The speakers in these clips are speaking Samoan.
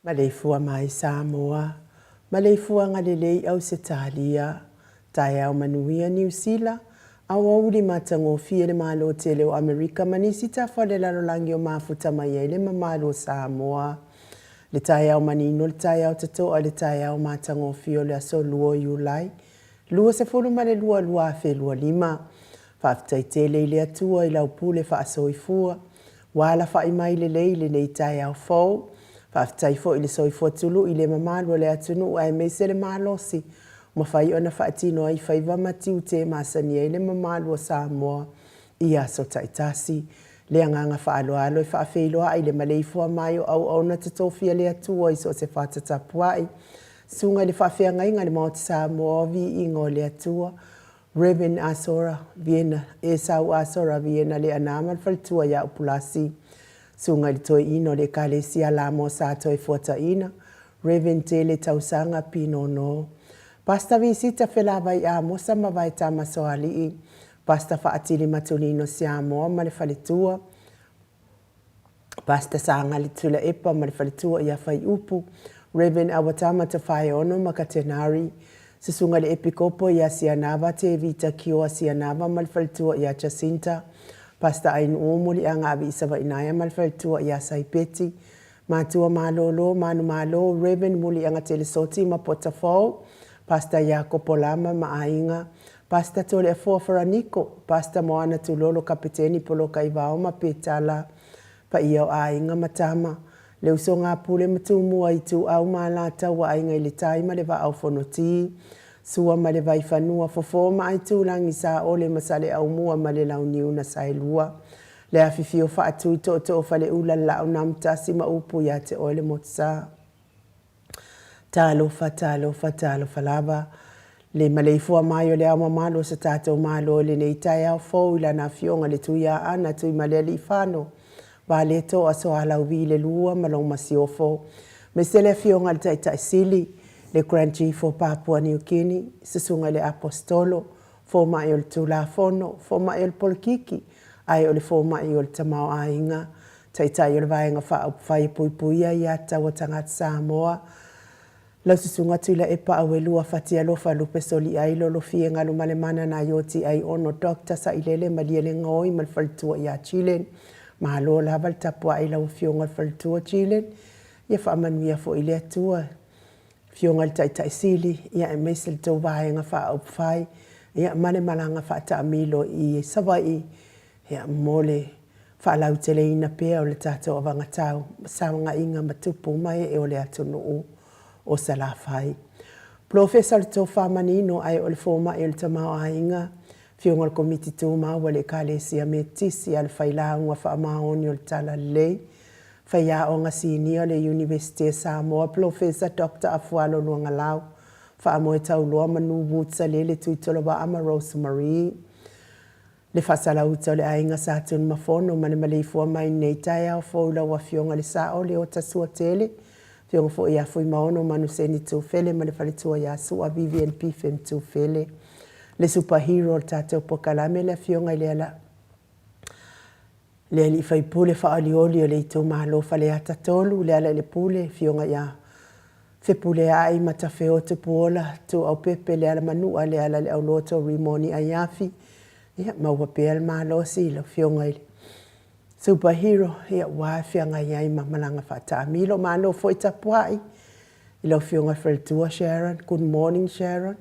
Maleifua mai Samoa, maleifuaga lelei Ausetalia, taeao manuia Niu Sila, aoauli matagofie le Malo tele o Amerika ma nisi tafa o le lalolagi o mafuta mai ai le mamalu o Samoa. Le taeao manino le taeao totoa le taeao matagofie o le aso 2 o Iulai 22 2025. Faafetai tele i le Atua i lau pule faasoifua ua alafai mai lelei i lenei taeao fou. Faafetai foi i le soifua tului i le mamalu o le atunuu aemaise le malosi ua mafai ona faatino ai faiva ma tiute e masani ai le mamalu o Samoa i aso taitasi. Le agaga faaaloalo e faafeiloai i le maleifua mai o auauna totofia le Atua i so o se fata tapuai. Susuga i le Faafeagaiga i le Maota Samoa o Viiga o le Atua, Rev. Asora Viena, Esau Asora Viena Leaana ma le faletua ia Upulasi. Susuga i le Toeaina o le Ekalesia Lamoa Sa Toefuataiina, Rev. Tele Tausaga Pinono. Pastor Visita Felavai Amosa ma Vaetama Soalii, Pastor Faatili Matulino Siamoa ma le faletua, Pastor Sagali Tulaepa ma le faletua ia Faiupu, Rev. Awatama Tafaeono ma Katenari, Susuga i le Epikopo ia Sianava Tevita Kioa Sianava ma le faletua ia Jacinta, Pastor Ainuu Muliaga Aviisavainaia ma le faletua ia Saipeti, Matua Malolo Manumalo, Rev. Muliaga Telesoti ma Potafou, Pastor Iakopo Lama ma aiga, Pastor Toleafoa Faraniko, Pastor Moana Tulolo Kapeteni Poloka Ivao ma Petala, Paia o aiga ma tama, le usoga a Pule ma Tumua, Ituau ma Alataua, Aiga i le Tai ma le Vaa o Fonoti, Sua ma le Vaifanua, Fofo ma Aitulagi, Saole ma Saleaaumua ma le Launiu na Saelua, le afifio faatui tootoo Faleula, le Laau na Amotasi ma upu ia te oe le Motusa. Talofa, talofa, talofa lava. Le maleifua mai o le Ao Mamalu o so tatou Malo i lenei taeao fou i Lana Afioga le Tuiaana Tuimalealiifano Vaaleto'a Sualauvi le Lua ma lou Masiofo, aemaise le Afioga i le Taitai Sili, le Grand Chief o Papua New Guinea, Susuga i le Aposetolo, Fomai o le Tulafono, Fomai o le Polokiki, ae o le Fomai o le Tamaoaiga, Taitai o le Vaega Faaupufai e Puipuia Aiatatau a Tagata Samoa, Lau Susuga Tuilaepa Auelua Fatialofa Lupe Soliai Lolofie Galumalemana Naioti Aiono Doctor Sailele Malielegaoi ma le faletua ia Jillian. Malo lava le tapuai i lau Afioga i le faletua Jillian. Ia faamanuia foi le Atua i le Afioga i le Taitai Sili ia aemaise le tou Vaega Faaupufai ia ma le malaga faataamilo i Savaii ia mo le faalauteleina pea o le tatou avagatau ma saogaiga ma tupu ma ee o le atunuu o Salafai. Polofesa o le Tofa Manino ae o le Fomai o le Tamaoaiga, Afioga o le Komiti Tumau a le Ekalesia Metotisi a le Failauga Faamaoni o le Talalelei, Faiaoga Sinia o le Iunivesite Samoa, Polofesa Doctor Afualo Luagalau, Faamoe Tauloa Manu Woods Salele Tuitolovaa ma Rose Marie. Le faasalauta o le aiga Sa Tunumafono ma le maleifua mai i lenei taeao fou i lau Afioga i le Sao Leota Suatele, Afioga foi ia Fuimaono Manuseni Tufele ma le faletua ia Sua Vivian Pife Tufele. Le super hero o le tatou pokalame le Afioga i le Ala le alii faipule faaolioli o le itumalo Faleata 3, Lealailepule, Afioga ia Fepuleai Matafeo Tupuola Tuuaupepe Lealamanua Lealaileauloto Rimoni Aiafi, ia maua pea le malosi i lau Afioga i le Super Hero, ia ua feagai ai ma malaga faataamilo. Malo foi tapuai i lau Afioga i le Faletua Sharon, good morning Sharon.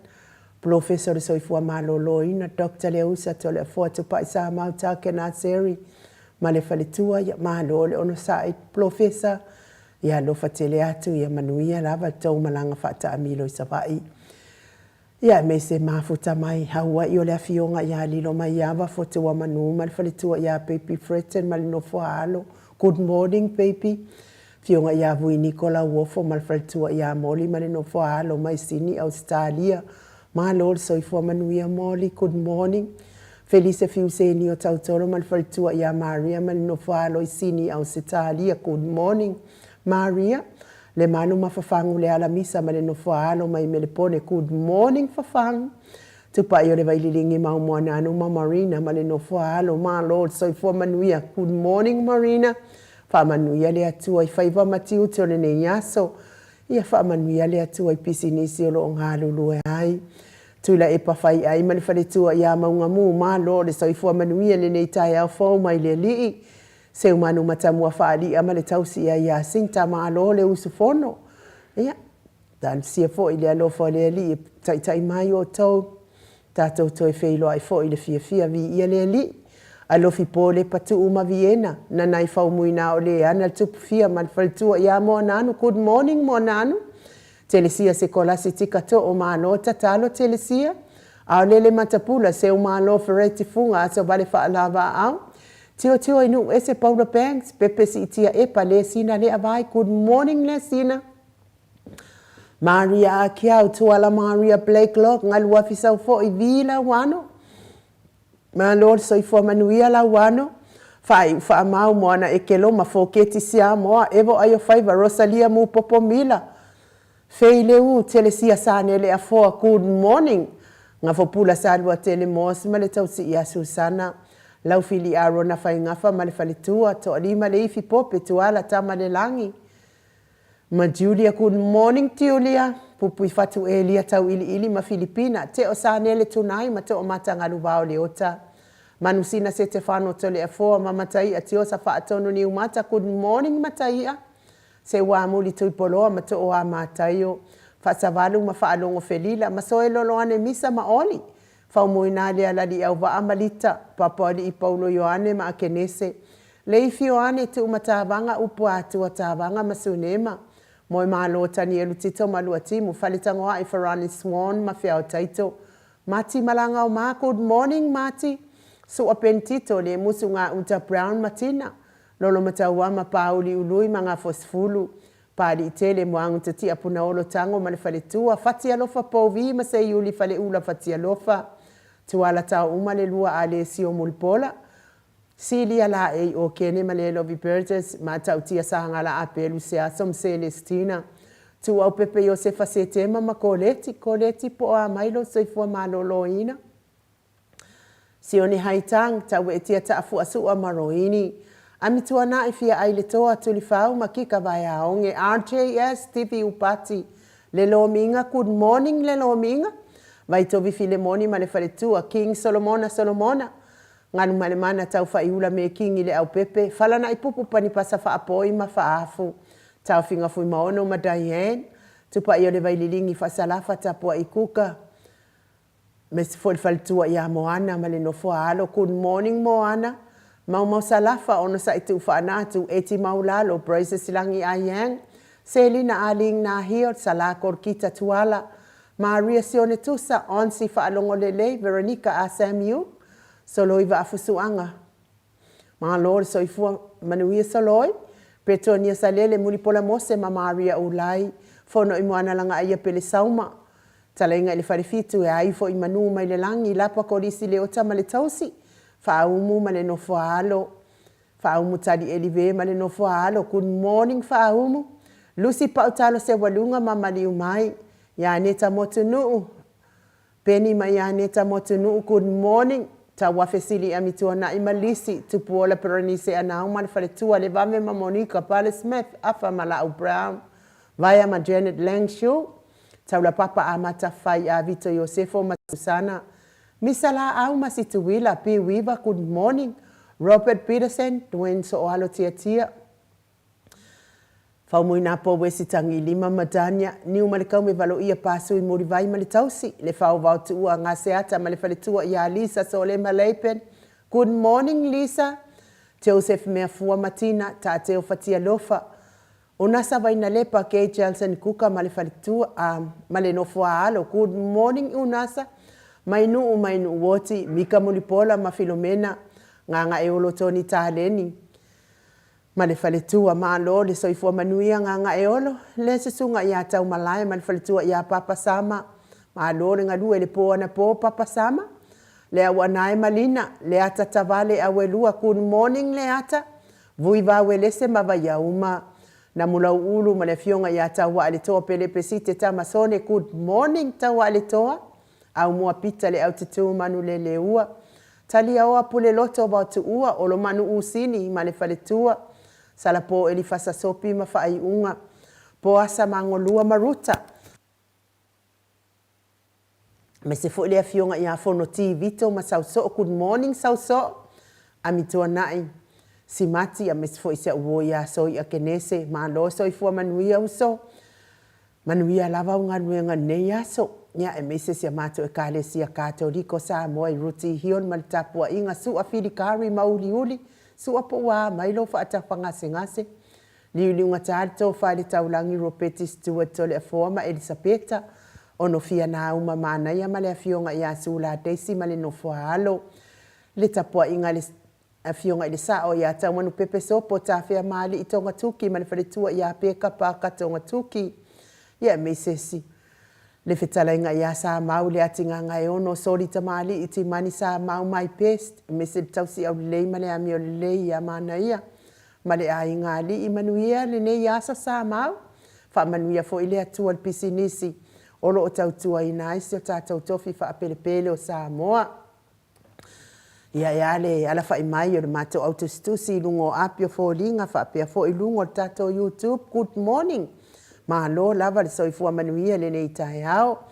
Polofesa o le Soifua Maloloina, Doctor Leausa Toleafoa Tupai Samau Takena Seri ma le faletua, ia malo le onosai Polofesa, ia alofa tele atu, ia manuia lava le tou malaga faataamilo i Savaii. Ia aemaise mafuta mai Haua'i o le Afioga ia Lilomaiava Fotuamanu ma le faletua ia Baby Fretton ma le nofo a alo, good morning baby. Afioga ia Vui Niko Lauofo ma le faletua ia Moli ma le nofo a alo mai Sini Ausetalia. Malo le soifua manuia Moli, good morning. Felise Fiuseni o Tautolo ma le faletua ia Maria ma le nofo a alo i Sini Ausetalia, good morning Maria. Lemanu ma Fafagu Lealamisa ma le nofo a alo mai Melepone, good morning Fafagu. Tupai o le Vaililigi ma Moananu ma Marina ma le nofo a alo, malo le soifua manuia, good morning Marina. Faamanuia le Atua i faiva ma tiute o lenei aso. Ia faamanuia le Atua i pisinisi o lo o galulue ai. Tuilaepa Faiai ma le faletua ia Maugamu, malo le soifua manuia i lenei taeao fou mai le Alii. Seumanu Matamua Faali'a ma le tausi ia Iasinta, malo le usufono. Ia, talosia foi le alofa o le Alii e taitai mai outou. Tatou toe feiloai foi i le fiafia, viia le Alii. Alofi po le Patuu ma Viena, Nanai Faumuina o Leana le Tupufia ma le faletua ia Moananu, good morning Moananu. Telesia Sekolasi Tika Too malo tatalo Telesia. Aolele Matapula Seu Malo Fereti Fuga Aso Vale Faalavaau Tiotio i Nuu Ese Paula Banks Pepe Siitia Epa Lesina Leavai Good morning Lesina. Maria Akiau Tuala Maria Blakelock Galuafi Saufoi Vi Lauano Malo le soifua manuia Lauano Faaiu Faamau Moana Ekeloma Foketi Siamoa Evo Aiofaiva Rosalia Mupopo Mila Fei Leu Telesia Sanele Afoa Good morning Gafopula Saluatele Moss ma le tausii ia Susana Laufili Arona Faigafa ma le faletua Toalima Leifi Pope Tuala Tamalelagi Ma Julia Good morning Julia Pupui Fatu Elia Tauiliili ma Filipina Teo Sanele Tunai ma Toomatagalu Leota Manusina Setefano Toleafoa ma Mataia Tiosa Faatonu Niumata Good morning Mataia Seuamuli Tuipoloa ma Tooa Mataio Faasavalu ma Faalogo Felila ma Soeloloane Misa ma Oli Faumuina Lealaliauvaa ma Lita Papaalii Paulo Ioane ma Akenese Leifi Ioane Tuumatavaga Upuatua Tavaga ma Sunema Moemalo Tanielu Tito ma Luatimu Faletagoai Farani Swan ma Feao Taito Mati Malagaoma Good morning Mati Sua Ben Tito Lemusu Gauta Brown ma Tina Lolomataua ma Pauli Ului ma Gafosefulu. Paaliitele, Moagu Tatia Punaolo Tago ma le Faletua, Fatialofa Pouvi ma Seiuli Faleula Fatialofa, Tuala Taouma le Lua Alesio Mulipola, Silia Laei Okene ma Lelovi Burgess, Matautia Sagala Apelu Seaso ma Selestina, Tuuaupepe Iosefa Setema ma Koleti, Koleti po o a mai lou soifua maloloina? Sione Haitang, Tauetia Taafuasua ma Roini, Amituana'i Fia Ai Le Toa, Tulifau ma Kika Vaeaoge, RJS, Stevie Upati, Le Lomiga, Good morning Le Lomiga, Vaitovi Filemoni ma le Faletua, King Solomona Solomona, Galumalemana Taufa'iula Mekingi Leaupepe, Falana'ipupu Panipasa Faapoi ma Faafu, Taofiga Fuimaono ma Diane, Tupa'i o le Vaililigi Faasalafa Tapua'i Kuka, Aemaise foi le faletua ia Moana ma le nofo a alo Good morning Moana Maumau Salafa Onosai Tuufaanatu Eti Maulalo Braces Lagi Ayang Selina Aling Nahil Sala Korkita Tuala Maria Sione Tusa Onsi Faalogo Lelei Veronica A Sam Yu Soloi Vaafusuaga Malo le soifua manuia Soloi, Petonia Salele, Mulipola Mose ma Maria Ulai, Fono i Moana Lagaaia Pele Sauma, Talaiga i le Falefitu e ai foi manu mai le lagi, Lapa Kolisi Leota ma le Tausi, Faaumu ma le nofo a alo, Faaumu Tali Elive ma le nofo a alo, Good morning Faaumu, Lucy Pautalo Seualuga ma Maliu Mai, Ianeta Motunuu, Penny ma Ianeta Motunuu good morning Tauafe Sili Amituana'i ma Lisi Tupuola Perenise Anau ma le faletua Levave ma Monica Pale Smith Afa ma La'au Brown Vaea ma Janet Langshu Taulapapa Amata Fai a Vito Iosefo ma Susana Misa La'au ma Situila P Weaver good morning Robert Peterson Dwayne So'oalo Tiatia Faumuina po wesi tangi lima ma Dania, niu ma le kaume valoia pasui mulivai ma le tausi, le faovao tuua Gaseata ma le faletua ia Lisa Solema Leipen, Good morning Lisa, Joseph Meafua ma Tina, Taateo Fatialofa, Unasa Vainalepa, Kay Jelson Kuka ma le faletua, a, ma le nofoa alo, Good morning Unasa, Mainuu Mainuu Woti, Mika Mulipola ma Filomena, Gagaeolo Tony Taleni, Ma le faletua Malo le soifua manuia Gagaeolo, le susuga ia Taumalae ma le faletua ia Papa Sama. Malo le galue le po anapo Papa Sama. Le auanae ma Lina, Leata Tavale Auelua Good morning Leata, Vui Vauelese ma Vaiauma. Namulauulu ma le afioga ia Tauaaletoa Pele Pesite Tamasone Good morning Tauaaletoa. Aumua Pita le Aututū Manuleleua. Taliaoa Puleloto Vaotuua Olomanu Usini ma le faletua Salapo Elifasa Sopi ma Faaiuga Poasa Magolua ma Ruta aemaise foi le afioga ia Fonoti Vito ma Sausoo Good morning Sausoo Amituanai Simati aemaise foi si au uo ia Soia Kenese Malo soifua manuia uso Manuia lava au galuega i lenei aso. Ia, aemaise si a matou Ekalesia Katoliko Samoa i Ruti Hill ma le tapuaiga Sua Filikari ma Uliuli, Sua po ua a mai lou faatafagasegase. Liuliugata le tofa i le taulagi Ropeti Stewart Toleafoa ma Elisapeta, Onofia Nauma Manaia ma le Afioga ia Sula Daisy ma le Nofoaalo. Le tapuaiga i le Afioga i le Sao ia Taumanupepe Sopo Tafea Maali'i Togatuki ma le faletua ia Peka Parker Togatuki, ia aemaise le fetalaiga ia Samau le Atigagaeono Soli Tamali'i Timani Samau My Best, aemaise le tausi aulelei ma le amio lelei ia Manaia ma le aiga alii. Manuia lenei aso Samau, faamanuia foi le Atua i le pisinisi o lo o tautuaina ai si o tatou tofi faapelepele o Samoa. Ia e a le alafai mai o le matou au tusitusi i luga o api o foliga faapea foi i luga o le tatou YouTube. Good morning. Malo lava le soifua manuia i lenei taeao.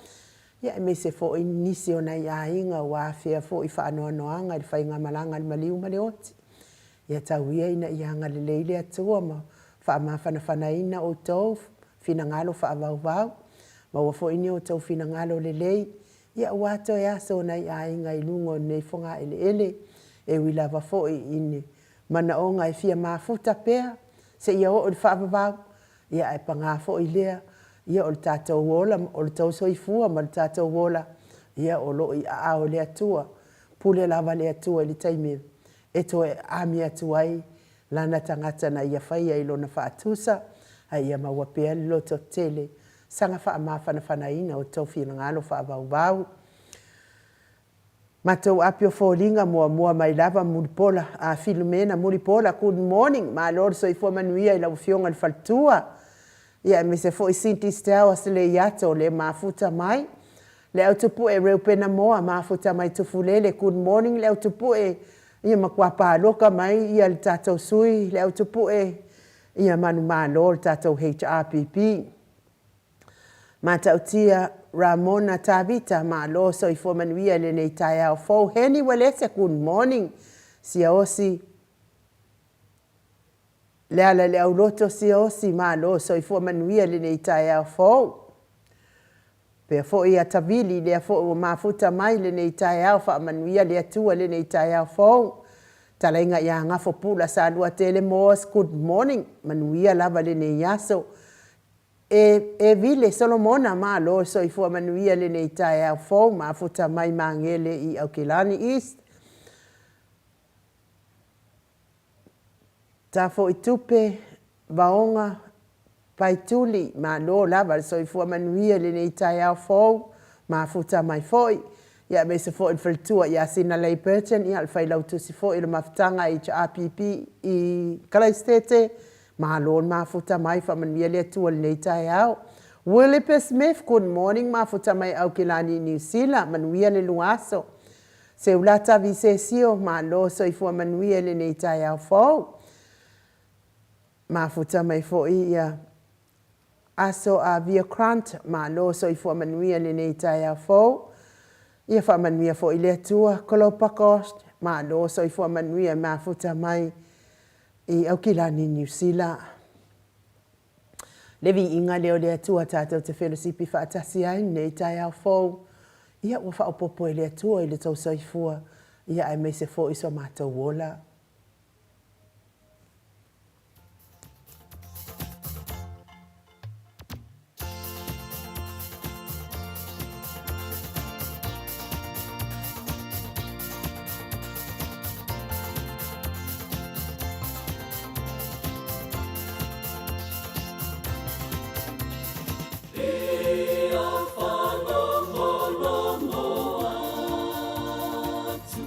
Ia aemaise foi nisi o nai aiga ua afea foi i faanoanoaga i le faigamalaga a le maliu ma le oti. Ia tau ia ina ia agalelei le Atua ma faamafanafanaina outou finagalo faavauvau. Maua foi ni outou finagalo lelei Ia ua toe aso nai aiga i luga o lenei fogaeleele, e ui lava foi i ni manaoga e fia mafuta pea seia oo i le faavavau, ia ae paga foi lea, ia o le tatou ola, o le tou soifua ma le tatou ola, ia o lo o i aao o le Atua. Pule lava le Atua i le taimi e toe ami atu ai Lana tagata na ia faia i lona faatusa. Ae ia maua pea le lototele, saga faamafanafanaina o tou finagalo faavauvau. Matou api o foliga muamua mai lava Mulipola a Filumena Mulipola good morning malo le soifua manuia i lau afioga i le faletua ia aemaise foi Cindy Stowers Leiato le mafuta mai le au tupue Reupena Moa mafuta mai Tufulele good morning le au tupue ia matua paloka mai ia le tatou sui le au tupue ia manumalo le tatou HRPP. Matautia Ramona Tavita malo soifua manuia i lenei taeao fou Heni Uelese good morning Siaosi Leala i le auloto Siaosi malo soifua manuia i lenei taeao fou Pea foi ia Tavili lea foi ua mafuta mai i lenei taeao faamanuia le Atua i lenei taeao fou Talaiga ia Gafo Pula Saluatele Moas good morning manuia lava lenei aso E, e Vile Solomona, malo le soifua manuia i lenei taeao fou, mafuta mai Magele i Aukilani East. Tafoitupe, Vaoga, Paituli, malo lava le soifua manuia i lenei taeao fou, mafuta mai foi. Ia aemaise foi le faletua ia Sinalei Burton, ia le failautusi foi o le mafutaga HRPP i Kalaisitete, malo le mafuta mai, faamanuia le Atua i lenei taeao. Willipe Smith, good morning, mafuta mai Aukilani i Niu Sila, manuia le lua aso. Seulata Visesio, malo soifua manuia i lenei taeao fou. Mafuta mai foi ia Aso a Viacrant, malo soifua manuia i lenei taeao fou. Ia faamanuia foi le Atua. Kolopakost, malo soifua manuia e mafuta mai i Aukilani, Niu Sila. Le viiga lea o le Atua tatou te felosipi faatasi ai lenei taeao fou. Ia ua faaopoopo e le Atua i le tou soifua, ia aemaise foi so matou ola. Ia faalogologo atu.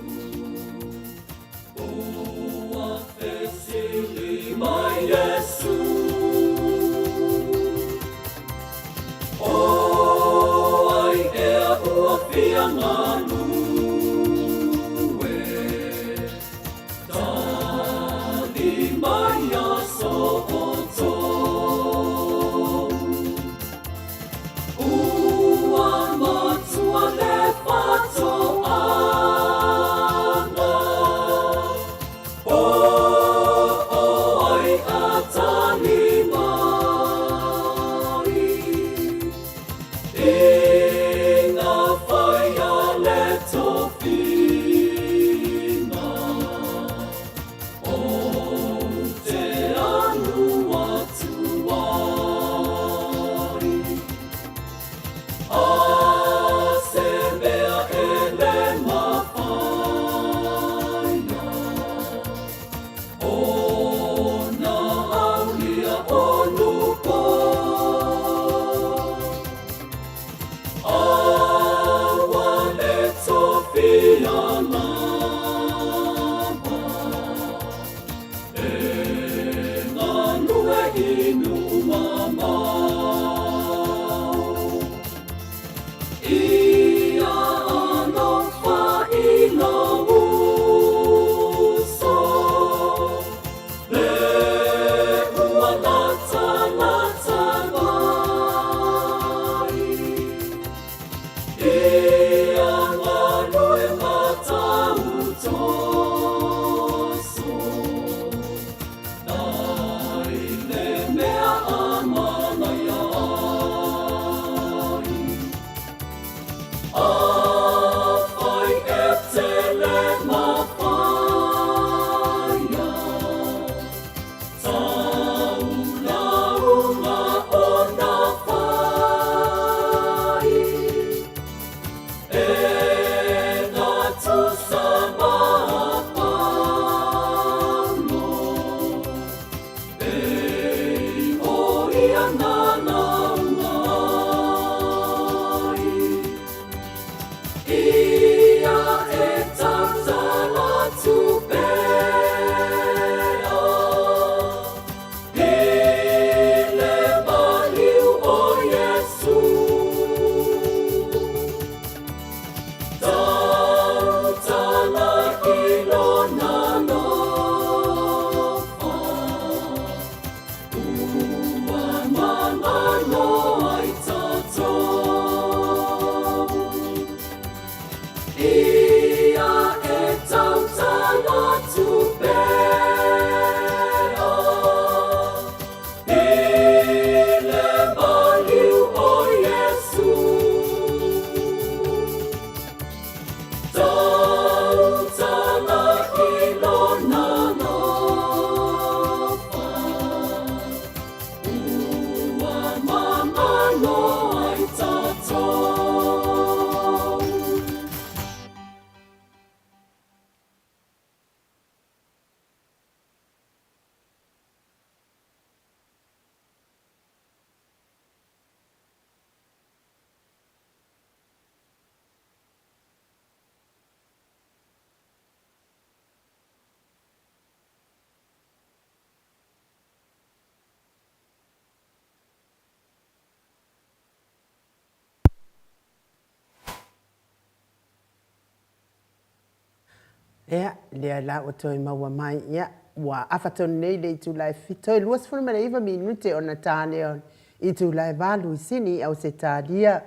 Ia, lea la ua toe maua mai, ia, ua afa tonu nei le itula e toe 29 minute ona ta lea o le itula e 8 i Sini i Ausetalia.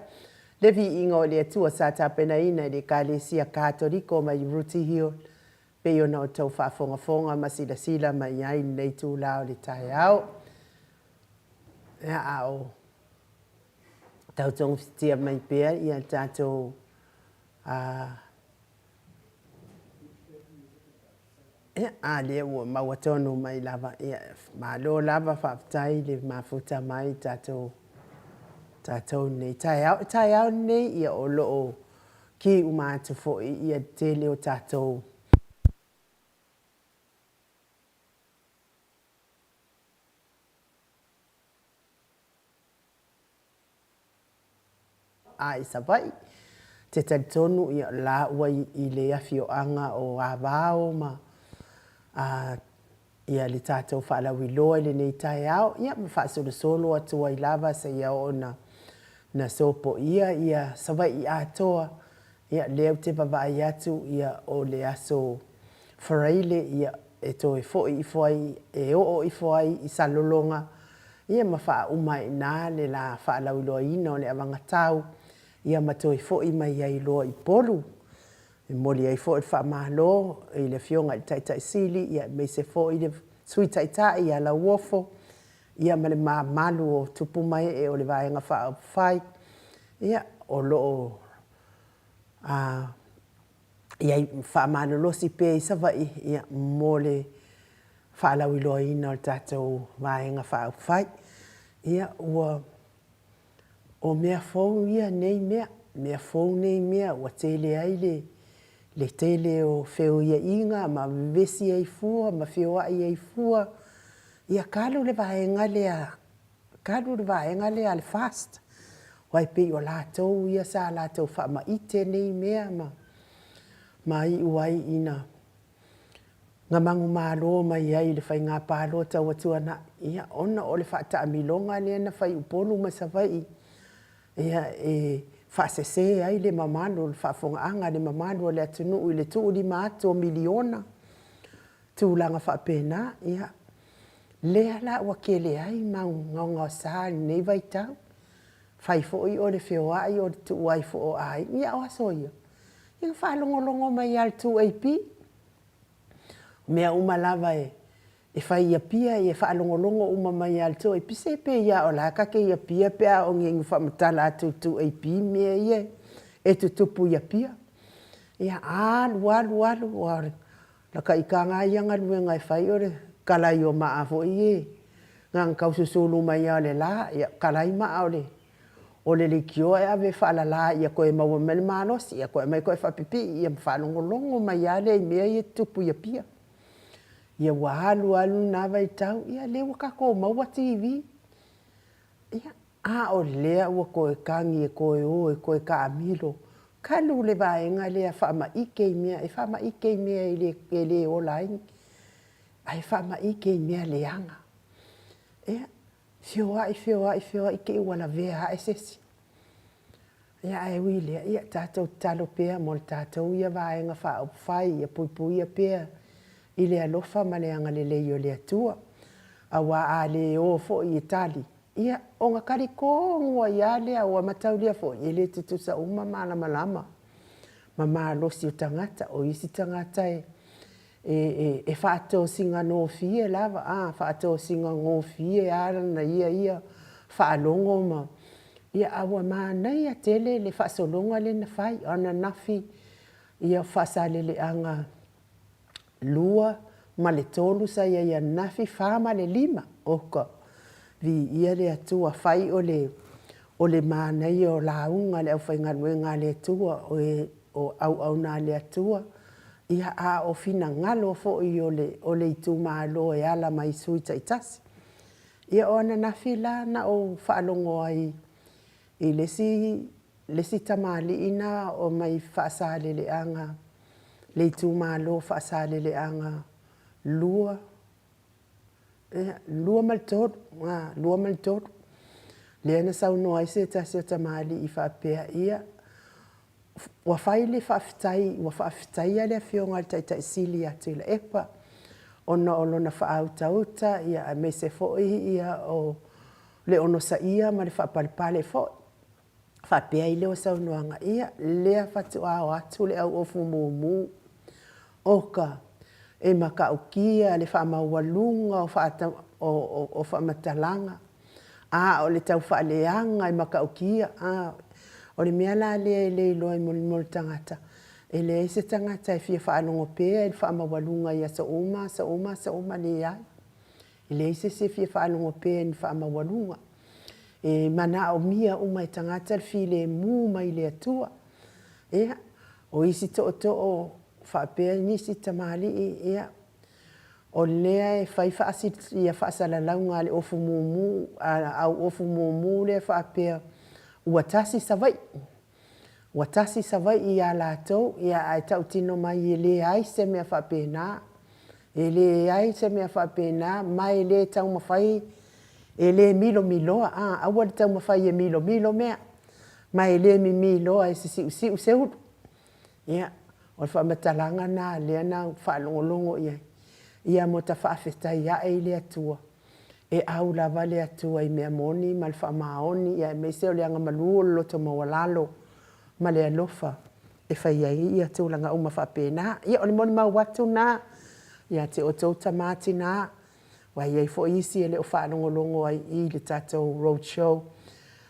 Le viiga o le Atua sa tapenaina e le Ekalesia Katoliko mai Rooty Hill, pei ona outou faafogafoga ma silasila mai ai i lenei itula o le taeao. Ia, a o tau togafitia mai pea ia tatou Ia, a lea ua maua tonu mai lava. Ia, malo lava, faafetai le mafuta mai i tatou, tatou nei taeao. I taeao nei, ia, o lo o ki uma atu foi ia le tele o tatou A i Savaii, te talitonu ia la ua i le afioaga o Avao ma a ia le tatou faalauiloa i lenei taeao, ia ma faasolosolo atu ai lava seia oo na na sopoia ia Savaii atoa. Ia lea ou te vaavaai atu ia o le aso Faraile ia e toe foi ifo ai, e oo ifo ai i Salelologa, ia ma faauma ai i ina le la faalauiloaina o le avagatau, ia ma toe foi mai ai loa i Upolu. E momoli ai foi le faamalo i le Afioga i le Taitai Sili, ia aemaise foi le Sui Taitai ia Lauofo, ia ma le mamalu o tupu ma ee o le Vaega Faaupufai, ia, o lo o a i ai faamalolosi pea i Savaii ia, mo le faalauiloaina o le tatou Vaega Faaupufai. Ia, ua, o mea fou ia nei mea, mea fou nei mea ua tele ai le, le tele o feuiaiga ma vevesi ai fua ma feoai ai fua. Ia kalu le vaega lea Talu le vaega lea a le FAST, aua e pei o latou ia sa latou faamaite nei mea ma ma iu ai ina na manumalo mai ai i le faiga palota ua tuanai, ia, ona o le faataamiloga lea na fai i Upolu ma Savaii, ia, e faasese ai le mamalu o le faafofogaaga a le mamalu o le atunuu i le tuulima atu o miliona. Tulaga faapena, ia, lea la ua tele ai mau gaogaosa i lenei vaitau. Fai foi o le feoai o le tuu ai foi o aiga, ia o aso ia, ia na faalogologo mai lava i le 2AP. O mea uma lava e fai i Apia, ia e faalogologo uma mai lava i le 2AP. Se pei lava o la e ta te i Apia pe a oo nei ina faamatala atu i le 2AP mea ia e tutupu i Apia. Ia alu alu alu, ua Laka ita lava ia galuega e fai o le kalai o maa foi e na ona tau susulu mai lava o le la, ia kalai maa o le o le leitio ae ave e faalala ia toe maua mai le malosi, ia toe aumai toe faapipii ia ma faalogologo mai lava lea i mea ia e tutupu i Apia. Ia ua alu alu lena vaitau, ia lea ua tatou maua TV. Ia, a o lea ua toe tagi e toe o e toe taamilo. Kalu le vaega lea faamaite i mea, e faamaite i mea e le, e le ola ai, ae faamaite i mea leaga. Ia, feoai, feoai, feoai te i ua lavea ae se isi. Ia ae ui i lea, ia tatou tatalo pea mo le tatou ia Vaega Faaupufai ia puipuia pea i le alofa ma le agalelei o le Atua. Aua a le o foi e tali, ia ona tali tonu ai lava lea, ua mataulia foi, e le tutusa uma malamalama ma malosi o tagata. O isi tagata e e faatosina gofie lava, a, faatosina gofie lava lana ia ia faalogo ma, ia a ua manaia tele le faasologa lea na fai ananafi ia o Faasaleleaga 2 ma le 3 sa i ai ananafi, 4 ma le 5. Oka, viia le Atua, fai o le o le manaia o lauga a le aufaigaluega a le Atua, o e o auauna a le Atua, ia a o finagalo foi o le o le itumalo e ala mai i sui usufono taitasi. Ia o ananafi la na ou faalogo ai i le isi le isi tamalii na o mai Faasaleleaga, le itumalo o Faasaleleaga 2, ia, 2 ma le 3, a, 2 ma le 3, lea na saunoa ai se tasi o tamalii faapea, ia, Ua fai le faafetai, ua faafetaia le Afioga i le Taitai Sili ia Tuilaepa ona o lona faautauta aemaise foi o le onosaia ma le faapalepale foi. Faapea ai lea o saunoaga, ia, lea faatoa o atu le au ofu mumu. Oka, e matautia le faamaualuga o faamatalaga, a o le tau faaleaga e matautia. A o le mea la lea e le iloa e mo le tagata, e leai se tagata e fia faalogo pea i le faamaualuga i aso uma, aso uma, aso uma, leai. E leai se isi e fia faalogo pea i ni faamaualuga. E manaomia uma e tagata le filemu mai le Atua. Ia, o isi tootoo faapea nisi tamalii, ia, o lea e fai ia faasalalauga a le ofu mumu, a au ofu mumu lea faapea ua tasi Savaii, ua tasi Savaii ia latou, ia ae tautino mai e leai se mea faapena. E leai se mea faapena ma e le taumafai, e le milomiloa, a, aua le taumafai e milomilo mea, ma e le mimiloa e sesiusiu se ulu. Ia, o le faamatalaga lena lea na ou faalogologo i ai, ia mo ta faafetai ae i le Atua, e au lava le Atua i mea moni ma le faamaoni, ia aemaise o le agamalu o le loto maualalo ma le alofa e fai ai ia tulaga uma faapena. Ia, o le molimau atu lena ia te outou tama tina, aua e i ai foi isi e le o faalogologo ai i i le tatou road show,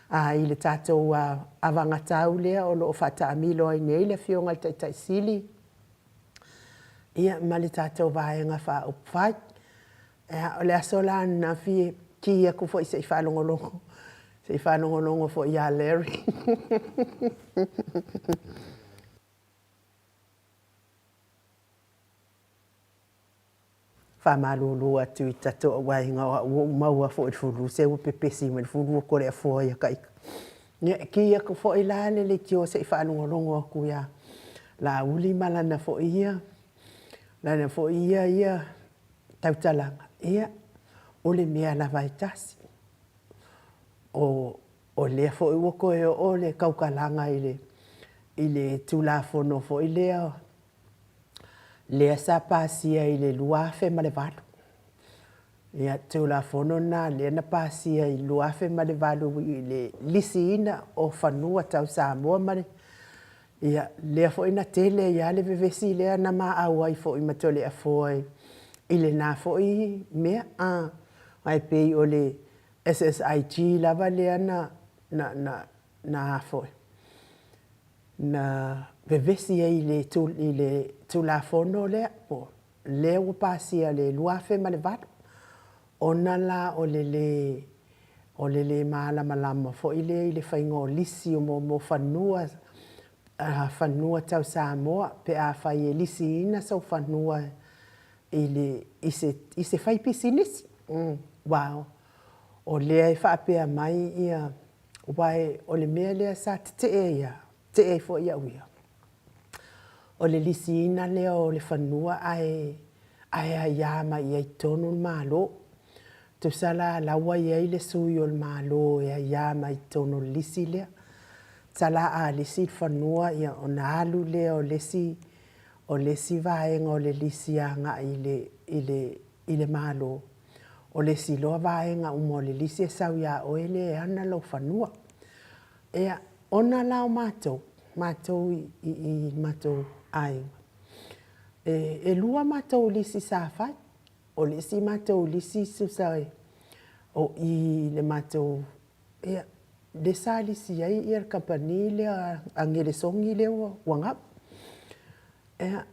a, i le tatou avagatau lea o lo o faataamilo ai nei le Afioga i le Taitai Sili, ia, ma le tatou Vaega Faaupufai. Ia, o le aso la ananafi e ki atu foi se i faalogologo, se i faalogologo foi ia Larry. Faamalulu atu i tatou auaiga o au ua ou maua foi i le fulu, se ua pepesi mai le fulu o Toleafoa ia ta ita. Ia, e ki atu foi la le leitio se i faalogologo atu ia Laauli ma lana foi ia, lana foi ia ia tautalaga, ia, o le mea lava e tasi. O, o lea foi ua toe oo le tautalaga i le, i le Tulafono foi lea, lea sa pasia i le 2008. Ia, Tulafono lena lea na pasia i le 2008 i le lisiina o fanua tau Samoa ma le, ia, lea foi na tele ai lava le vevesi lea na ma auai foi ma Toleafoa i lena foi mea, a, aua e pei o le SSIG lava lea na, na, na, na a foi, na vevesi ai i le Tulafono lea, po lea ua pasia i le 2008, ona la o le lē o le lē malamalama foi lea i le faiga o lisi o mo fanua, fanua tau Samoa pe afai e lisiina sou fanua i le i se i se faipisinisi. Aua o lea e faapea mai ia, aua o le mea lea sa tetee ai lava. tee ai foi au ia, o le lisiina lea o le fanua ae ae aia mai i ai tonu le Malo. Tusa la la ua i ai le sui o le Malo e aia mai totonu o le lisi lea. Tusa la a lisi le fanua ia ona alu lea o le isi o le isi vaega o le lisi agai i le i le i le Malo. O le isi loa vaega uma o le lisi e sau ia oe lea e ana lou fanua. Ia, ona la o matou, matou i i matou aiga, e elua matou lisi sa fai. O le isi matou lisi tusa o i le matou, ia, lea sa lisi ai le kamupani lea a Gelesogi lea ua gau. Ia,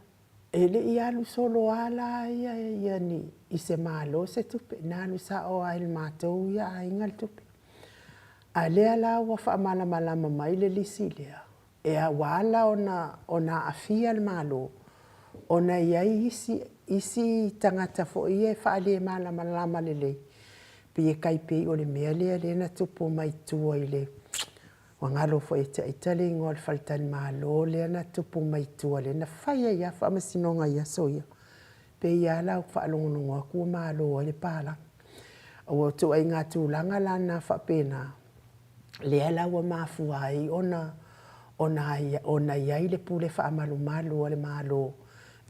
e le i alu solo lava la ia ni i se Malo se tupe, na alu sao lava i le matou ia aiga le tupe. A lea la ua faamalamalama mai le lisi lea, e ua ala ona aafia le Malo, ona e i ai isi isi tagata foi ia e faalemalamalama lelei, pei e tai pei o le mea lea lea na tupu mai tua i le Ua galo foi ia te ita le igoa o le faletalimalo lea na tupu mai tua lea na fai ai lava faamasinoga i aso ia. Pei lava la ua faalogologo atu ua malo ai le palagi. O ituaiga tulaga la na faapena, lea la ua mafua ai ona ona i ai le pule faamalumalu a le Malo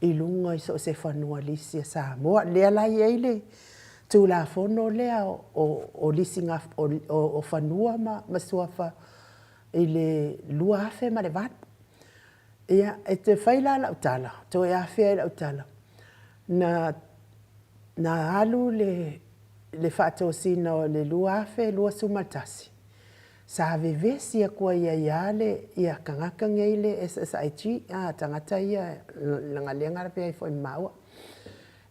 i luga i so o se fanua lisi a Samoa. Lea la e i ai le Tulafono lea o lisiga o fanua ma suafa i le 2008. Ia, e toe fai la lau tala, toe afea i lau tala, na na alu le le faatosina o le 2021, sa vevesi atu ai lava le ia tagata nei le SSIG, a tagata ia leaga lea na lavea ai foi ma maua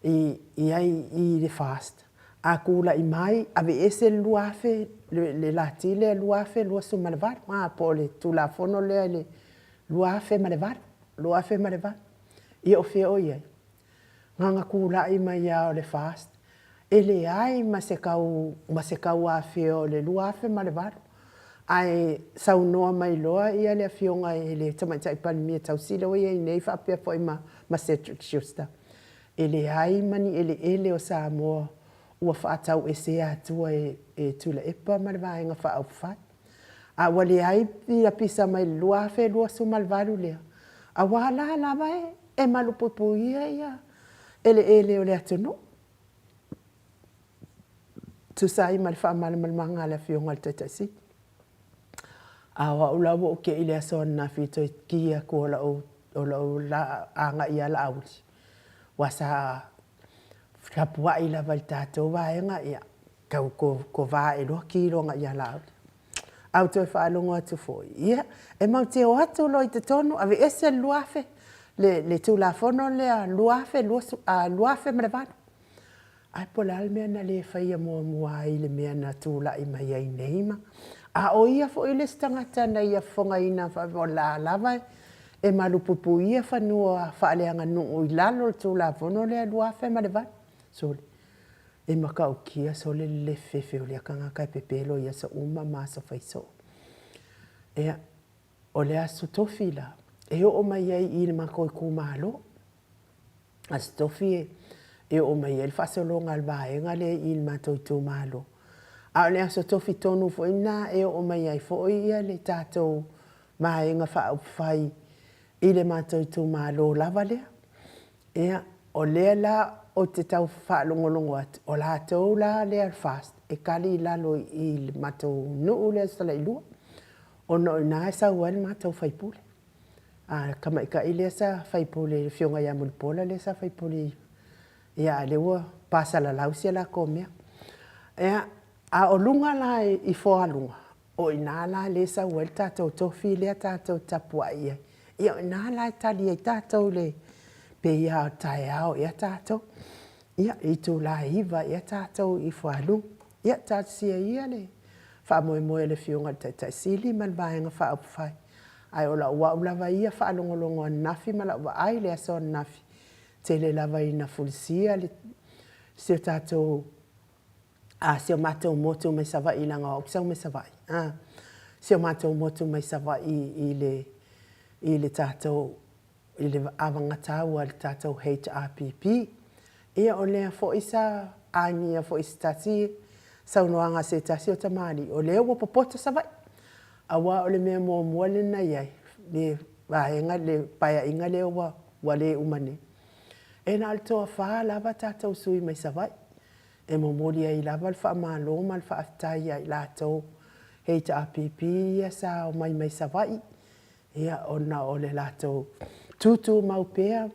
i i ai i le FAST. A tulai mai aveese le 2000 le lati lea 2028, a po o le Tulafono lea i le 2008, 2008. Ia o fea o i ai? Na ona tulai mai lava o le FAST, e leai ma se tau ma se tau afea o le 2008, ae saunoa mai loa le Afioga i le Tamaitai Palemia tausili lea ua i ai nei faapea foi ma ma Cedric Schuster, e leai ma ni eleele o Samoa ua faatauesea atua e Tuilaepa ma le Vaega Faaupufai. A ua leai ia pisa mai le 2028 lea, aua la lava e malupuipuia ia eleele o le atunuu. Tusa ai ma le faamalamalamaga a le Afioga i le Taitai Sili. A o au la ua ou te i le aso ananafi e toe ki atu o lau, o lau agai ia Laauli, aua sa tapuai lava i le tatou vaega, ia, tau kova ae loa ki loa agai ia Laauli. A ua toe faalogo atu foi, ia, e matou te o atu loa i totonu, aveese le 2000, le Tulafono lea 2008. Ae po o le a le mea na le faia muamua ai i le mea na tulai mai ai nei ma. A o ia foi le isi tagata na ia fofogaina o la lava e malupuipuia fanua faaleaganuu i lalo o le Tulafono lea 2008. Sole, e matautia sole le le fefe o lea tagata e pepelo i aso uma ma aso fai soo. Ia, o le Aso Tofi la, e oo mai ai i le matou itumalo. Aso Tofi e oo mai ai le faasologa a le vaega lea i le matou itumalo. A o le Aso Tofi tonu foi lena e oo mai ai foi le tatou Vaega Faaupufai i le matou itumalo lava lea. Ia, o lea la ou te tau faalogologo atu, o latou la lea FAST e tali i lalo i le matou nuu lea o Salailua, ona o i ina e sau ai le matou sui usufono. A le tamaitai lea sa faipule, le Afioga ia Mulipola lea sa faipule, ia a o lea ua pasalalau si a latou mea. Ia, a o luga la i Foaluga, o i ina la lea e sau ai le tatou tofi lea tatou te tapuai i ai. Ia o i ina la e tali ai tatou i le, pei lava o le taeao ea tatou, ia i le itula e 9 ea tatou i Fualuga. Ia talosia ia le faamoemoe o le Afioga i le Taitai Sili ma le Vaega Faaupufai. Ae o lau au lava ia faalogologo ananafi ma lau vaai i le aso ananafi, tele lava ina fulisia le, si o tatou, a, si o matou motu mai Savaii leaga o au ou te sau mai Savaii, a, si o matou motu mai Savaii i le. i le tatou i le avagatau a le tatou HRPP. Ia o lea foi sa agia foi i se tasi saunoaga a se tasi o tamalii, o lea ua popoto Savaii, aua o le mea muamua lea na i ai, le vaega, le paeaiga lea ua le uma nei, e na o le toafa lava tatou sui mai Savaii. E momoli ai lava le faamalo ma le faafetai ia i latou HRPP ia sa omai mai Savaii, ia ona o le latou tutumau pea,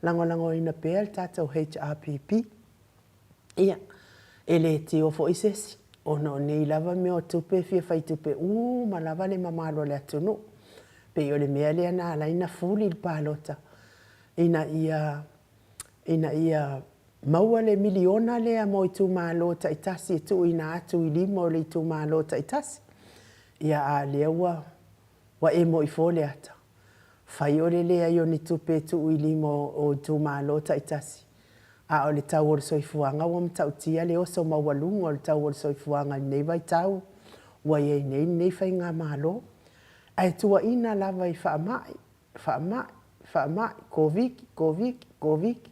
lagolagoina pea le tatou HRPP. Ia, e le tio foi se isi, ona o nei lava mea o tupe e fia fai tupe uma lava le mamalu o le atunuu. E pei o le mea lea na ala ai ona fuli le palota ina ia ina ia maua le miliona lea mo itumalo taitasi e tuuina atu i lima o le itumalo taitasi. Ia a o lea ua Ua emo ifo le ata. Fai o le leai o ni tupe e tuu i lima o itumalo taitasi, a o le tau o le soifuaga ua matautia le oso maualuga o le tau o le soifuaga i lenei vaitau ua i ai nei lenei faigamalo. Ae tuuaina lava i faamai, faamai, faamai, Koviti, Koviti, Koviti.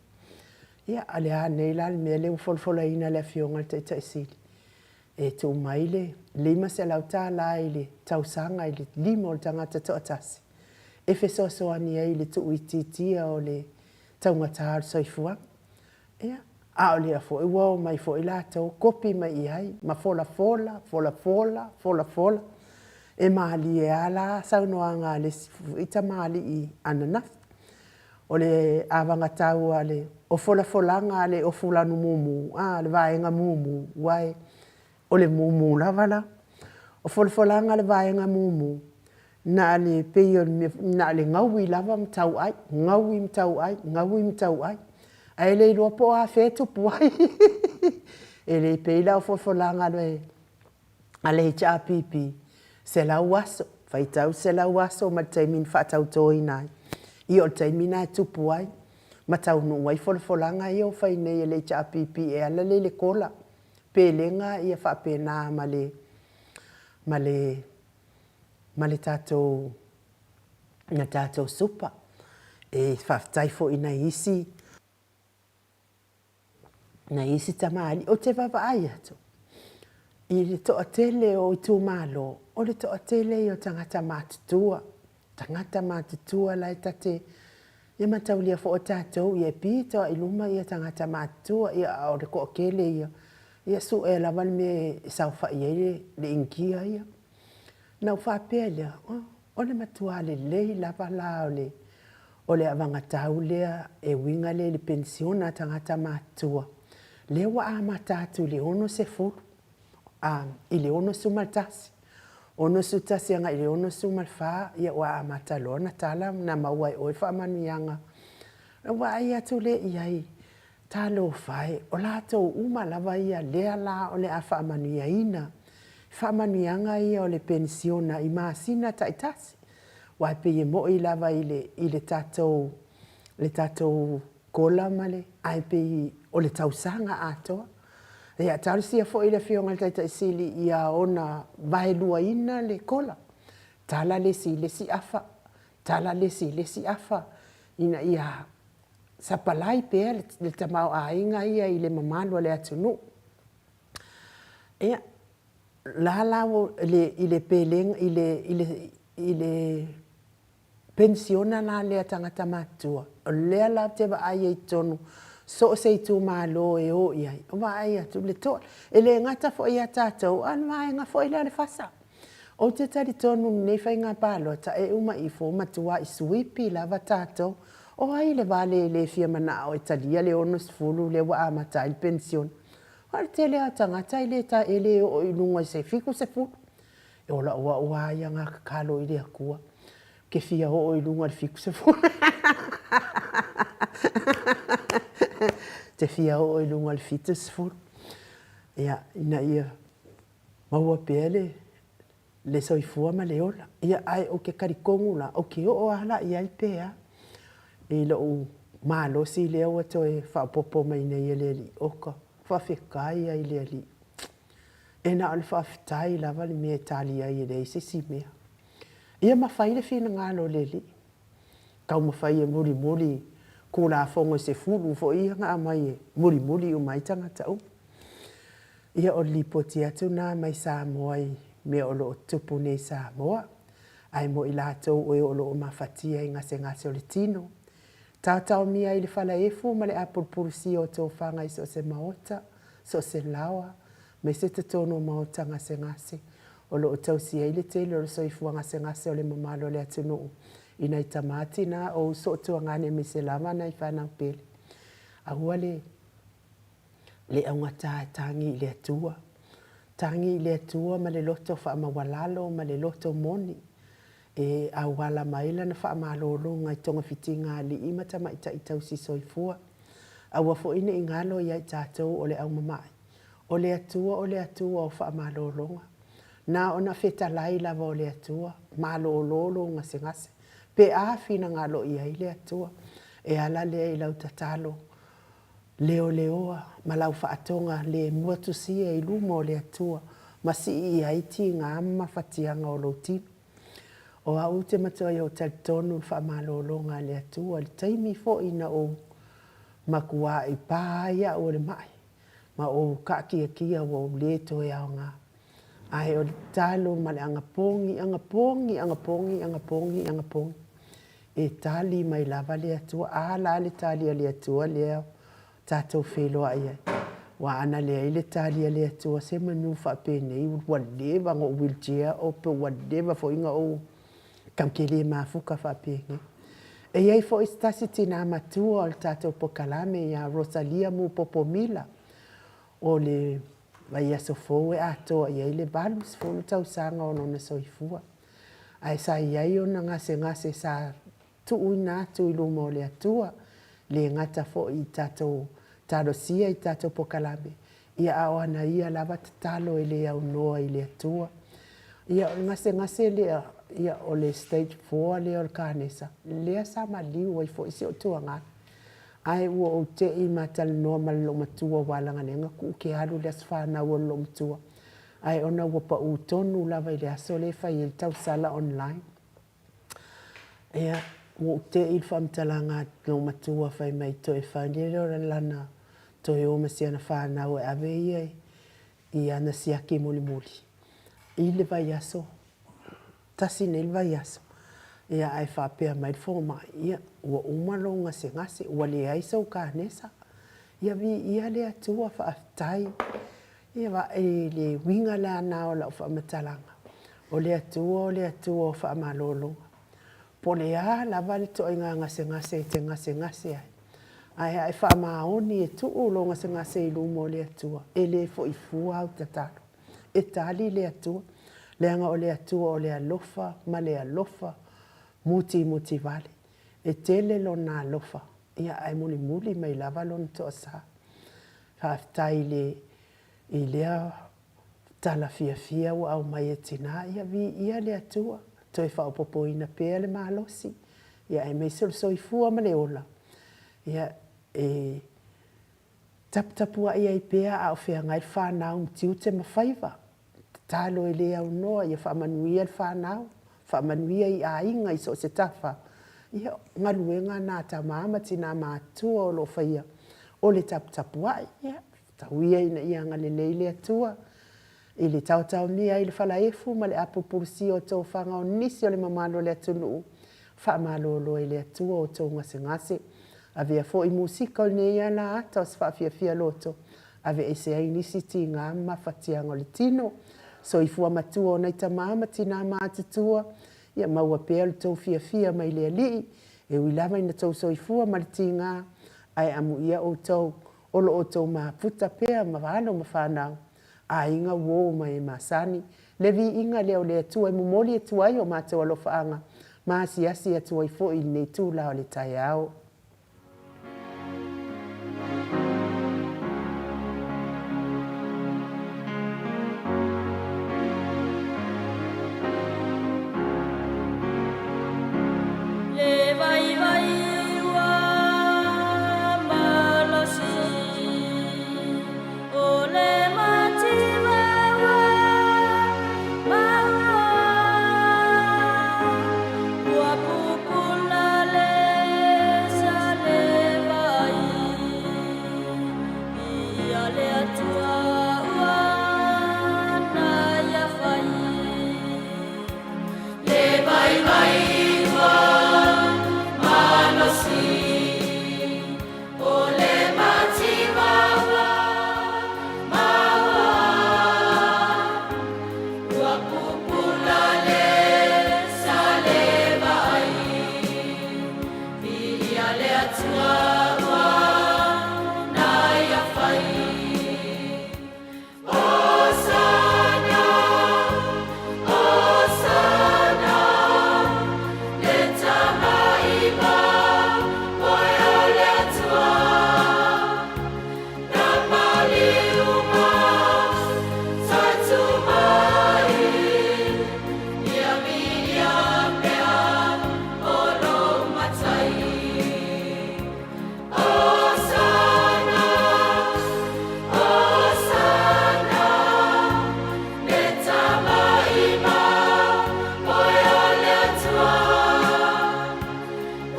Ia, a o le a nei la le mea lea ua folafolaina e le Afioga i le Taitai Sili? E tuu mai le $500 i le tausaga i le lima o le tagata toatasi e fesoasoani ai i le tuuitiitia o le taugata o le soifuaga. Ia, a o lea foi ua omai foi latou kopi mai i ai ma folafola, folafola, folafola. E malie lava la saunoaga a le isi foi tamalii ananafi. O le avagatau a le, o folafolaga a le ofu lanu mumu, a, le vaega mumu, aua o le mumu lava la. O folafolaga a le vaega mumu, na o le pei o le mea foi, na o le gaui lava ma tauai, gaui ma tauai, gaui ma tauai, ae le iloa po o afea e tupu ai. E le pei la o folafolaga a le a le HRPP, 100 aso, faitau le 100 aso ma le taimi na faatautoina ai. Ia o le taimi lena e tupu ai ma taunuu ai folafolaga ia ua fai nei e le HRPP e ala lea i le kola, pelega ia faapena ma le, ma le, ma le tatou, ma tatou supa. E faafetai foi i nai isi nai isi tamalii. Ou te vaavaai atu i le toatele o itumalo, o le toatele ia o tagata matutua, tagata matutua la e ta te, ia mataulia foi o tatou ia e pito lava i luma tagata matutua, ia a o le toatele ia, ia sue lava le mea e saofai ai le Initia ia. Ona ou faapea lea, o le matua lelei lava la o le O le avagatau lea e uiga lea i le penisiona a tagata matutua, lea ua amata atu i le 60, a, i le 61, 61 agai i le 64, ia ua amata loa ona tala ona maua e oe faamanuiaga. Ona ou vaai atu lea i ai, talofa e, o latou uma lava ia lea la o le a faamanuiaina i faamanuiaga ia o le penisiona i masina taitasi. Aua e pei e moni lava i le, i le tatou, le tatou kola ma le, ae pei o le tausaga atoa. Ia, talosia foi le Afioga i le Taitai Sili ia ona vaeluaina le kola, tala le isi i le isi afa, tala le isi i le isi afa, ina ia sapalai pea le tamaoaiga ia i le mamalu o le atunuu. Ia, la la i le pelega, i le, i le, i le penisiona la lea a tagata matutua, o lea la ou te vaai ai i totonu so o se itumalo e o i ai, o vaai atu le toa, e le gata foi ia tatou, a o le vaega foi lea o le FASA. Ou te talitonu i lenei faiga palota e uma ifo ua matuai suipi lava tatou. O ai le vale e le fia manao e talia le 60 lea ua amata ai le penisione? A o le tele lava o tagata e le ta, e le oo i luga i se 70. E ola o au lava ia na tatalo i le Atua, ou te fia oo i luga i le 70. Ou te fia oo i luga i le 70. Ia, ina ia maua pea le, le soifua ma le ola. Ia, ae ou te talitonu la, ou te oo lava la i ai pe a, i lou malosi lea ua toe faaopoopo mai nei e le Alii. Oka, faafetai lava i le Alii. E na o le faafetai lava le mea e tali ai e leai se isi mea. Ia ma fai le finagalo o le Alii. Taumafai e mulimuli Tulafono e 10 foi ia na aumai e mulimuli uma ai tagata uma. Ia o le lipoti atu na mai Samoa i mea o lo o tupu nei i Samoa, ae mo i latou o e o lo o mafatia i gasegase o le tino, taotaomia ai le falaefu ma le apulupulusia o tofaga i so o se maota, so o se laoa, aemaise totonu o maota gasegase o lo o tausi ai le tele o le soifua gasegase o le mamalu o le atunuu i nai tama, tina, o uso, o tuagane aemaise lava nai fanau pele. Aua le le augata e tagi i le Atua. Tagi i le Atua ma le loto faamaualalo ma le loto moni e auala mai lana faamalologa i togafitiga a alii ma tamaitai tausi soifua. Aua foi ne i galo ia i tatou o le au mama'i, o le Atua o le Atua o faamalologa. Na ona fetalai lava o le Atua, malolo lou gasegase, pe a finagalo i ai le Atua. E ala lea i lau tatalo leoleoa ma lau faatoga le muatusia i luma o le Atua ma sii i ai tiga ma mafatiaga o lou tino. O au ou te matuai ou talitonu i le faamalologa a le Atua i le taimi foi na ou makua'i pa ai au o le ma'i ma ou kaakiakia ua ou le toe aoga. Ae o le tatalo ma le agapogi, agapogi, agapogi, agapogi, agapogi, e tali mai lava le Atua. A la le tali a le Atua lea tatou feiloai ai. Aua ana leai le tali a le Atua se manu faapenei ua leva ona ou wheelchair pe ua leva foi ona ou tatou te le mafuta faapenei. E i ai foi se tasi tina matua o le tatou polokalame ia Rosalia Mupopo Mila, o le vaiaso fou e atoa i ai le 80 tausaga o lona soifua. Ae sa i ai ona gasegase sa tuuina atu i luma o le Atua, le gata foi i tatou talosia i tatou polokalame, ia a o ana ia lava tatalo e le aunoa i le Atua. Ia o le gasegase lea, ia o le stage 4 lea o le kanesa, lea sa maliu ai foi si ou tuagana. Ae ua ou te i ma talanoa ma le loomatua aua leaga lea na tuu ou te alu i le aso fanau o le loomatua, ae ona ua pau tonu lava i le aso lea e fai ai le tausala online. Ia, ua ou te i le faamatalaga a loomatua fai mai toe fai lea o lana toe o ma si ana fanau e ave ia i ana siaki mulimuli i le vaiaso tasi nei le vaiaso, ia ae faapea mai le fomai, ia ua uma lou gasegase, ua leai sou kanesa, ia viia le Atua, faafetai. Ia vaai le uiga lena o lau faamatalaga, o le Atua o le Atua o faamalologa. Po o le a lava le ituaiga gasegase e te gasegase ai, ae a e faamaoni e tuu lou gasegase i luma o le Atua, e le foi fua au tatalo. E tali le Atua, leaga o le Atua o le alofa ma le alofa mutimutivale. E tele Lona alofa, ia ae mulimuli mai lava Lona toasa. Faafetai i le i lea tala fiafia ua aumai e tina, ia viia le Atua, toe faaopoopoina pea le malosi, ia aemaise o le soifua ma le ola, ia e Taputapuai ai pea a o feagai le fanau ma tiute ma faiva. Tatalo e le aunoa ia faamanuia le fanau, faamanuia i aiga i so o se tafa. Ia, o galuega na a tama ma tina matutua o lo o faia o le taputapuai. Ia, tau ia ina ia agalelei le Atua I le taotaomia ai le falaefu ma le apulupulusia o tofaga o nisi o le mamalu o le atunuu, faamalolo e le Atua outou gasegase. Avea foi musika o lenei ala ata o se faafiafia loto, aveese ai nisi tiga ma mafatiaga o le tino. Soifua matua o nai tama ma tina matutua, ia maua pea lo tou fiafia mai le Alii, e ui lava ina tou soifua ma le tiga, ae amuia outou o lo outou mafuta pea ma alo ma fanau. Aiga uo ma e masani, le viiga lea o le Atua e momoli atu ai o matou alofaaga ma asiasi atu ai foi i lenei itula o le taeao. Le vaivai ua malosi O le mativa ua maua, ua pupula le le Atua ua na ia fai. Le vaivai ua malosi, o le mativa ua maua. Ua pupula le saleva ai, viia le Atua ua na ia fai. Hosana, Hosana, le Tama moe o le Atua. Na maliu ma tatu mai, ia viia pea o lou Matai. Hosana, Hosana, le Tama moe o le Atua.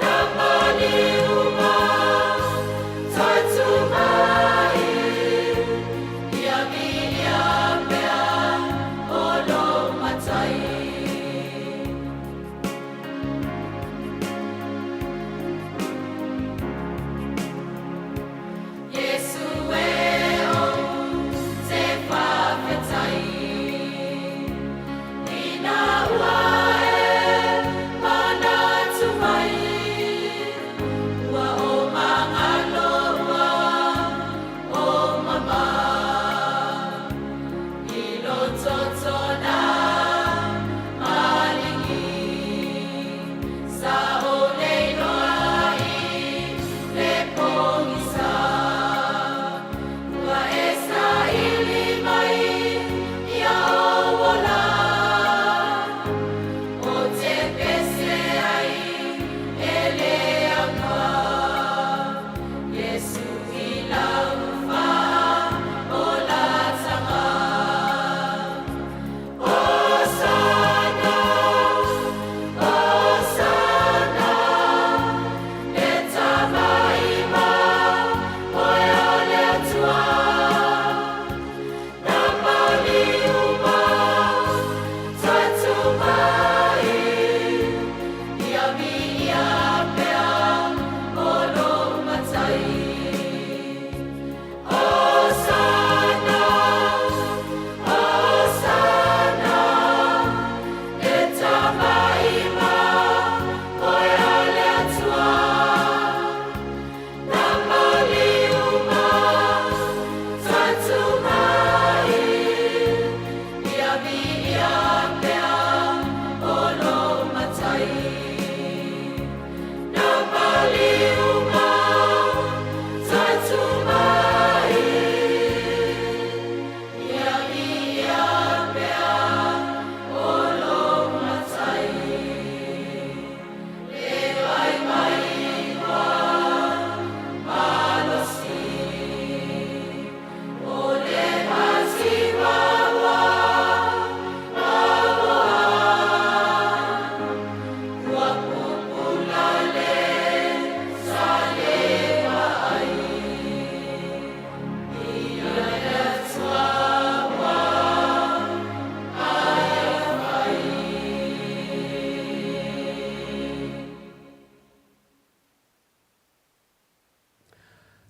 Na maliu ma tatu mai, ia viia pea o lou Matai. Iesu e ou te faafetai, ina ua e manatu mai, ua ou magalo ua ou mama, i lou toto na maligi, sa ou le iloa i le pogisa. Ua e saili mai ia ou ola, ou te pese ai e le aunoa. Iesu i lau faaolataga. Hosana, Hosana, le Tama moe o le Atua. Na maliu ma tatu mai, ia viia pea o lou Matai. Hosana, Hosana, le Tama moe o le Atua. Na maliu ma tatu mai, ia viia pea o lou Matai. Na maliu ma tatu mai, ia viia pea o lou Matai. Le vaivai ua malosi, o le mativa ua maua. Ua pupula le saleva ai, viia le Atua ua na ia fai.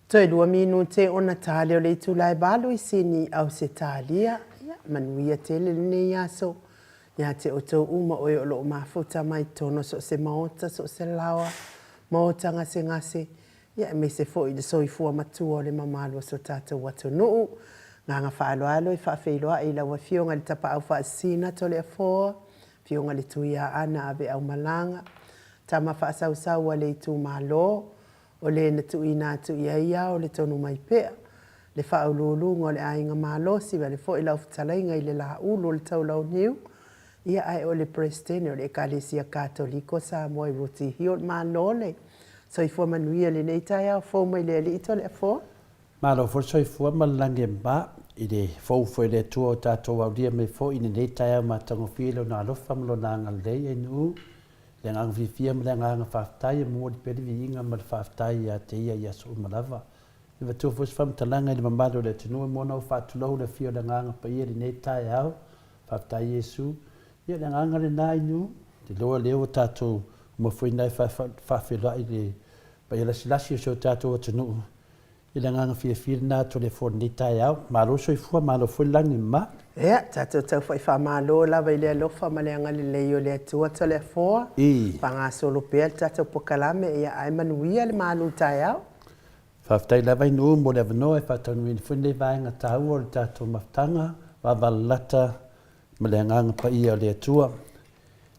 Toe 2 minute ona ta lea o le itula e 8 i Sini, Ausetalia. Ia, manuia tele lenei aso ia te outou uma o e o loo mafuta mai totonu o so o se maota, so o se laoa, maota gasegase, ia aemaise foi le soifua matua o le mamalu o so tatou atunuu. Agaga faaaloalo e faafeiloai i lau Afioga i le Tapaau Faasisina Toleafoa, Afioga i le Tuiaana Aveaumalaga, tama faasausau a le itumalo, o le na tuuina atu i ai ia o le tonu mai pea, le faauluuluga o le aiga malosi vaeane foi lau fetalaiga i le Laulu o le Taulauniu, ia ae o le Peresetene o le Ekalesia Katoliko Samoa i Rooty Hill. Malo le soifua manuia lenei taeao fou mai le Alii Toleafoa. Malo foi le soifua ma le lagi e mama i le fou foi o le Atua o tatou aulia mai foi i lenei taeao matagofie i Lona alofa ma Lona agalelei. Ainu le agaga fiafia ma le agaga faafetai e momoli pea le viiga ma le faafetai ia te Ia i aso uma lava. E avatua foi se faamatalaga i le mamalu o le atunuu e mua ona ou faatulou le afio o le Agaga Paia i lenei taeao. Faafetai Iesu. Ia o le agaga lena i Nuu. Ou te iloa lea ua tatou uma foi na e faafeiloai i le paia lasilasi o si o tatou atunuu. I le agaga fiafia lena Toleafoa i lenei taeao. Malo le soifua, malo foi le lagi e mama. Ia, tatou tau faamalo lava i le alofa ma le agalelei o le Atua Toleafoa. Faagasolo pea le tatou polokalame, ia ae manuia le malu taeao. Faafetai lava i Nuu mo le avanoa e faataunuuina foi lenei vaega taua o le tatou mafutaga vaavalalata ma le Agaga Paia o le Atua.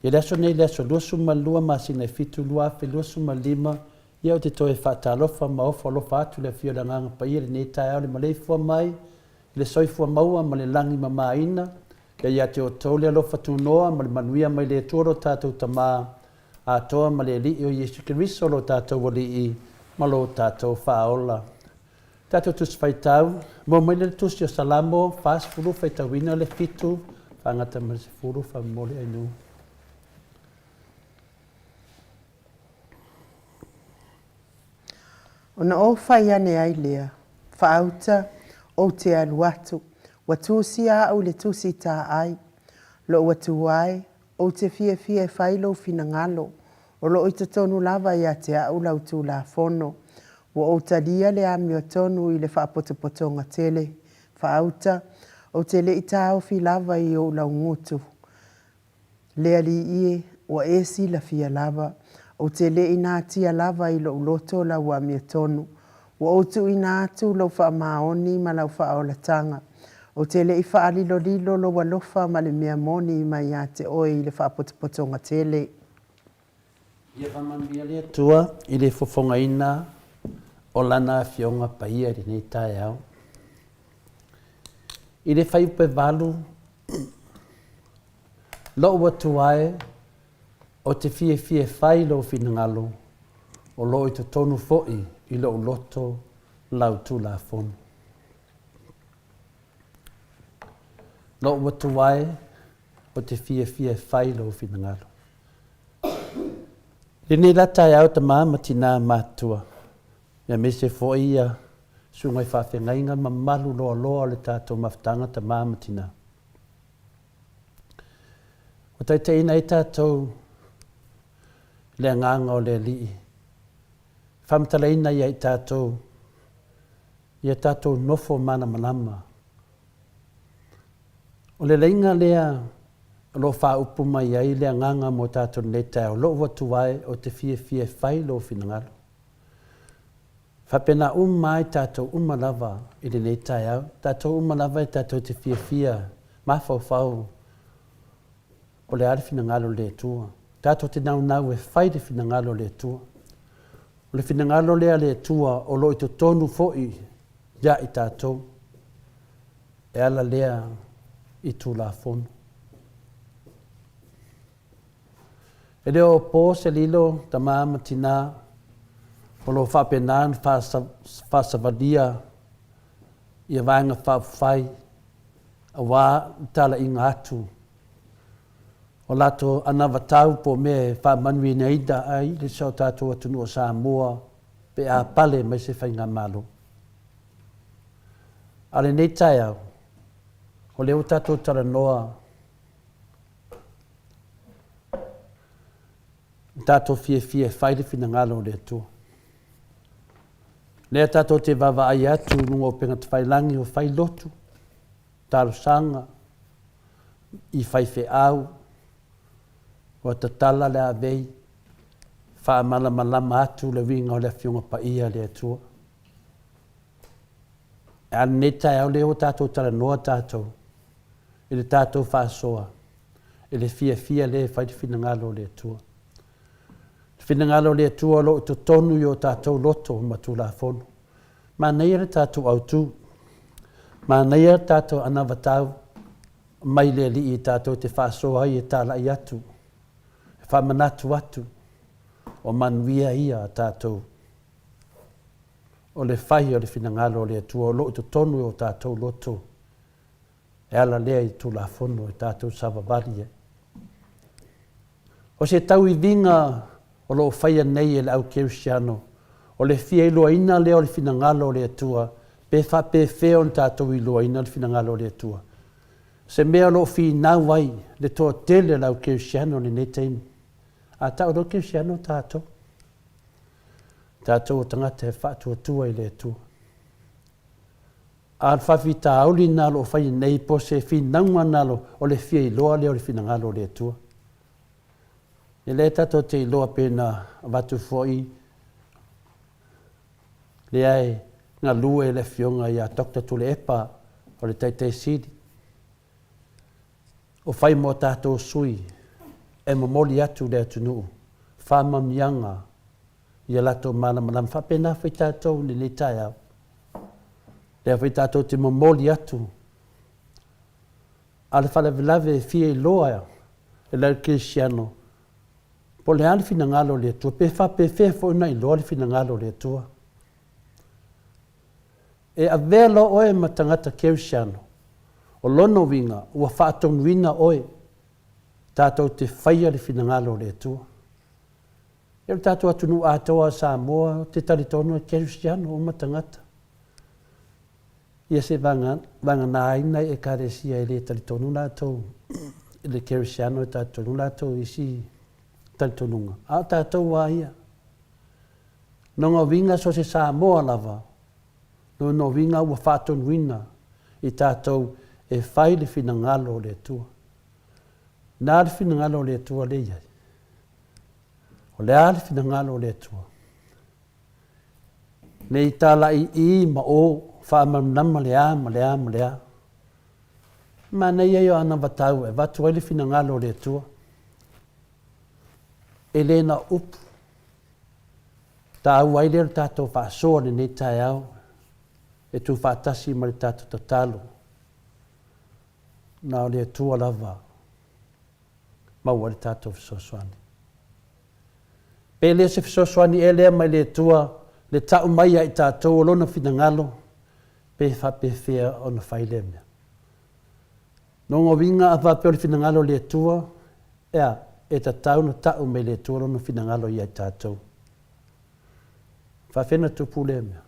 I le aso nei, le aso 22 masina e 7, 2025, ia ou te toe faatalofa ma ofo alofa atu i le afio o le Agaga Paia i lenei taeao i le maleifua mai i le soifua maua ma le lagi mamaina, ia ia te outou le alofa tunoa ma le manuia mai le Atua lo tatou Tama atoa ma le Alii o Iesu Keriso lo tatou Alii ma lo tatou Faaola. Tatou Tusi Faitau, Maua mai le Tusi o Salamo 40 faitauina le 7 faagata ma le 10 faamomoli ainu. Ona ou fai ane ai lea, Faauta, ou te alu atu, ua tusia au i le tusi taai, lou Atua e, ou te fiafia e fai lou finagalo, o loo i totonu lava ia te au lau Tulafono. Ua ou talia le amiotonu i le faapotopotoga tele. Faauta, ou te le i taofi lava i ou laugutu. Le Alii e, ua e silafia lava, ou te le i natia lava i lou loto lau amiotonu. Ua ou tuuina atu lou faamaoni ma lau faaolataga. Ou te le i faalilolilo lou alofa ma le mea moni mai ia te oe i le faapotopotoga tele. Ia faamanuia le Atua i le fofogaina o Lana Afioga Paia i lenei taeao. I le fuaiupu e 8, Lou Atua e, ou te fiafia e fai lou finagalo, o lo o i totonu foi i lou loto lau Tulafono. Lou Atua e, ou te fiafia e fai lou finagalo. I lenei la taeao tama ma tina matutua, aemaise foi ia susuga i faafeagaiga mamalu loaloa o le tatou mafutaga tama ma tina. Ua taitaiina ai tatou i le agaga o le Alii, faamatalaina ia i tatou ia tatou nofo malamalama. O le laina lea o lo o faaupu mai ai le agaga mo tatou i lenei taeao, Lou Atua e, ou te fiafia e fai lou finagalo. Faapena uma ai tatou uma lava i lenei taeao, tatou uma lava e tatou te fiafia mafaufau po o le a le finagalo o le Atua. Tatou te naunau e fai le finagalo o le Atua. O le finagalo lea a le Atua o lo o i totonu foi ia i tatou, e ala lea i Tulafono. E le o po se lilo, tama ma tina, o lo o faapena ona faasavalia ia Vaega Faaupufai aua le talaiga atu o latou anavatau po o mea e faamanuiaina ai si o tatou atunuu o Samoa pe a pale mai se faigamalo. A o lenei taeao, o lea ua tatou talanoa tatou fiafia e fai le finagalo o le Atua. Lea tatou te vaavaai atu i luga o upega tafailagi ua fai lotu, talosaga i faifeau, ua tatala le avei, faamalamalama atu le uiga o le Afioga Paia a le Atua. A o lenei taeao lea ua tatou talanoa tatou i le tatou faasoa i le fiafia lea e fai le finagalo o le Atua. Le finagalo o le Atua o lo o i totonu i o tatou loto ma Tulafono. Manaia le tatou autu. Manaia le tatou anavatau mai le Alii tatou te faasoa ai e talai atu, e faamanatu atu, o manuia ia a tatou. O le fai o le finagalo o le Atua o lo o i totonu i o tatou loto. E ala lea i Tulafono e tatou savavali ai. O se tauiviga o lo o faia nei e le au kerisiano, O le fia iloaina lea o le finagalo o le Atua, pe faapefea ona tatou iloaina le finagalo o le Atua? Se mea o lo o finau ai le toatele o le au kerisiano i lenei taimi. A tau loa kerisiano tatou, tatou o tagata e faatuatua i le Atua. A o le faafitauli lena o lo o faia nei po o se finauga lena o le fia iloa lea o le finagalo o le Atua. Ia lea tatou te iloa pei ona avatu foi lea e galue le Afioga ia Doctor Tuilaepa o le Taitai Sili o fai mo tatou sui e momoli atu i le atunuu faamanuiaga ia latou malamalama. Faapena foi tatou i lenei taeao, lea foi tatou te momoli atu a o le faalavelave e fia iloa e le kerisiano po o le a le finagalo o le Atua, pe faapefea foi ona iloa le finagalo o le Atua. E avea loa oe ma tagata kerisiano, o lona uiga ua faatonuina oe tatou te faia le finagalo o le Atua. Ia o le tatou atunuu atoa o Samoa, ou te talitonu e kerisiano uma tagata. Ia se vagana ai nai Ekalesia e le talitonu latou i le kerisiano e talitonu latou i isi talitonuga, a o tatou lava ia. Lona uiga so o se Samoa lava, lona uiga ua faatonuina i tatou e fai le finagalo o le Atua. Na le finagalo o le Atua lea e i ai? O le a le finagalo o le Atua? Ne i talai i ma o, faamalamalama le a ma le a ma le a. Manaia ia o anavatau e avatu ai le finagalo o le Atua. E le na o upu. Taua ai lea o le tatou faasoa i lenei taeao e tuufaatasi ma le tatou tatalo. Na o le Atua lava maua ai le tatou fesoasoani. Pe le o se fesoasoani ea lea mai le Atua le tau mai ia i tatou o Lona finagalo, pe faapefea ona fai lea mea. Lona uiga a faapea o le finagalo o le Atua, ea, e tatau ona tau mai le Atua Lona finagalo ia i tatou. E faapefea ona tupu lea mea?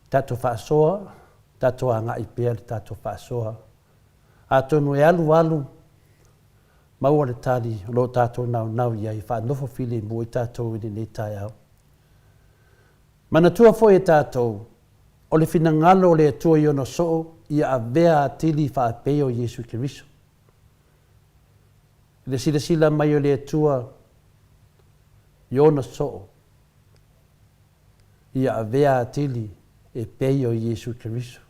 Tatou faasoa, tatou agai pea le tatou faasoa. Atonu e alu alu, maua le tali o lo o tatou naunau i ai e faanofo filemu ai tatou i lenei taeao. Manatua foi e tatou, o le finagalo o le Atua i ona soo ia avea atili faapei o Iesu Keriso. I le silasila mai o le Atua i ona soo, ia avea atili e pei o Iesu Keriso.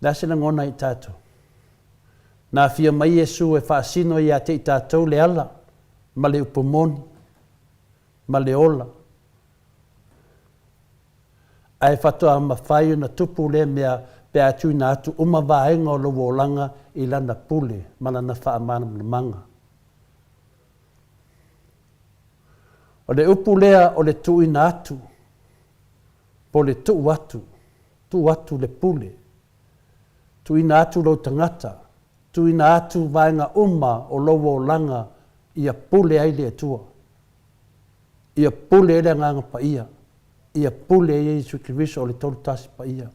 Le a se lagona i tatou? Na afio mai Iesu e faasino ia te i tatou le ala ma le upu moni ma le ola. Ae faatoa mafai ona tupu lea mea pe a tuuina atu uma vaega o lou olaga i Lana pule ma Lana faamalamalamaga. O le upu lea o le tuuina atu, po o le tuu atu, tuu atu le pule, tuuina atu lou tagata, tuuina atu vaega uma o lou olaga ia pule ai le Atua, ia pule ai le Agaga Paia, ia pule ai Iesu Keriso o le Tolutasi Paia.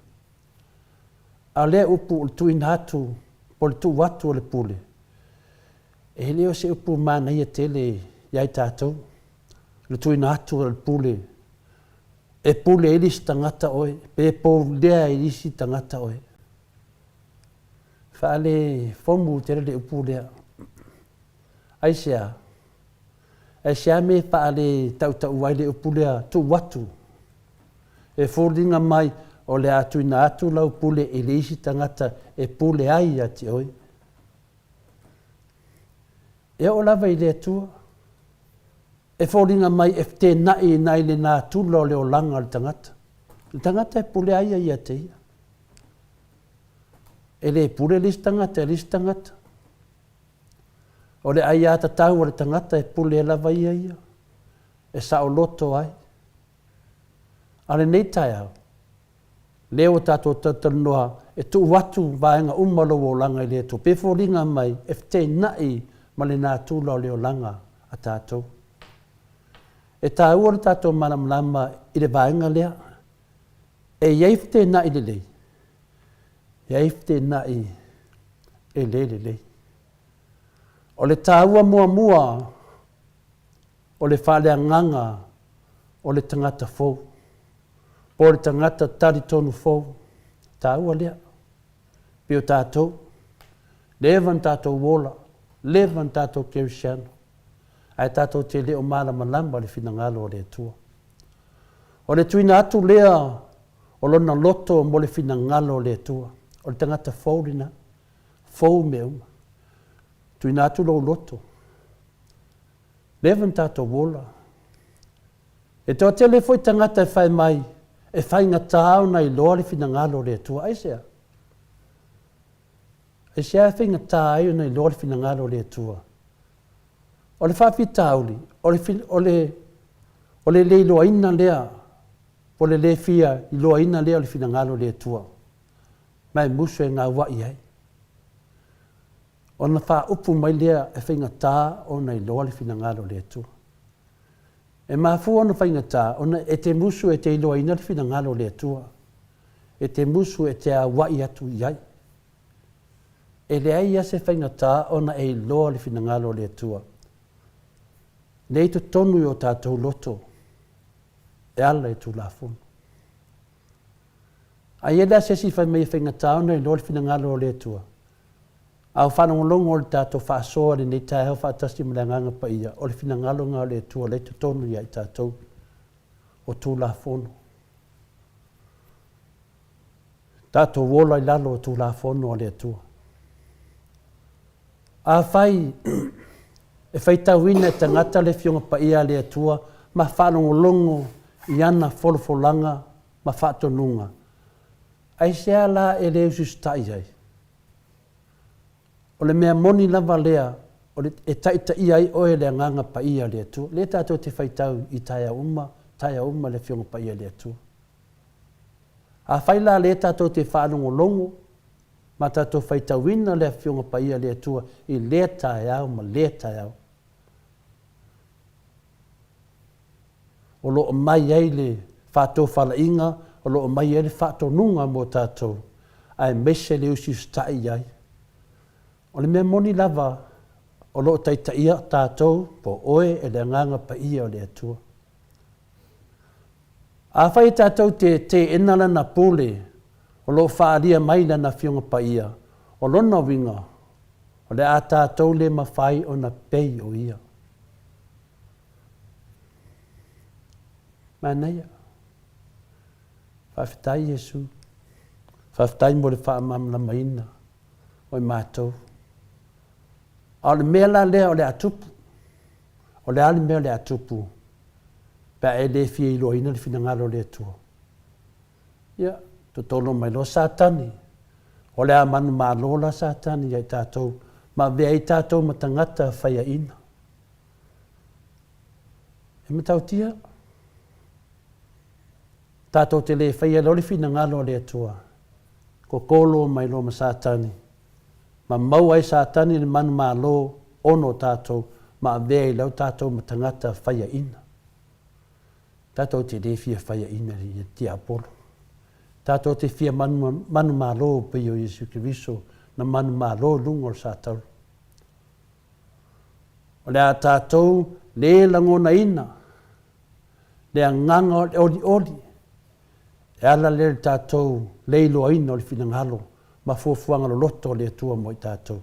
A o lea upu o le tuuina atu po o le tuu atu o le pule, e le o se upu manaia tele ia i tatou, le tuuina atu o le pule E pule ai le isi tagata oe, pe poulea ai le isi tagata oe. Faale fomu tele le upu lea. Aisea? Aisea me faale tautau ai le upu lea tuu atu? E foliga mai o le a tuuina atu lau pule i le isi tagata e pule ai ia te oe. E oo lava i le Atua. E foliga mai e fetenaʻi nai le natura o le olaga o le tagata. O le tagata e pule a ia ia te ia. E le pule le isi tagata i le isi tagata. O le aiatatau a le tagata e pule lava ia ia, e saoloto ai. A o lenei taeao, Lea ua tatou talatalanoa e tuu atu vaega uma o lou olaga i le Atua, pe foliga mai e feteenai ma le natura o le olaga a tatou. E tāua lo tātou malamalama i le vaega lea. E i ai fetenaʻi lelei, e i ai fetenaʻi e le lelei. O le tāua muamua o le faaleagaga o le tagata fou, po o le tagata talitonu fou, tāua lea. Pei o tātou, leva ona tātou ola, leva ona tātou kerisiano, ae tātou te le o malamalama i le finagalo o le Atua. O le tuuina atu lea o lona loto mo le finagalo o le Atua. O le tagata fou lena, fou mea uma. Tuuina atu lou loto. Leva ona tātou ola. E toatele foi tagata e fai mai, e faigata ona iloa le finagalo o le Atua. Aisea? Aisea e faigata ai ona iloa le finagalo o le Atua? O le faafitauli, o le, o le, o le le iloaina lea, po o le le fia iloaina lea o le finagalo o le Atua, ma e musu e gaua'i ai. Ona faaupu mai lea e faigata ona iloa le finagalo o le Atua. E mafua ona faigata ona e te musu e te iloaina le finagalo o le Atua. E te musu e te aua'i atu i ai. E leai ia se faigata ona e iloa le finagalo o le Atua. Lea i totonu i o tatou loto e ala i Tulafono. A i ai la se isi fai mai e faigata ona iloa le finagalo o le Atua, a o faalogologo i le tatou faasoa i lenei taeao faatasi ma le Agaga Paia, o le finagalo lena o le Atua lea i totonu ia i tatou, o Tulafono. Tatou ola i lalo o Tulafono a le Atua. Afai e faitauina e tagata le Afioga Paia a le Atua ma faalogologo i ana folafolaga ma faatonuga, aisea la e le usiusitai ai? O le mea moni lava lea o le, e taitaia ai oe e le Agaga Paia o le Atua. Lea tatou te faitau i taeao uma, taeao uma le Afioga Paia a le Atua. Afai la lea tatou te faalogologo ma tatou faitauina le Afioga Paia a le Atua i lea taeao ma lea taeao, o lo o mai ai le faatofalaiga, o lo o mai ai le faatonuga mo tatou, aemaise le usiusitai i ai. O le mea moni lava, o lo o taitaia tatou po o oe e le Agaga Paia o le Atua. Afai e tatou te teena Lana pule o lo o faaalia mai Lana Afioga Paia, o lona uiga, o le a tatou le mafai ona pei o Ia. Manaia. Faafetai Iesu. Faafetai mo le faamalamalamaina o i matou. A o le mea la lea o le a tupu, o le a le mea o le a tupu pe a e le fia iloaina le finagalo o le Atua? Ia, totolo mai loa Satani. O le a manumalo la Satani ia i tatou, ma avea ai tatou ma tagata faiaina. E matautia, tatou te le faia loa le finagalo o le Atua, kokolo mai loa ma Satani, ma maua ai Satani le manumalo ona o tatou, ma avea i lau tatou ma tagata faiaina. Tatou te le fia faiaina i le tiapolo. Tatou te fia manumalo pei o Iesu Keriso na manumalo i luga o le satauro. O le a tatou le lagonaina le agaga o le olioli e ala lea i le tatou le iloaina o le finagalo ma fuafuaga loloto o le Atua mo i tatou.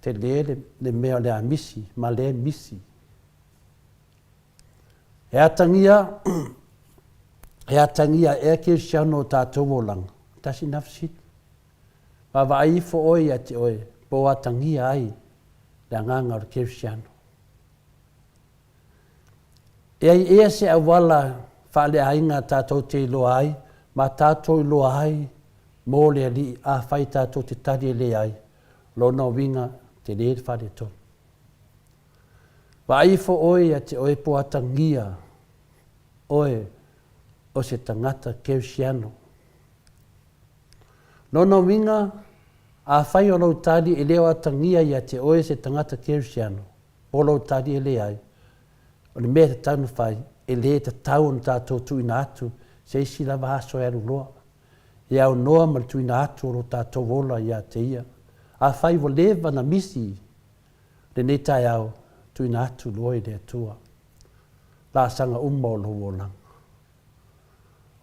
Tele le, le mea o le a misi ma le misi. E atagia, e atagia ea kerisiano o tatou olaga? Tasi lena fesili. Vaavaai ifo oe ia te oe po o atagia ai le agaga o le kerisiano. E ai ea se auala faaleaiga tatou te iloa ai ma tatou iloa ai mo le Alii afai tatou te tali e leai, lona uiga tele le faaletonu. Vaai ifo oe ia te oe po o atagia oe o se tagata kerisiano. Lona uiga, afai o lou tali e le o atagia ia te oe se tagata kerisiano, po o lou tali e leai, O le mea e tatau ona fai, e le tatau ona tatou tuuina atu se isi lava aso e alu loa, e aunoa ma le tuuina atu o lo tatou ola ia te Ia. Afai ua leva ona misi lenei taeao, tuuina atu loa i le Atua laasaga uma o lou olaga.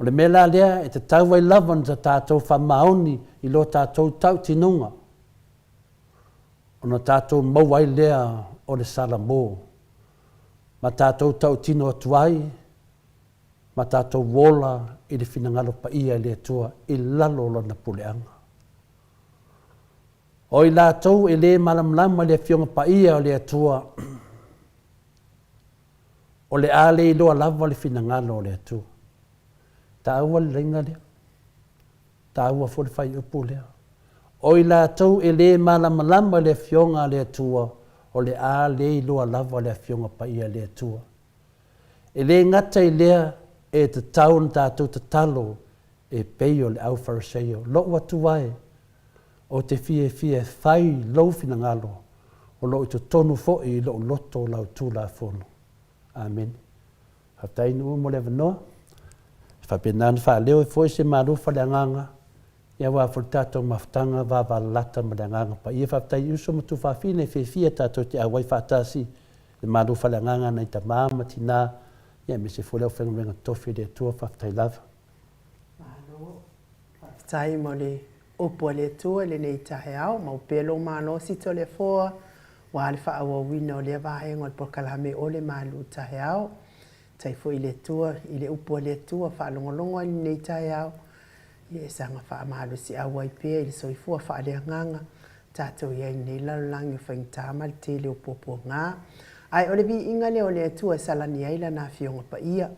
O le mea la lea e tatau ai lava ona tatou faamaoni i lo tatou tautinoga, ona tatou maua ai lea o le salamo, ma tatou tautino atu ai ma tatou ola i le finagalo paia i le Atua i lalo o Lana puleaga. O i latou e le malamalama i le Afioga Paia o le Atua, o le a le iloa lava le finagalo o le Atua. Taua le laina lea. Taua foi le fuaiupu lea. O i latou e le malamalama i le Afioga a le Atua, o le a le iloa lava le Afioga Paia a le Atua. E le gata i lea, e tatau ona tatou tatalo e pei o le au Fariseio, Lou Atua e, ou te fiafia e fai lou finagalo, o lo o i totonu foi i lou loto lau Tulafono. Amene. Faafetai Nuu mo le avanoa. E faapena ona faaleo ai foi se malu faaleagaga aua foi le tatou mafutaga vavalalata ma le Agaga Paia. Faafetai i uso ma tuafafine e fiafia tatou te auai faatasi i le malu faaleagaga a nai tama ma tina, aemaise foi le aufaigaluega totofi a le Atua. Faafetai lava. Malo. Faafetai mo le upu a le Atua i lenei taeao. Mau pea lou malosi Toleafoa aua le faaauauina o lea vaega o le polokalame o le malu taeao. Faafetai foi i le Atua i le upu a le Atua faalogologo ai i lenei taeao. Ia e saga faamalosiau ai pea i le soifua faaleagaga tatou i ai i lenei lalolagi o faigata ma le tele o puapuaga. Ae o le viiga lea o le Atua e salani ai Lana Afioga Paia.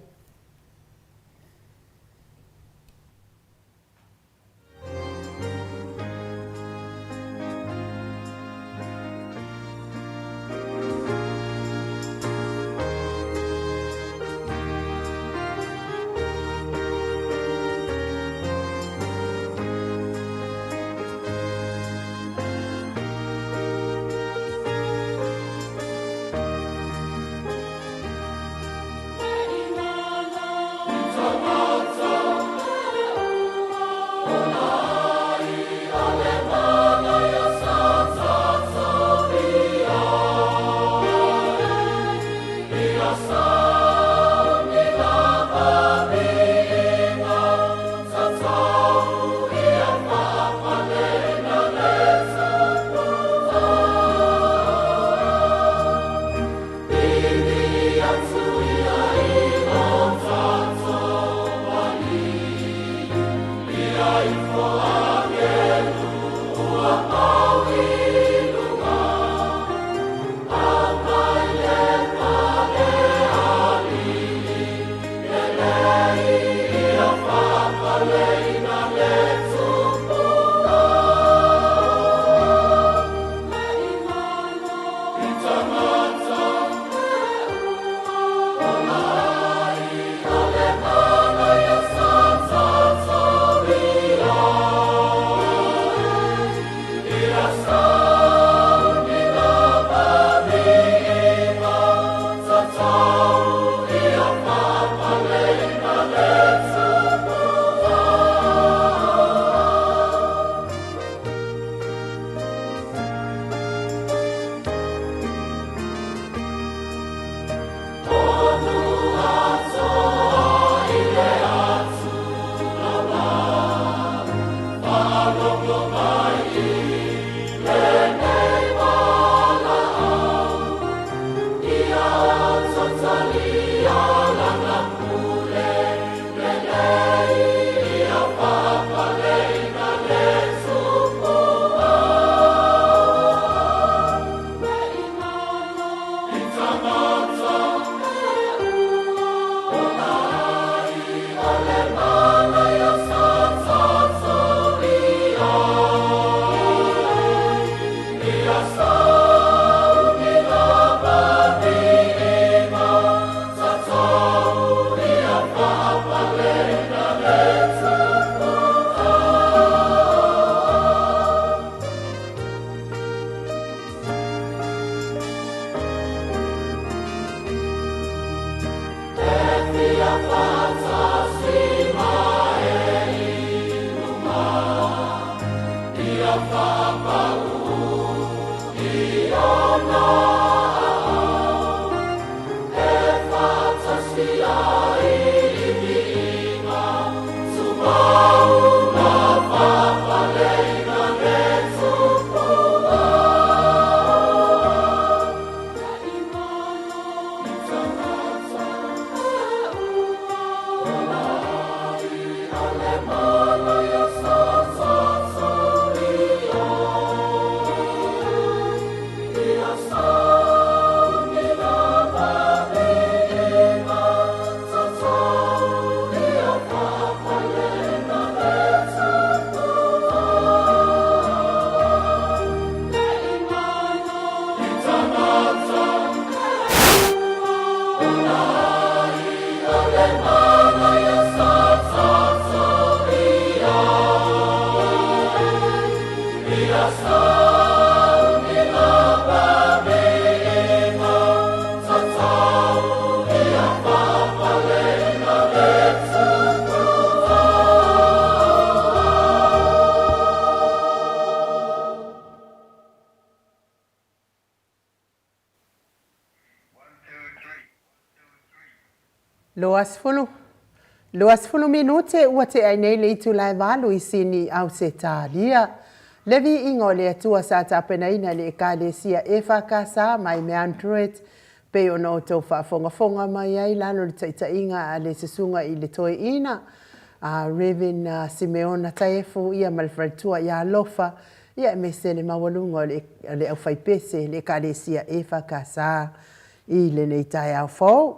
20, 20 minute ua tea ai nei le itula e valu i Sini, Ausetalia. Le viiga o le Atua sa tapenaina e le Ekalesia EFKS mai Mount Druitt, pei ona outou faafogafoga mai ai lalo i le taitaiga a le Susuga i le Toeaina a Rev. Simeona Taefu ia ma le faletua ia Alofa, ia aemaise le maualuga o le le aufaipese le Ekalesia EFKS i lenei taeao fou.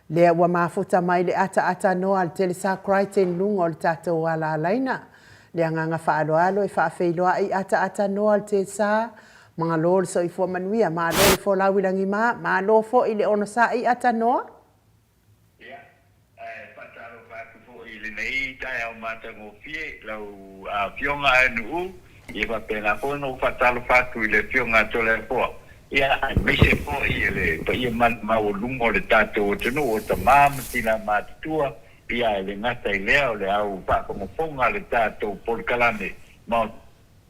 Lea ua mafuta mai le ataata noa a le Telesa Crichton luga o le tatou ala alaina. Le agaga faaaloalo e faafeiloai ataata noa le Telesa, malo le soifua manuia, malo le folau i lagima, malo foi le onosai atanoa. Ia, ae faatalofa atu foi i lenei taeao matagofie i lau Afioga Aenuu, ia faapena foi ona ou faatalofa atu i le Afioga a Toleafoa, ia aemaise foi le paia ma le maualuga o le tatou atunuu o tama ma tina matutua, ia ae le gata i lea o le au faafogafoga a le tatou polokalame ma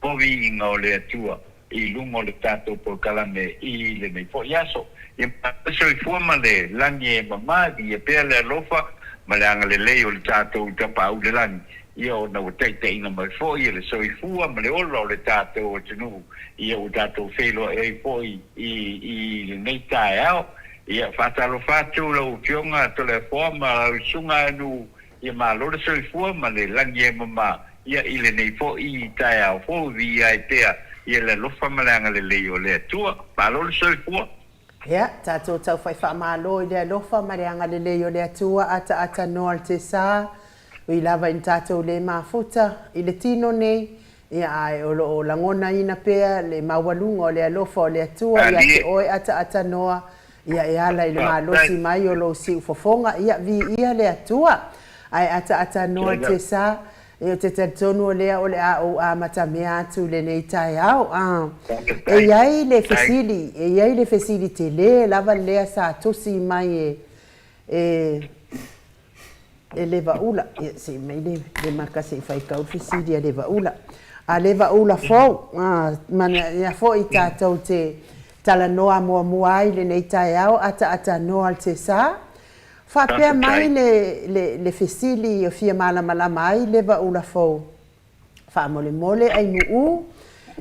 o viiga o le Atua i luga o le tatou polokalame i lenei foi aso. Ia malo le soifua ma le lagi e mama, viia pea le alofa ma le agalelei o le tatou Tapaau i le lagi, ia ona ua taitaiina mai foi e le soifua ma le ola o le tatou atunuu, ia ua tatou feiloai ai foi i lenei taeao. Ia faatalofa atu lau Afioga Toleafoa ma lau Susuga Aenuu Ia malo le soifua ma le lagi e mama ia i lenei foi taeao fou, viia ai pea ia le alofa ma le agalelei o le Atua. Malo le soifua. Ia, tatou taufai faamalo i le alofa ma le agalelei o le Atua ataata noa le tesa, ui lava ina tatou le mafuta i le tino nei, ia ae o lo o lagonaina pea le maualuga o le alofa o le Atua ia te oe ataata noa Ia e ala i le malosi mai o lou siufofoga, ia viia le Atua. Ae ataata noa te sa, ia ou te talitonu o lea o le a ou amatamea atu i lenei taeao. A, e i ai le fesili, e i ai le fesili tele lava lea sa tusi mai e, e, E Levaula, ia se i mai le, le maka se i faitau le fesili a Levaula. A Levaula fou, a, mana ia foi tatou te talanoa muamua ai lenei taeao ataatanoa le tesa. Faapea mai le, le, le fesili e fia malamalama ai Levaula fou. Faamolemole Ainuu,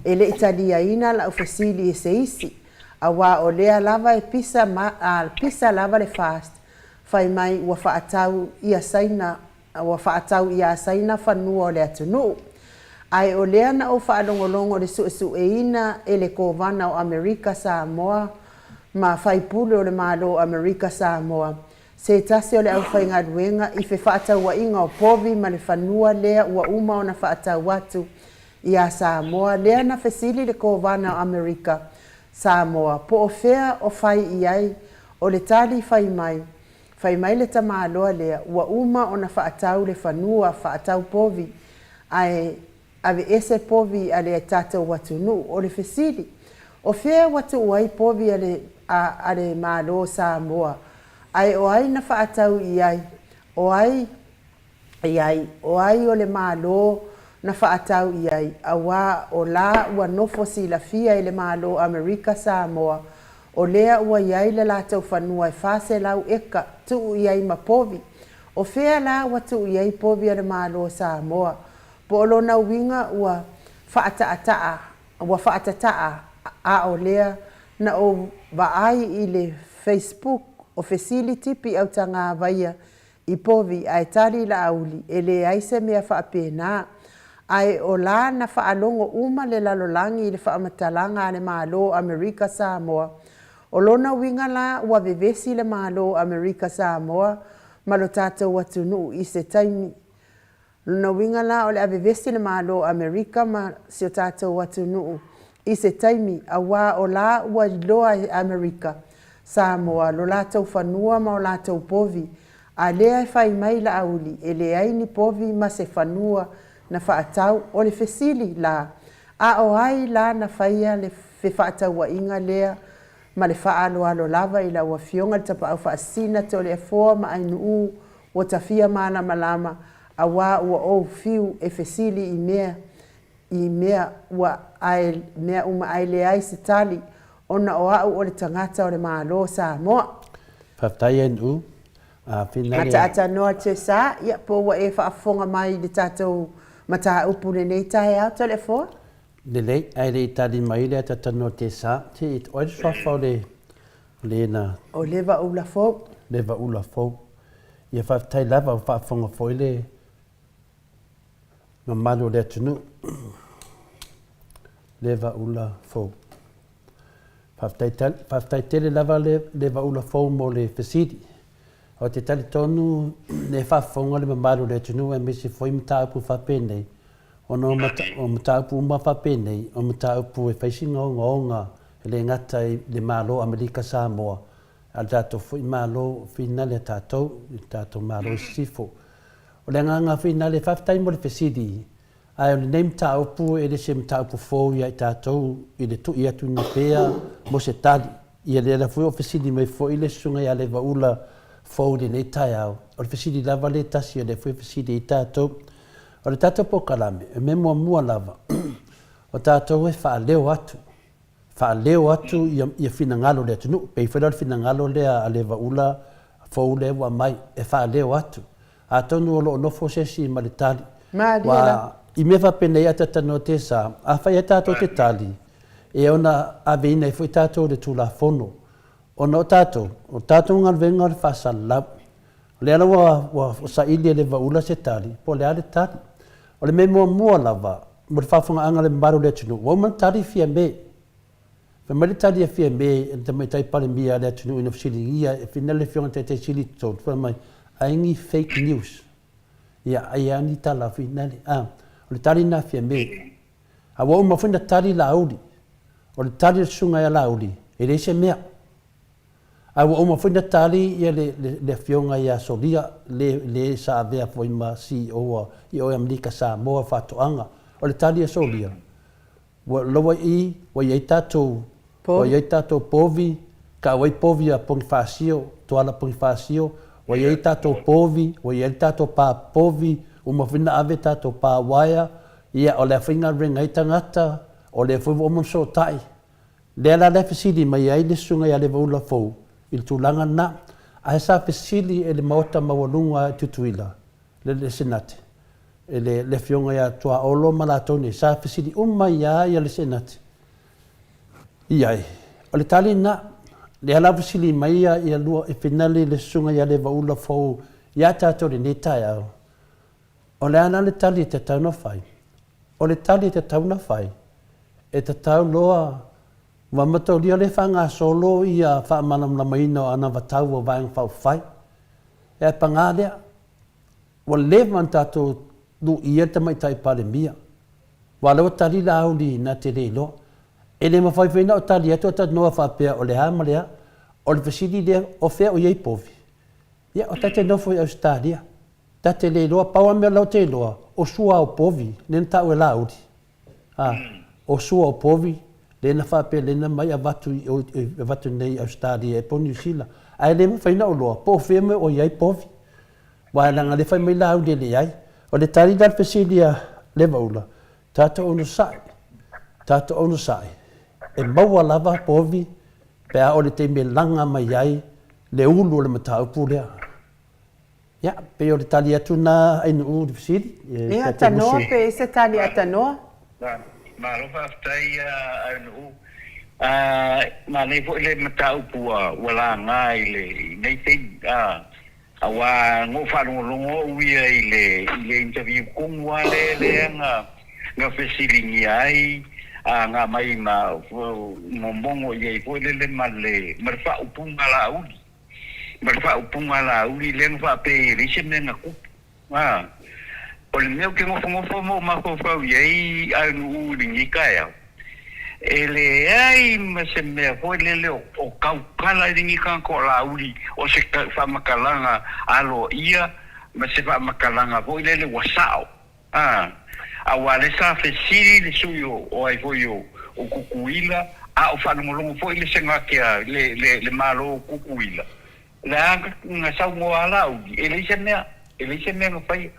e le i taliaina lau fesili e se isi, auā o lea lava e pisa ma, a, pisa lava le fast, fai mai ua faatau ia Saina, ua faatau iā Saina fanua o le atunuu. Ae o lea na ou faalogologo i le suesueina e le Kovana o Amerika Samoa ma faipule o le Malo o Amerika Samoa, se tasi o le aufaigaluega i fefaatauaiga o povi ma le fanua lea ua uma ona faatau atu iā Samoa, lea na fesili le Kovana o Amerika Samoa, po o fea o fai i ai, o le tali fai mai, fai mai le tamaloa lea, ua uma ona faatau le fanua, faatau povi, ae aveese povi a le tatou atunuu. O le fesili, o fea ua tuu ai povi a le, a, a le Malo o Samoa, ae o ai na faatau i ai, o ai i ai, o ai o le Malo na faatau i ai, auā o la ua nofo silafia e le Malo o Amerika Samoa, o lea ua i ai le latou fanua e 400 eka, tuu i ai ma povi. O fea la ua tuu i ai povi a le Malo o Samoa? Po o lona uiga ua faataata'a, ua faatata'a a o lea na ou vaai i le Facebook o fesili tipi autagavaia i povi ae tali Laauli e leai se mea faapena. Ae o la na faalogo uma le lalolagi i le faamatalaga a le Malo o Amerika Samoa. O lona uiga la ua vevesi le Malo o Amerika Samoa ma lo tatou atunuu i se taimi Lona uiga la o le a vevesi le Malo o Amerika ma si o tatou atunuu i se taimi auā o la ua iloa e Amerika Samoa lo latou fanua ma o latou povi, a lea e fai mai Laauli e leai ni povi ma se fanua na faatau, o le fesili la, a o ai la na faia le fefaatauaiga lea ma le faaaloalo lava i lau Afioga i le Tapaau Faasisina Toleafoa ma Ainuu Ua tafia malamalama, auā ua ou fiu e fesili i mea i mea ua ae mea uma ae leai se tali, ona o a'u o le tagata o le Malo o Samoa. Faafetai NU. A finale. Ataata noa Tessa, ia po ua e faafofoga mai i le tatou mataupu lenei taeao, Toleafoa? Lelei, ae le i tali mai le ataata noa Tessa, se i o ai le suafa o le Lena. O Leva Ula Fou. Leva Ula Fou. Ia faafetai lava ua faafofoga foi le mamalu o le atunuu. Leva Ula Fou. Faafetai, faafetai tele lava le Leva Ula Fou mo le fesili. Ou te talitonu e faafofoga le mamalu o le atunuu aemaise foi mataupu faapenei, ona o mataupu uma faapenei, o mataupu e fai sina ogaoga e le gata i le Malo o Amerika Samoa, a o le tatou foi Malo finale a tatou, le tatou Malo i Sisifo. O le agaga finale, faafetai mo le fesili, ae o lenei mataupu e le se mataupu fou ia i tatou i le tui atu ina pea mo se tali. Ia lea la foi o fesili mai foi le Susuga ia Levaula fou i lenei taeao, o le fesili lava lea e tasi o lea foi e fesili ai tatou. O le tatou polokalame, o le mea muamua lava, o tatou e faaleo atu, faaleo atu ia, ia finagalo o le atunuu. E pei foi la o le finagalo lea a Levaula fou lea ua aumai, e faaleo atu. Atonu o lo o nofo se isi ma le tali. Malie la. Ua, i mea faapenei a tatanoa tesa, afai a tatou te tali, e ona aveina ai foi tatou i le Tulafono. Ona o tatou, o tatou galuega o le faasalalau. O lea la ua, ua saili e Levaula se tali, po o le a le tali. O le mea muamua lava, mo le faafofogaaga a le mamalu o le atunuu, ua uma ona tali Fiame. Fai mai le tali a Fiame i le Tamaitai Palemia a le atunuu ina fesiligia e fina le Afioga i le Taitai Sili i totonu, fai mai, ai ni fake news. Ia, ai lava ni tala finale. A, o le tali lena a Fiame. A ua uma foi ona tali Laauli. O le tali a le Susuga ia Laauli, e leai se mea. A ua uma foi ona tali ia le, le, le Afioga ia Solia, le, le sa avea foi ma CEO a, i o i Amerika Samoa, Faatoaga. O le tali a Solia, Ua loa i, ua i ai tatou, ua i ai tatou povi, kau ai povi a Ponifasio, Tuala Ponifasio, ua i ai tatou povi, ua i ai le tatou pā povi, uma foi na ave tatou pā uaea, ia o le a faigaluega ai tagata, o lea foi ua uma ona fesootai. Lea la lea fesili mai ai le Susuga ia Levaula Fou i le tulaga lena. Ae sa fesili e le Maota Maualuga i Tutuila, le, le Senate, e le, le Afioga ia Tuaolo ma latou nei, sa fesili uma ai lava ia le Senate i ai. O le tali lena, lea la ua fesili mai ia, ia lua, e finali le Susuga ia Levaula Fou ia tatou i lenei taeao, o le a la le tali e tatau ona fai? O le tali e tatau ona fai, e tatau loa ua mataulia lea e faagasolo ia faamalamalamaina o anavatau o Vaega Faaupufai. Ae paga lea, Ua leva ona tatou luia le Tamaitai Palemia. Aua o lea ua tali Laauli na te le iloa. E le mafai foi ona ou tali atu ae noa faapea o le a ma le a. O le fesili lea, o fea o i ai povi? Ia, o ta te nofo i Ausetalia. Ta te le iloa. Pau lava le mea la ou te iloa, o sua o povi lea na taua e Laauli. A, o sua o povi, lea na faapea lea na mai avatu i o, avatu nei i Ausetalia e po o Niu Sila. Ae le mafai ona ou iloa po o fea mea o i ai povi. Aua leaga lea fai mai Laauli e leai. O le tali la o le fesili a Levaula, tatou onosai, tatou onosai, e maua lava povi pe a oo i le taimi e laga mai ai le ulu o le mataupu lea. Ia, pei o le tali atu na Ainuu i le fesili. Ia, tanoa pe i se tali a tanoa. Malo faafetai Ainuu. Manaia foi le mataupu ua laga i lenei taimi. Aua na ou faalogologo au ia i le i le interview tonu lava lea lea na na fesiligia ai a na aumai ma momono i ai foi lele ma le ma le faaupuga a Laauli. Ma le faaupuga a Laauli lea na faapea e leai se mea na tupu. A o le mea ou te nofonofo ma ou mafaufau i ai Aunuu i lenei taeao, E leai ma se mea foi lele o tautala i lenei tagata o Laauli o se faamatalaga aloaia ma se faamatalaga foi lele ua sao. A, aua lea sa fesili le sui o ai foi o Tutuila, a o faalogologo foi le Senate a le Malo o Tutuila, Le a na saunoa a Laauli, e leai se mea, e leai se mea na faia.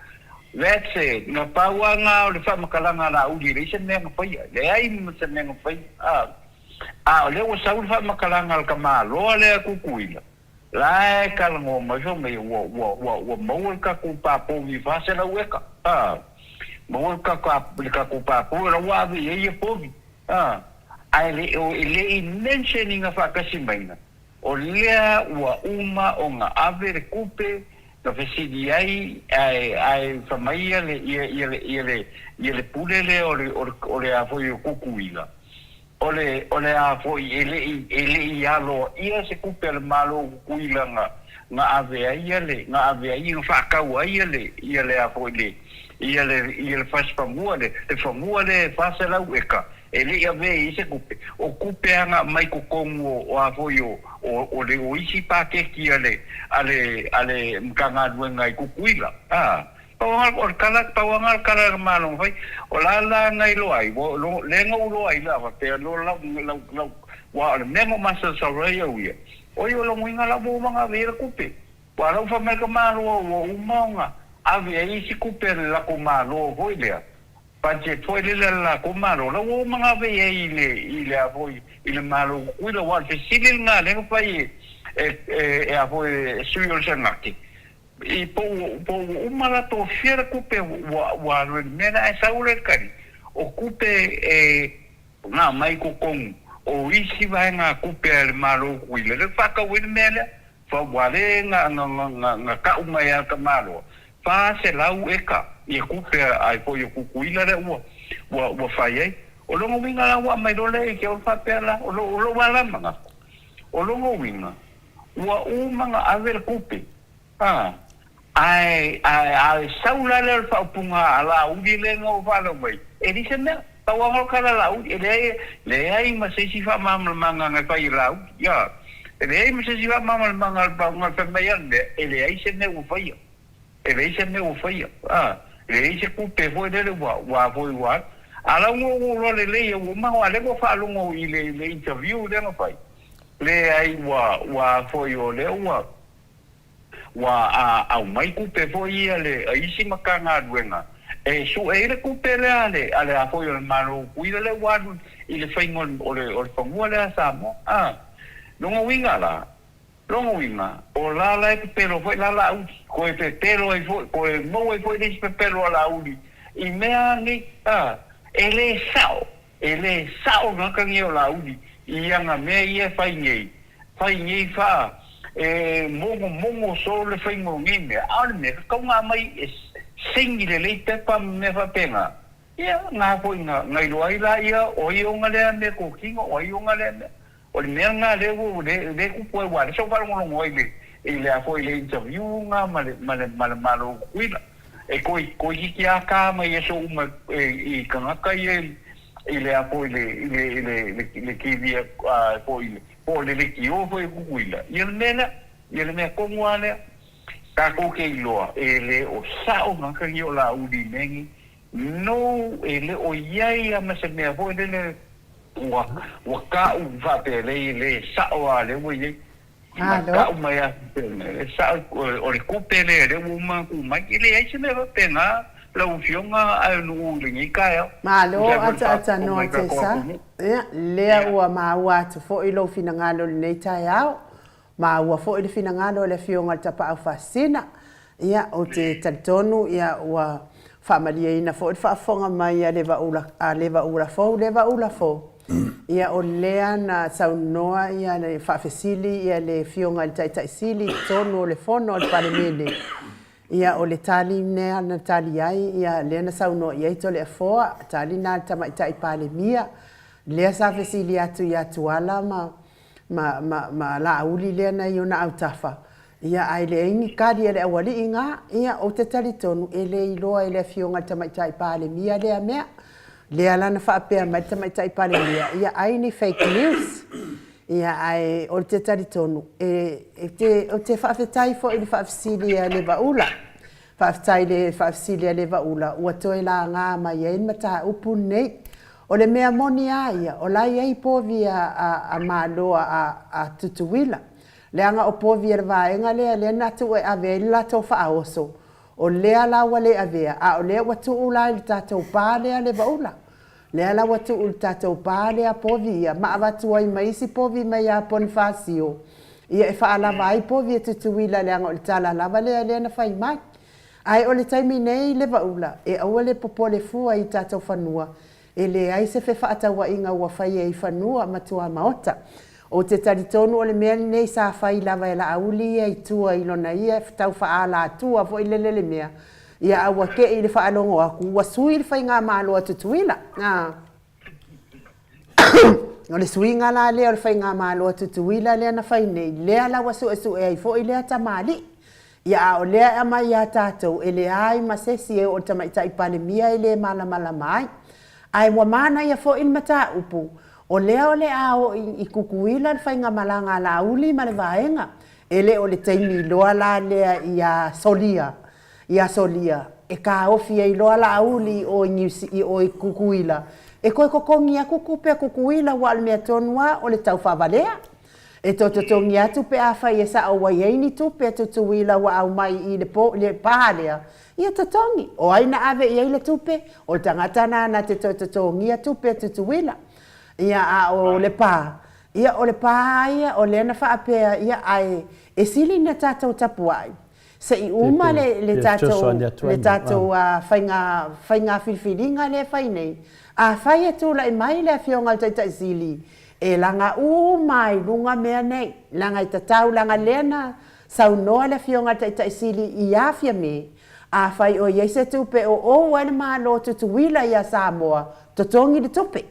That's it. Na pau a na o le faamatalaga a Laauli, e leai se mea na faia. Leai ma se mea na faia. A, a o lea ua sau le faamatalaga a le tamaloa lea a Tutuila, la e talanoa mai fai mai ua, ua, ua, ua maua le tatou pā povi e 400 eka. A, maua le tatou, le tatou pā povi, o la ua ave i ai ia povi. A, ae le o, e le i mention ina faatasi maiga. O lea ua uma ona ave le kupe na fesili ai ae ae fai mai ia le ia ia le ia le ia le pule lea o le o le o le a foi o Kukuila o le o le a foi e le i e le i aloaia se kupe a le Malo o Kukuila na na ave ai ia le na ave ai na faatau ai ia le ia le a foi le ia le ia le fasi fanua le le fanua lea e 400 eka E le i avea i ai se tupe, o tupe a na aumai totonu o, o a foi o, o, o le, o isi paketi a le, a le, a le Matagaluega i Tutuila. A, pau lava o le tala, pau lava le tala a le Malo na fai, o la la na iloa ai, ua, lo, lea na ou iloa ai la faapea loa lau, lau, lau, aua o le mea na ou masalosalo ai au ia, oi o lona uiga la ua uma ona ave i ai le tupe. Ua lau fai mai ka Malo ua uma ona ave ai isi tupe a le latou Malo foi lea, Budget foi lele a le latou Malo, la ua uma ona ave i ai i le, i le a foi, i le Malo o Tutuila, aua o le fesili lena lea na fai e, e, e a foi, e sui o le Senate, i po ua, po ua uma la tofia le tupe ua, ua alu ai i le mea lea, ae sau lea le tali, o tupe e na aumai i totonu o isi vaegatupe a le Malo o Tutuila, lea ua faatau ai le mea lea. Fa ua le na na na na ka'u mai a ka Malo 400 eka ia kupe ai foi o Tutuila lea ua ua ua fai ai. O lona uiga la ua aumai loa lea i ke olo faapea la o lo o lou a la manatu. O lona uiga ua uma na ave le kupe a ae ae ae sau la lea o le faaupuga a Laauli lea na ou faalogo mai e leai se mea. Pau lava o le tala a Laauli, e leai, leai ma se isi faamalamalamaga na fai e Laauli. Ia, e leai ma se isi faamalamalamaga a le Pau na fai mai a le mea, e leai se mea ua faia. E leai se mea ua faia. A, e leai se kupe foi lele ua, ua foi ua alu. A la ua ou iloa lelei ua uma, aua lea ua faalogo i le, le interview lea na fai, leai ua, ua foi o lea ua, Ua aumai tupe foi ia le isi Matagaluega e sue ai le tupe lea a le a le a foi o le Malo o Tutuila lea ua alu i le faiga o le o le fanua lea a Samoa. A lona uiga la, lona uiga, o la la e pepelo foi la Laauli, toe pepelo ai foi, toe maua ai foi le isi pepelo a Laauli i mea nei, a, e le sao, e le sao gata nei o Laauli i ana mea ia e fai nei, Fai nei fa e mogomogo solo le faiga o nei mea, a o le mea tatau ona aumai e saini lelei pepa ma mea faapena, ia na foi na na iloa ai laia o ai ona lea mea totino o ai ona lea mea. O le mea lena lea ua lea lea e tupu ai aua o lea sa ou faalogologo ai i le i le a foi i le interview lena ma le ma le ma le Malo o Tutuila. E toe toeitiiti lava ta mai aso uma e i tagata ia i i le a foi i le i le i le i le TV a foi i le po o le leitio foi a Tutuila, ia le mea lea, ia le mea tonu lava lea. Tatou te iloa e le o sao tagata nei o Laauli i mea nei. No, e le o i ai lava ma se mea foi lele ua ua ta'u faapea e le sa'o lava lea ua i ai. Na ta'u mai lava faapea e sa'o o le tupe lea lea ua uma ona tuu mai. E leai se mea faapena lau Afioga ae nuu i lenei taeao. Malo ataatanoa Tessa. Ia, lea ua maua atu foi lou finagalo i lenei taeao. Maua foi le finagalo o le Afioga i le Tapaau Faasisina. Ia, ou te talitonu, ia, ua faamalieina foi le faafofoga mai a Levaula, a Levaula Fou, Levaula Fou. Ia, o lea na saunoa ia le faafesili ia le Afioga i le Taitai Sili i totonu o le Fono a le Palemene. Ia, o le tali lea na tali ai, ia, lea na saunoa i ai Toleafoa, tali lena a le Tamaitai Palemia, lea sa fesili atu ia Tuala ma, ma, ma, ma Laauli lea na i ona autafa, Ia, ae leai ni tali a le aualii na. Ia, ou te talitonu, e le iloa e le Afioga i le Tamaitai Palemia lea mea. Lea la na faapea mai le Tamaitai Palemia, ia ai ni fake news. Ia, ae ou te talitonu, e, e te, ou te faafetai foi i le faafesili a Levaula. Faafetai i le faafesili a Levaula ua toe laga mai ai le mataupu lenei. O le mea moni lava ia, o la e i ai povi a, a, a Malo a, a Tutuila. Leaga o povi a le vaega lea, lea na tuu e ave ai le latou faaoso, o lea la ua le avea, a o lea ua tuu la i le tatou pa lea le vaula. Lea la ua tuu i le tatou pa lea povi ia, ma avatu ai ma isi povi mai ia Ponifasio, ia e faalava ai povi a Tutuila leaga o le tala lava lea lea na fai mai. Ae o le taimi nei le vaula, e aua le popole fua i tatou fanua, E leai se fefaatauaiga ua faia i fanua ma tuamaota. Ou te talitonu o le mea lenei sa fai lava e Laauli ia i tua i lona ia tau faaalatua foi lele le mea, ia a ua tei i le faalogo atu ua sui le faigamalo a Tutuila. A. O le suiga la lea o le faigamalo a Tutuila lea na fai nei, lea la ua suesue ai foi lea tamalii. Ia, a o lea e aumai ia tatou, e leai ma se isi e oo i le Tamaitai Palemia e le malamalama ai. Ae ua manaia foi le mataupu, o lea o le a oo i Tutuila le faigamalaga a Laauli ma le Vaega. E le o le taimi loa la lea ia solia, ia solia, e taofi ai loa Laauli i o i Niu, i o i Tutuila, e toe totogi atu tupe a Tutuila aua o le mea tonu lava o le taufaavalea. E toe totogi atu pe afai e sao ua i ai ni tupe a Tutuila ua aumai i le po, le pa lea, ia totogi. O ai na ave i ai le tupe? O le tagata na na te toe totogia tupe a Tutuila. Ia, a o le pa, ia o le pa a ia, o lea na faapea, ia ae e sili na tatou tapuai Se i uma le, le tatou, le tatou faiga, faiga filifiliga lea e fai nei, afai e tulai mai le Afioga i le Taitai Sili, e laga uma ai luga mea nei, leaga e tatau, leaga lea na saunoa le Afioga i le Taitai Sili ia Fiame, afai o i ai se tupe o ou ai le Malo Tutuila ia Samoa, totogi le tupe.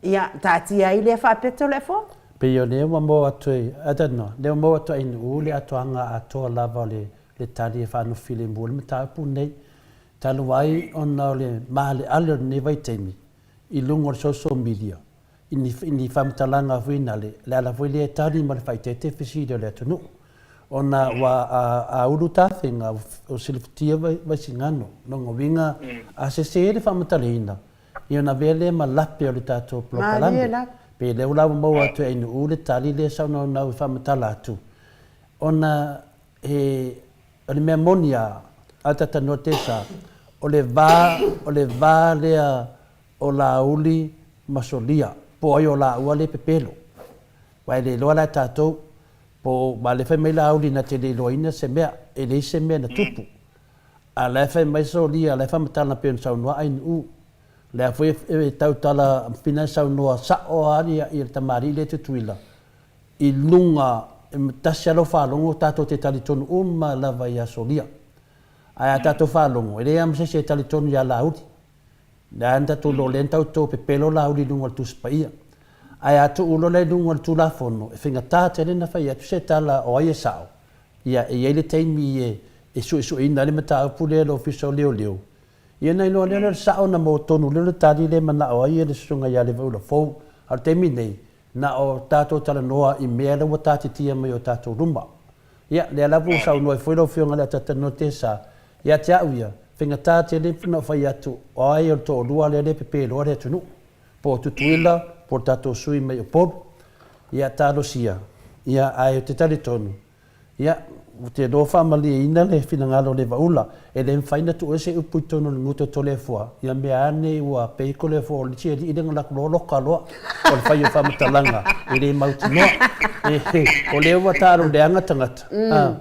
Ia, taatia ai lea faapeto le afoa. Pei o lea ua maua atu e, I don't know, lea ua maua atu e Nu'u le atoaga atoa lava o le le tali e faanofilemu ai le mataupu lenei. Talu ai ona o le maaleale o lenei vaitaimi i luga o le social media i ni i ni faamatalaga foi na le le ala foi lea e tali ma le faaeteete fesili o le atunuu ona ua a a ulu tafega ua silifitia Vaisigano. Lona uiga a sese le faamatalaina Ia ona avea lea ma lape o le tatou polokalame. Pe lea ua maua atu e Ainuu le tali lea saunaunau e faamatala atu, ona he, o le mea moni a, a Tatanoa Tesa, o le va, o le va lea o Laauli ma Solia, po o ai o laua lea e pepelo. Aua e le iloa la e tatou, po o, aua o lea e fai mai Laauli na te le iloaina se mea, e leai se mea na tupu. A la e fai mai solia, la e faamatala pei ona saunoa Ainuu. Lea foi e tautala fina e saunoa sao lava ia le tamalii lea e Tutuila i luga, e tasi lava lau faalogo tatou te talitonu uma lava ia Solia. Ae a tatou faalogo, e leai lava ma se isi e talitonu ia Laauli. Lea na tatou iloa o lea na tatou pepelo Laauli i luga o le Tusi Paia. Ae a tuu loa la i luga o le Tulafono, e faigata tele ona fai atu se tala o ai e sao, Ia, e i ai le taimi e suesueina ai le mataupu lea e le Ofisa o Leoleo, ia ona iloa lea o le sao ona maua tonu lea o le tali lea e manao ai le Susuga ia Levaula Fou. A o le taimi nei, na o tatou talanoa i mea la ua taatitia mai o tatou luma. Ia, lea lava ua saunoa ai foi lau Afioga i le Atatalanoa Tesa, ia te au ia, faigata tele ona ou fai atu, o ai o le toalua lea lea e pepeloa le atunuu, po o Tutuila, po o le tatou sui mai Upolu. Ia, talosia, ia, ae ou te talitonu, Ia, ou te iloa faamalieina le finagalo o Levaula, e le mafai ona tuu ese upu i totonu o le gutu o Toleafoa, ia mea ane ua pei Toleafoa o le isi alii lea na latou loa loka loa o le fai o faamatalaga e le mautinoa. O lea ua taalo leaga tagata, a.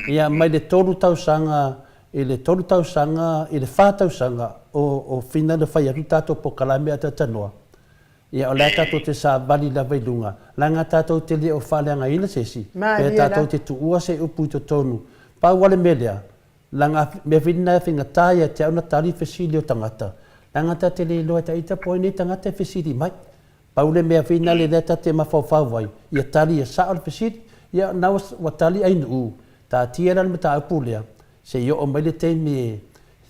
Ia, mai le tolu tausaga i le tolu tausaga i le fa tausaga o, o Fina na fai atu le tatou polokalame a Talanoa. Ia, o le a tatou te savali lava i luga, leaga tatou te le o faaleagaina se isi, pe tatou te tuua se upu i totonu. Pau lava le mea lea, leaga mea foi lena e faigata ia te au ona tali fesili o tagata, leaga ta te le iloa e ita po o ai nei tagata e fesili mai. Pau le mea foi lena lea ta te mafaufau ai, ia tali ia sao le fesili, ia na ua tali Ainuu, taatia la le mataupu lea, se i oo mai le taimi e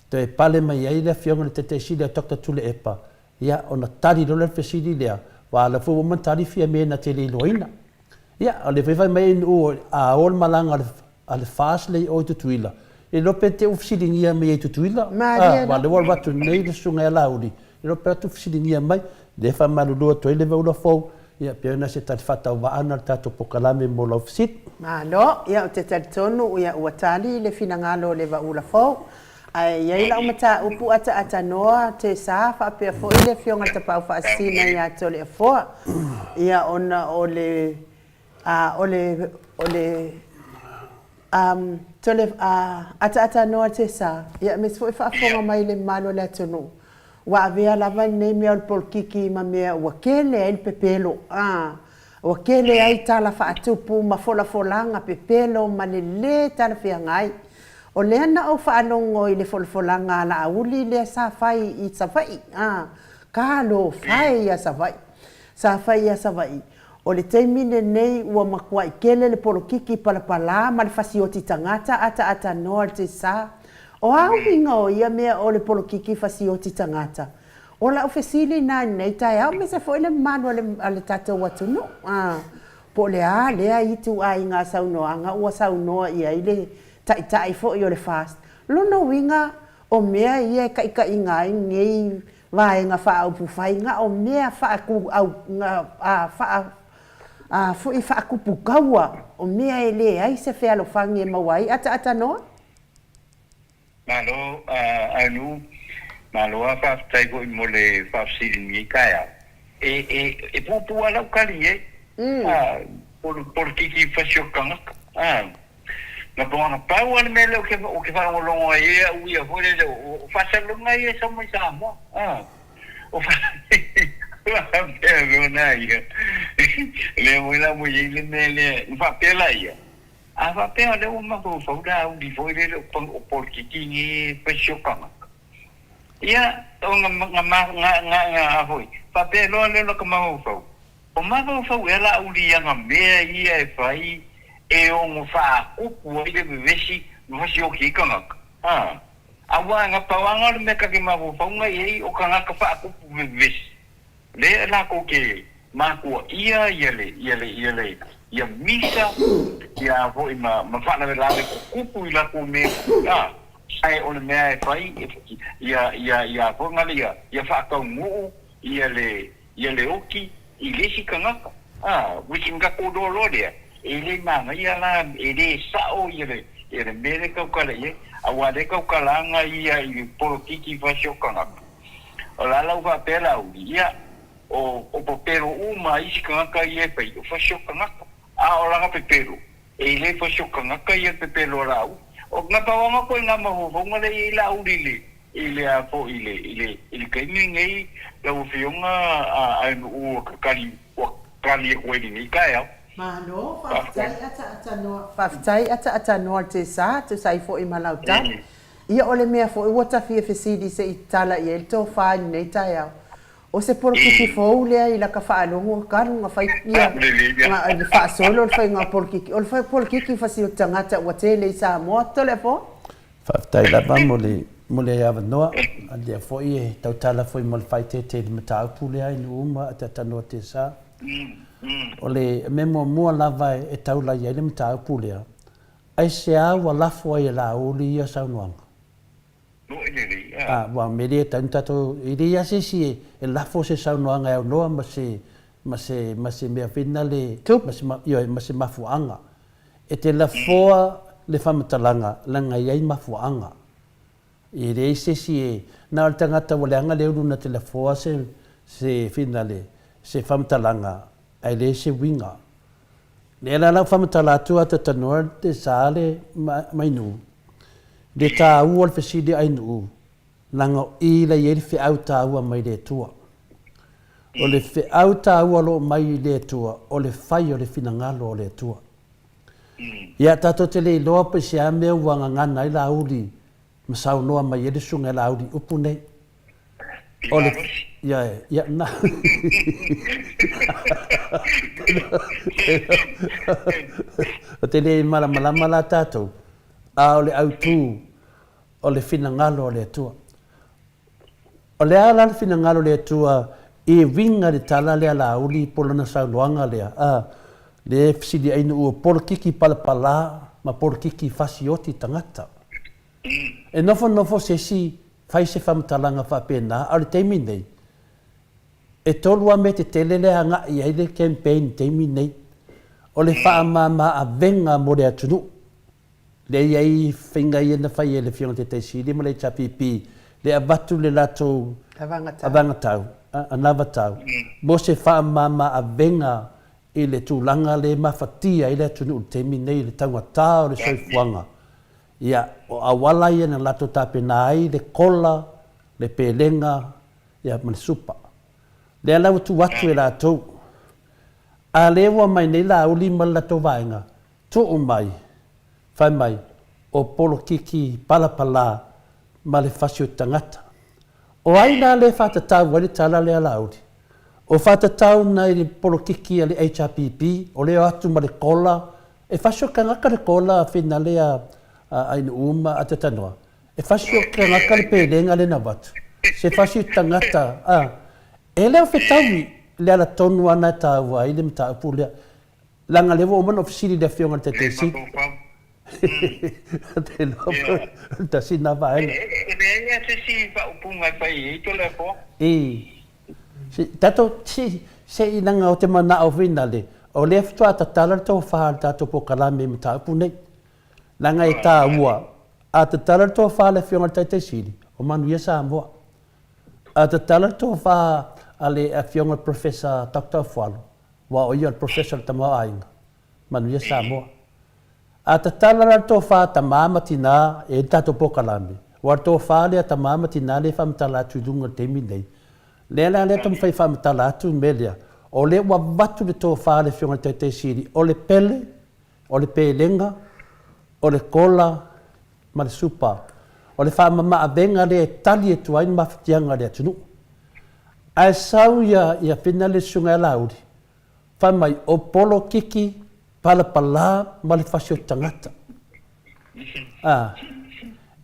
toe pale mai ai le Afioga i le Taitai Sili a Doctor Tuilaepa, Ia, ona tali loa lea o le fesili lea, aua o lea foi ua uma ona tali Fiame na te le iloaina. Ia, o lea foi e fai mai Ainuu, a o le malaga a le FAST lea i o i Tutuila, e le iloa pe te i ua fesiligia mai ai i Tutuila, a, aua o lea ua alu atu nei le susuga ia Laauli, e le iloa pe atu fesiligia mai. O lea e faamalulu atu ai le Vaula Fou, ia, pei ona se tali faatauvaa lena o le tatou polokalame mo lau fesili. Malo, ia ou te talitonu ia ua tali le finagalo o le Vaula Fou. Ae i ai lau mataupu ataatanoa Tesa faapea foi le Afioga i le Tapaau Faasisina ia Toleafoa ia ona o le a o le o le um Tole a ataatanoa Tesa ia aemaise foi faafofoga mai le mamalu o le atunuu ua avea lava lenei mea o le polokiki ma mea ua tele ai le pepelo a ua tele ai tala faatupu ma folafolaga pepelo ma le lē talafeagai. O lea na ou faalogo i le folafolaga a Laauli lea sa fai i Savaii, a, talofa e ia Savaii. Sa fai ia Savaii. O le taimi lenei ua matuai tele le polokiki palapala ma le fasioti tagata ataatanoa le sa. O a uiga o ia mea o le polokiki fasioti tagata? O lau fesili lena i lenei taeao aemaise foi le mamalu o le, a le tatou atunuu, a, po o le a lea ituaiga saunoaga ua saunoa i ai le Taitai foi o le FAST. Lona uiga, o mea ia e taitaiina ai lenei vaega faaupufai na o mea foi faatupu taua, o mea e leai se fealofani e maua ai ataatanoa. Malo Anu, malo a faafetai foi mo le faafesili i lenei taeao. E e e puupuu lava lau tali i ai. A polokiki fasi o tagata. A na pau lava le mea lea ou te faalogologo ai e au ia foi lele o faasalalauga ia e sau mai Samoa. A o faapea lona ia. Lea foi la ua i ai le mea lea, na faapea laia, A faapea o lea ua mafaufau le auli foi lele o polokiki nei e fai si o tagata, ia, o na, na, na, na, na, a foi, faapea loa lea o laka mafaufau, o mafaufau ea la auli i ana mea ia e fai e ono faatupu ai le vevesi ma fasioki ai tagata? A, aua na pau lava na o le mea ta te mafaufau i ai o tagata faatupu vevesi. Lea latou te matuaia ia le, ia le, ia le, ia misa, ia foi ma, ma faalavelave tutupu i latou mea, a, ae o le mea e fai, ia, ia, ia foi ngale ia, ia faataunuu ia le, ia le oki i le isi tagata, a, which nga tatou iloa loa lea, e le manaia la, e le sao ia le, ia le mea lea e tautala i ai, aua o lea e tautala ana ia i le polokiki fasi o tagata. O le a lau faapea Laauli, ia, o, o pepelo uma a isi tagata ia e fai, o fasi o tagata. A o lana pepelo, e le fasi o tagata ia le pepelo a Laauli. O na pau lava koe na mafaufauga lea e i ai Laauli i le, i le a foi, i le, i le, i le taimi lenei, lau Afioga a, a ua tali, ua tali atu ai i lenei taeao. Malo, faafetai ataatanoa, faafetai ataatanoa Tesa, tusa ai foi ma lau tali. Ia o le mea foi ua ta fia fesili se i tala i ai le tofa i lenei taeao. O se polokiki fou lea i laka faalogo talu na fai ia na le faasolo le faiga o polokiki. O le polokiki fasi o tagata ua tele i Samoa. Toleafoa. Faafetai lava mo le mo le avanoa, a lea foi e tautala foi mo le faaeteete i le mataupu lea i nuu uma a Tatanoa Tesa. O le mea muamua lava e taula i ai le mataupu lea, Aisea ua lafo ai e Laauli ia saunoaga? A, ua mea le tatau ona tatou, e leai lava se isi e lafo se saunoaga e aunoa ma se, ma se, ma se mea foi lena, ma se, ioe, ma se mafuaaga. E te lafoa le faamatalaga leaga e i ai mafuaaga. E leai se isi e, na o le tagata ua leaga le ulu na te lafoa se, se finale, se faamatalaga ae leai se uiga. Lea la lau faamatala atu a tatanoa te sa le Mainuu, le taua o le fesili a Ainuu, leaga o i la i ai le feau taua mai le Atua. O le feau taua o lo o mai i le Atua, o le fai o le finagalo o le Atua. Ia, tatou te le iloa pe se a mea ua gagana ai Laauli ma saunoa mai ai le Susuga ia Laauli i upu nei. O le, ia, ia, na. Ou te le malamalama la tatou, a o le autu o le finagalo o le Atua. O le a la le finagalo o le Atua e uiga i le tala lea a Laauli po o lana saunoaga lea, a, lea e fesili ai Nu'u o polokiki palapala ma polokiki fasioti tagata. E nofonofo se isi fai se faamatalaga faapena, a o le taimi nei, e tolu lava mea tetele lea e agai i ai le campaign i le taimi nei, o le faamama avega mo le atunuu, lea e i ai faiga ia na fai e le Afioga i le Taitai Sili ma le HRPP, lea e avatu le latou avagatau, anavatau, mo se faamama avega i le tulaga lea e mafatia ai le atunuu i le taimi nei i le taugata o le soifuaga. Ia, o auala ia na latou tapena ai le kola, le pelega, ia ma le supa. Lea la ua tuu atu e latou. A lea ua omai nei Laauli ma le latou vaega, tuu mai, fai mai, o polokiki palapala ma le fasi o tagata. O ai la lea e faatatau ai le tala lea a Laauli? O faatatau nai le polokiki a le HRPP, o lea o atu ma le kola, e fasi o tagata le kola finale a Ainuu ma Atatanoa. E fasi o tagata le pelega lea na avatu. Se fasi tagata, a, e le o fetaui le ala tonu lava na e taua ai le mataupu lea. Leaga lea ua uma ona ou fesili i le Afioga i le Taitai Sili. Te iloa po o le tasi lena vaega. E leai lava se isi faaupuga e fai ai Toleafoa. I. Si, tatou, si, se i leaga ou te manao foi nale, o lea faatoa tatala le tofa a le tatou polokalame i mataupu nei. Leaga e taua, a tatala le tofa a le Afioga i le Taitai Sili, o manuia Samoa. A tatala le tofa a le Afioga i le Professor Doctor Afualo, aua o ia o le Professor o le Tamaoaiga, manuia Samoa. A tatala la le tofa a tama ma tina e i ai le tatou polokalame, aua o le tofa lea a tama ma tina lea e faamatala atu i luga i le taimi lenei, lea la lea taumafai e faamatala atu le mea lea, o lea ua avatu le tofa a le Afioga i le Taitai Sili, o le pele, o le pelega, o le kola ma le supa. O le faamamaavega lea e tali atu ai le mafatiaga a le atunuu. Ae sau ia ia Fina le Susuga ia Laauli, fai mai, o polokiki palapala ma le fasi o tagata. A,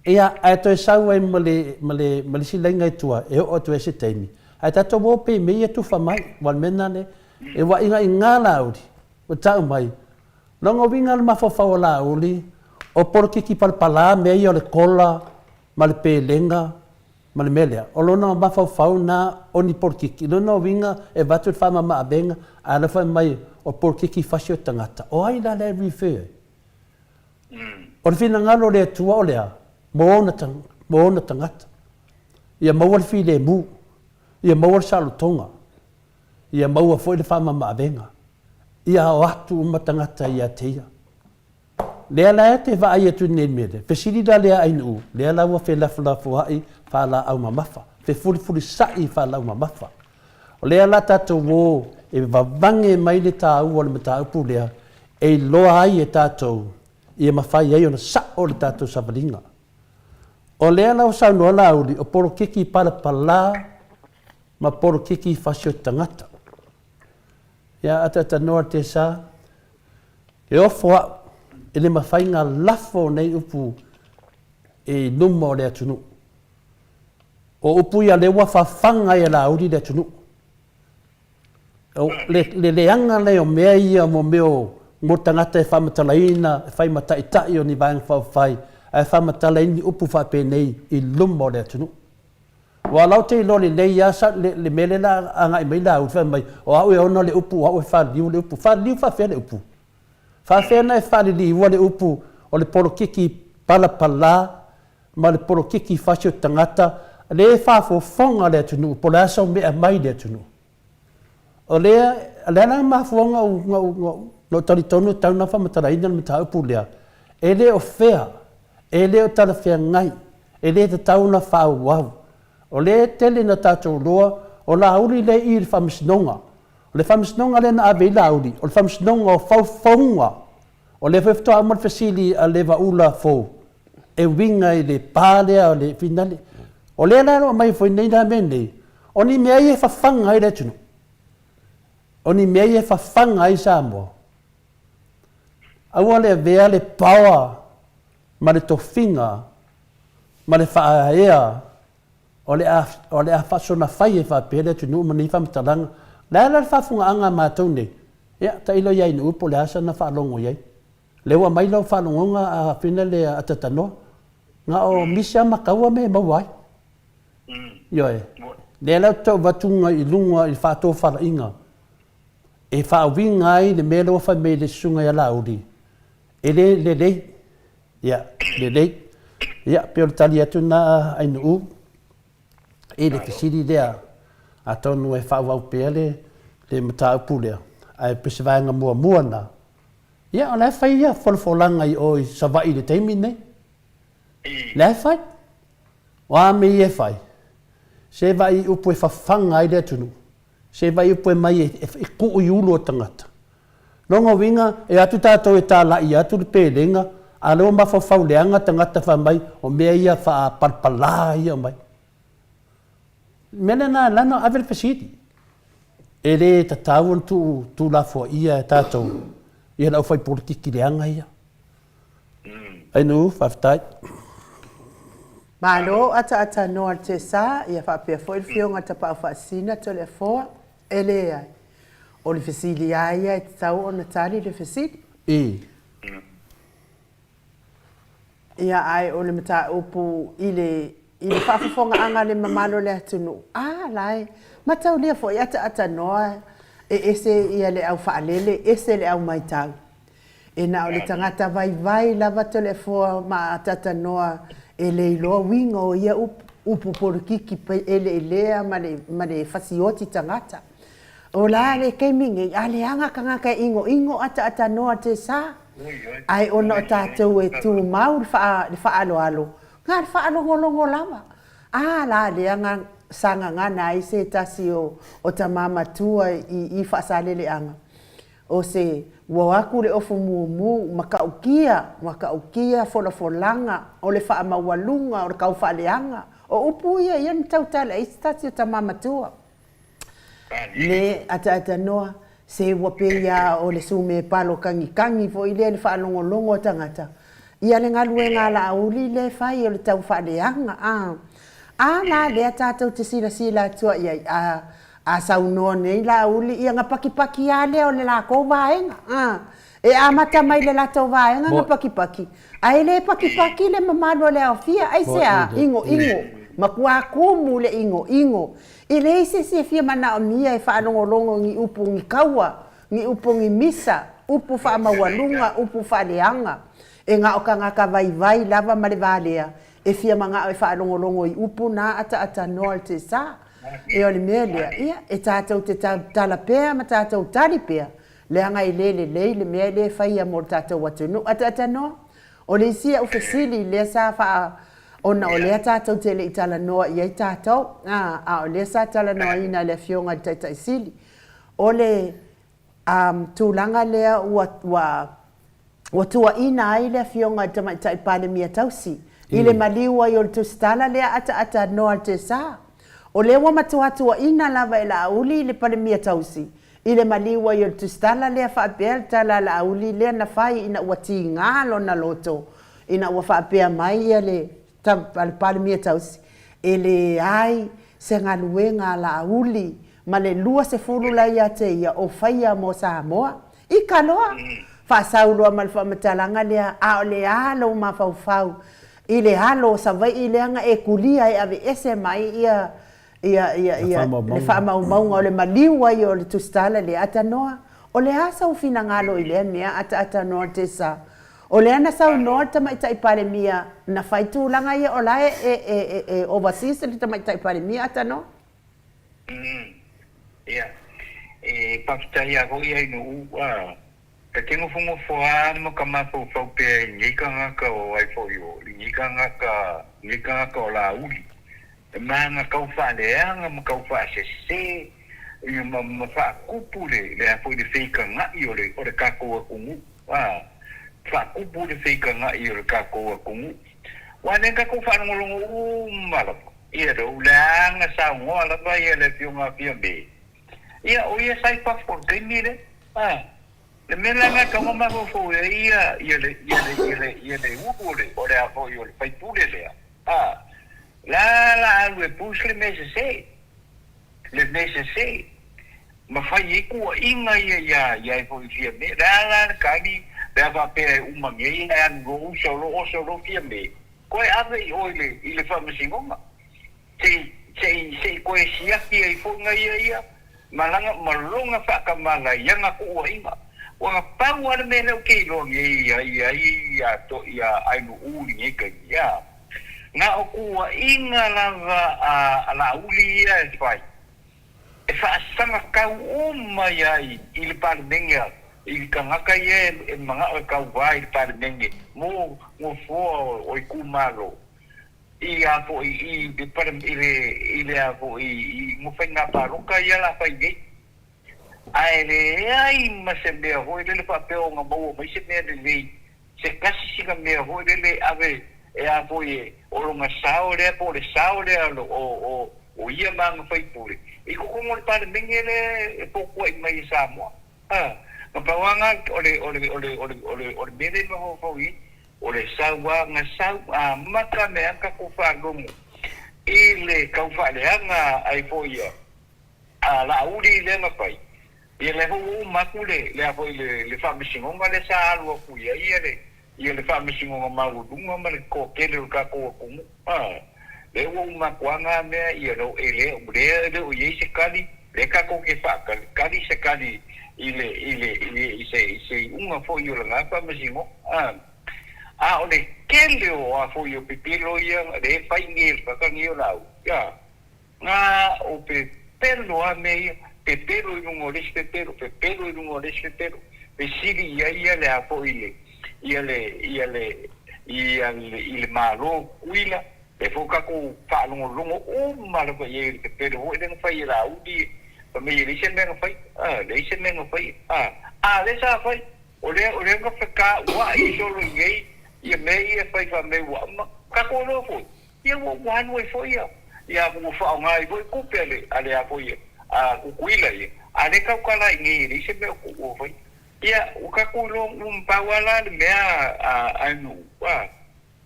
ia, ae toe sau ai ma le, ma le, ma le isi laina i tua, e oo atu ai se taimi. Ae tatou o pei mea ia tufa mai, aua o le mea lena le, e ua igaigā Laauli, ua tau mai, lona uiga le mafaufau o Laauli, o polokiki palapala mea ia o le kola ma le pelega ma le mea lea, o lona mafaufau lena o ni polokiki. Lona uiga e avatu le faamama-avega, a o la e fai mai o polokiki fasi o tagata. O ai la lea e refer ai? O le finagalo o le Atua o le a? Mo ona, mo ona tagata. Ia maua le filemu, ia maua le saolotoga, ia maua foi le faamama-avega. Ia o atu uma tagata ia te ia. Lea la e te vaai atu i lenei mea lea, fesili la lea Ainuu, lea la ua felafolafoai faalaau mamafa, fefulifulisa'i faalaau mamafa. O lea la tatou o e vavage mai le taua o le mataupu lea e iloa ai e tatou ia mafai ai ona sa'o le tatou savaliga. O lea la ua saunoa Laauli, o polokiki palapala ma polokiki fasi o tagata. Ia ataatanoa Tesa, E ofo au, e le mafai na lafo nei upu i luma o le atunuu. O upu ia lea ua fafaga ai e Laauli le atunuu. O le, le leaga lea o mea ia mo mea o mo tagata e faamatalaina, e fai ma taitai o ni Vaega Faaupufai, ae faamatala ai ni upu faapenei i luma o le atunuu. Aua o la ou te iloa lelei lava sa, le, le mea lea la agai mai Laauli fai mai, o au e ona le upu, o au e faaliliu le upu. Faaliliu faafefea le upu? Faafefea ona e faaliliua le upu o le polokiki palapala ma le polokiki fasi o tagata, lea e faafofoga le atunuu po o le a sau mea mai i le atunuu. O lea, o le a la le mafua na ou, na ou, na ou Na ou talitonu e tatau ona faamatalaina le mataupu lea, e le o fea, e le o talafeagai, e le tatau ona faaauau. O lea e tele ina tatou iloa, o Laauli lea e i i le Faamasinoga. O le Faamasinoga lea na ave i ai Laauli, o le Faamasinoga o Faufauga. O lea foi faatoa uma le fesili a Levaula Fou e uiga i le pa lea o le finale. O lea la o lo o aumai foi nei la mea nei, o ni mea ia e fafaga ai le atunuu. O ni mea ia e fafaga ai Samoa. Aua le avea le paoa ma le tofiga ma le faaea o le a, o le a faasona fai ai faapea le atunuu ma nei faamatalaga. O le a la le faafogaaga a matou nei? Ia, tailo ia Ainuu po o le a sana faalogo i ai. O lea ua aumai lau faalogoga a fina le atatanoa. Na o misi lava ma taua mea e maua ai. Ioe. Lea la ou te tau avatu i luga i le faatofalaiga e faauiga ai le mea lea ua fai mai e le Susuga ia Laauli, e le lelei. Ia, lelei. Ia, pei o le tali atu lena Ainuu i le fesili lea. Atonu e faaauau pea le mataupu lea, ae pei o se vaega muamua lena. Ia, o la e fai ia folafolaga i o i Savaii i le taimi lenei. La e fai. O a mea ia e fai? Se vaai i upu e fafaga ai le atunuu. Se vaai i upu e mai e tuu i ulu o tagata. Lona uiga, e o atu tatou e talai atu le pelega, a o lea ua mafaufau leaga tagata fai mai o mea ia faapalapala ia omai. O le mea lena e ala ona ave le fesili. E le tatau ona tuu tuulafoaia e tatou ia le aufaipolitiki leaga ia. Ainuu, faafetai. Malo ataata noa le Tesa ia faapea foi le Fioga Tapaau Faasisina Toleafoa. E leai. O le fesili a ia e tatau ona tali le fesili. I. Ia ae o le mataupu i le i le faafofogaaga a le mamalu o le atunuu, a la e mataulia foi ataata noa e ese ia le au faalele ese le au maitau. E na o le tagata vaivai lava Toleafoa ma ataatanoa e le iloa uiga o ia upu, upu polokiki eleelea ma le, ma le fasioti tagata. O la le taimi nei, a leaga tagata e igoigo ataatanoa te sa, ae ona o tatou e tumau le faa, le faaaloalo, na le faalogologo lava. A la leaga sa gagana ai se tasi o, o tama matua i, i Faasaleleaga. O se ua o atu le ofu mumu, matautia, matautia folafolaga, o le faamaualuga, o le taufaaleaga. O upu ia ia na tautala ai se tasi o tama matua. Le ataatanoa, se ua pei a o le sume palo kagikagi foi lea i le faalogologo a tagata, ia le galuega a Laauli lea e fai o le taufaaleaga, a. A la lea tatou te silasila atu ai ai, a A saunoa nei Laauli, ia na pakipaki a lea o le lakou vaega. A, e amata mai le latou vaega na pakipaki, ae le pakipaki le mamalu o le aofia, aisea? Igoigo, matua kumu le igoigo. E leai se isi e fia manaomia e faalogologo ni upu ni kaua, ni upu ni misa, upu faamaualuga, upu faaleaga. E na o tagata vaivai lava ma le valea e fia manao e faalogologo i upu na ataatanoa le tesa. E o le mea lea, ia, e tatou te tautala pea ma tatou tali pea, leaga e le lelei le mea lea e faia mo le tatou atunuu. Ataatanoa, o le isi au fesili lea sa faa, ona o lea tatou te le i talanoa i ai tatou, a, a o lea sa talanoaina e le Afioga i le Taitai Sili, o le, um, tulaga lea ua, ua, ua tuuaina ai le Afioga i le Tamaitai Palemia tausi i le maliu ai o le tusitala lea ataata noa le tesa. O lea ua matua tuuaina lava e Laauli le Palemia tausi i le maliu ai o le tusitala lea faapea le tala a Laauli lea na fai ina ua tiga lona loto ina ua faapea mai ia le a le Palemia tausi e leai se galuega a Laauli ma le 20 la ia te ia o faia mo Samoa. Ika loa, faasau loa ma le faamatalaga lea, a o le a lou mafaufau i le alo o Savaii leaga e kulia e aveese mai ia ia ia ia le faamaumauga o le maliu ai o le tusitala lea, atanoa, o le a sou finagalo i lea mea ataatanoa Tessa? O lea na saunoa le Tamaitai Palemia na fai tulaga ia o la e e e e overseas le Tamaitai Palemia atanoa? Ia, e faafetai lava foi Ainuu. Ta te nofonofo lava ma ka mafaufau pea i nei tagata o ai foi o lenei tagata, lenei tagata o Laauli, e maga tau faaleaga ma tau faasese ia ma ma faatupu le le a foi le feitaga'i o le o le tatou atunuu, a, faatupu le feitaga'i o le tatou atunuu. Aua o lea na tatou faalogologo uma lava, ia lou leaga saunoa lava ia le Afioga a Fiame, Ia, o ia sa i fafo i le taimi lea. A, le mea la lena e tatau ona mafaufau i ai ia, ia le, ia le, ia le, ia le ulu o le, o le a foi o le faipule lea, a, la la alu e push le mea sese, le mea sese, ma fai ai tuuaiga ia ia, ia ai foi Fiame. Le a la le tali pe a faapea e uma nei ae alu loa uso loa oso loa Fiame, toe ave i o i le, i le faamasinoga. Se i, se i, se i toe siaki ai foi na ia ia ma lana, ma lona faatamala i ana tuuaiga. Ua na pau lava le mea lea ou te iloa nei ia, ia ia to, ia Ainu'u i lenei taimi, a. Na o tuuaiga lava a, a Laauli ia e fai, e faasagatau uma ia i, i le Palemene a, i tagata ia e, e mana'o e tauva i le Palemene mo nofoa o, o itumalo. I a foi i le i le i le a foi i mo faiga palota ia la fai nei. Ae leai ma se mea foi lele faapea ona maua mai se mea lelei, se tasi sina mea foi lele e ave e a foi e o lona sao lea po o le sao lea o o o ia ma ana faipule i totonu o le Palemene lea e fotuai mai e Samoa. A, na pau lava na o le o le o le o le o le o le mea lea e mafaufau i ai. O le sauaga sau amata me aka ko faalogo i le tau faaleaga ai foi ia a Laauli i lea na fai, ia lea foi ua uma atu le lea foi le le faamasinoga lea sa alu atu i ai ia le ia le faamasinoga maualuga ma le toatele o le tatou atunuu a lea ua uma atu a na mea ia lo e le lea e le o i ai se tali lea tatou te faatali tali se tali i le i le i le i se i se iuga foi o lena faamasinoga a a o le tele o a foi o pepelo ia lea e fai nei e le tagata nei o Laauli a na o pepelo a mea ia pepelo i luga o le isi pepelo pepelo i luga o le isi pepelo fesili i ai ia le a foi le ia le ia le ia le i le Malo Tutuila Lea foi ua tatou faalogologo uma lava i ai i le pepelo foi lea na fai e Laauli, fai mai e leai se mea na faia, a, leai se mea na faia, a, a lea sa fai, o lea, o lea na fetauai solo i nei ia mea ia e fai fai mai ua uma, tatou iloa foi, ia ua, ua alu ai foi ia, ia ua faaaoga ai foi tupe a le, a le a foi a Tutuila ia, a lea e tautala ai nei e leai se mea o, ua faia. Ia, ua tatou iloa ua pau lava la le mea a, a nuu, a.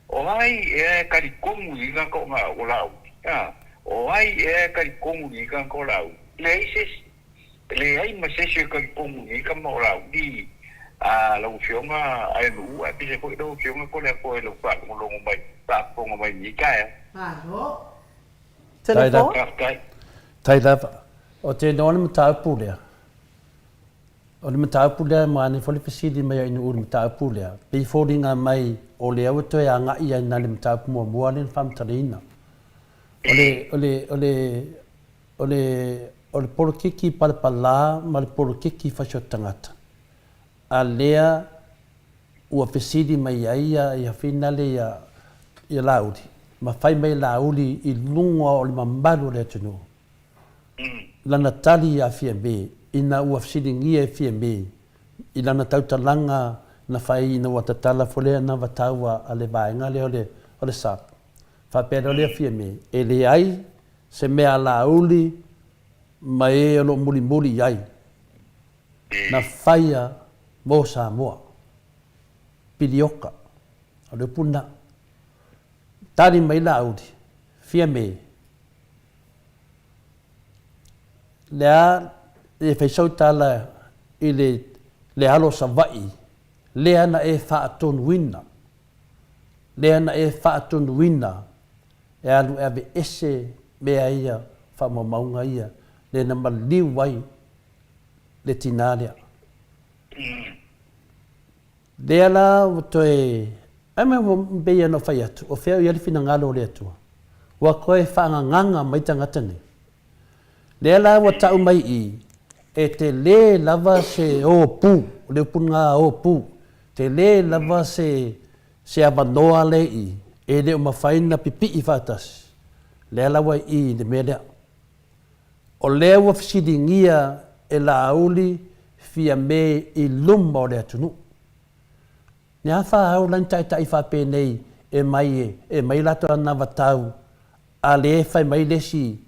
O ai ea e talitonu i lena toʻa o Laauli? A, o ai ea e talitonu i lena tagata o Laauli? Leai se isi. Leai ma se isi e talitonu i nei tama o Laauli, a lau Afioga Aenu'u, aemaise foi lau Afioga Toleafoa i lau faalogologo mai, faafofoga mai i lenei taeao. Malo. Telefon. Faafetai. Tai lava. O te iloa le mataupu lea. O le mataupu lea, manaia foi le fesili mai a Inu'u i le mataupu lea, pei e foliga mai o lea ua toe agai ai na le mataupu muamua lea na faamatalaina. O le, o le, o le, o le, o le polokiki palapala ma le polokiki fasioti tagata, a lea ua fesili mai ai ia, ia finale ia, ia Laauli, ma fai mai Laauli i luga o le mamalu o le atunuu. Lana tali iā Fiamē, ina ua fesiligia e Fiamē i lana tautalaga na fai ina ua tatala foi le anavataua a le vaega lea o le SAP, faapea loa lea Fiamē, e leai se mea alauli ma e o lo o mulimuli i ai na faia mo Samoa. Pilioka. O le upu lena. Tali mai Laauli, Fiamē, Lea e fai sau tala i le le alo o Savaii, lea na e faatonuina, lea na e faatonuina e alu e aveese mea ia, faamaumauga ia, lea na maliu ai le tinā lea. Lea la ua toe, ai mea ua pei ona ou fai atu, o fea o i ai le finagalo o le Atua? Ua toe faagagaga mai tagata nei. Lea la ua tau mai i i, E tele lava se ōpū, o le upu lena ōpū, tele lava se se avanoa lea i i, e le o mafai ona pipii faatasi, lea la ua i i i le mea lea. O lea ua fesiligia e Laauli Fiame i luma o le atunuu. Ni a fa au la ni taitai faapenei e mai e aumai latou anavatau a lea e fai mai le isi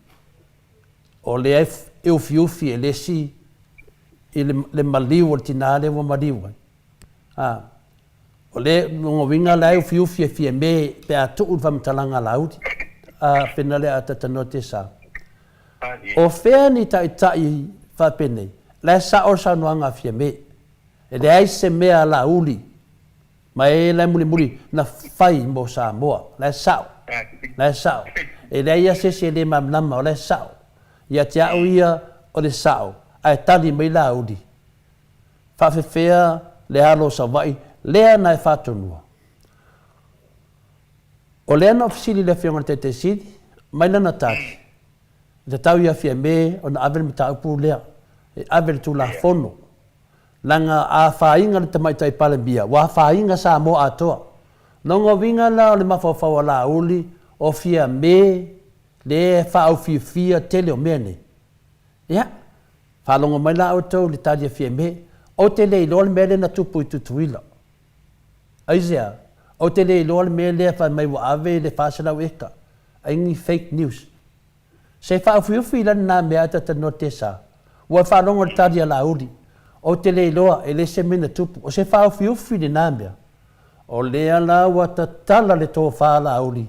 o lea e ufiufi e le isi i le maliu o le tina lea ua maliu ai. A, o le lona uiga la e ufiufi e Fiame pe a tuu le faamatalaga a Laauli. A pena lea a tatanoa Tesa. O fea ni taitai faapenei? La e sao le saunoaga a Fiame. E leai se mea a Laauli ma e la e mulimuli na fai mo Samoa. La e sao. La e sao. E leai lava se isi e le malamalama, o la e sao. Ia te au ia, o le sao, ae tali mai Laauli, Faafefea le alo o Savaii lea na e faatonuina? O lea na ou fesili i le Afioga i le Taitai Sili, mai lana tali, E tatau ia Fiame ona ave le mataupu lea e ave i le Tulafono, leaga a afaina le Tamaitai Palemia, ua afaina Samoa atoa. Lona uiga la o le mafaufau a Laauli, o Fiame lea e faaufiufia tele o mea nei. Ia, faalogo mai la outou i le tali a Fiame, Ou te le iloa le mea lea na tupu i Tutuila. Aisea? Ou te le iloa le mea lea fai mai ua ave le 400 eka. Ai ni fake news. Se faaufiufi la lena mea ae talanoa Tesa. Ua e faalogo i le tali a Laauli. Ou te le iloa, e le se mea na tupu. O se faaufiufi lena mea. O lea la ua tatala le tofa a Laauli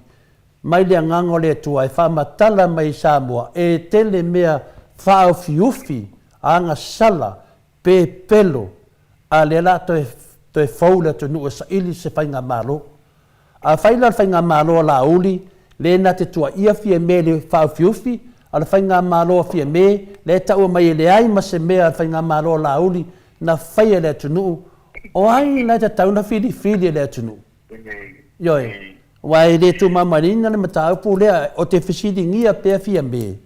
mai le Agaga o le Atua e faamatala mai i Samoa e tele mea faaufiufi, agasala, pepelo, a lea la toe toe fou le atunuu e saili se faigamalo. Afai la o le faigamalo a Laauli le na te tuaia Fiame i le faaufiufi, a o le faigamalo a Fiame lea e taua mai e leai ma se mea a le faigamalo a Laauli na faia i le atunuu, o ai la e tatau ona filifili e le atunuu? Ioe, aua e le tumamainiina le mataupu lea, ou te fesiligia pea Fiame,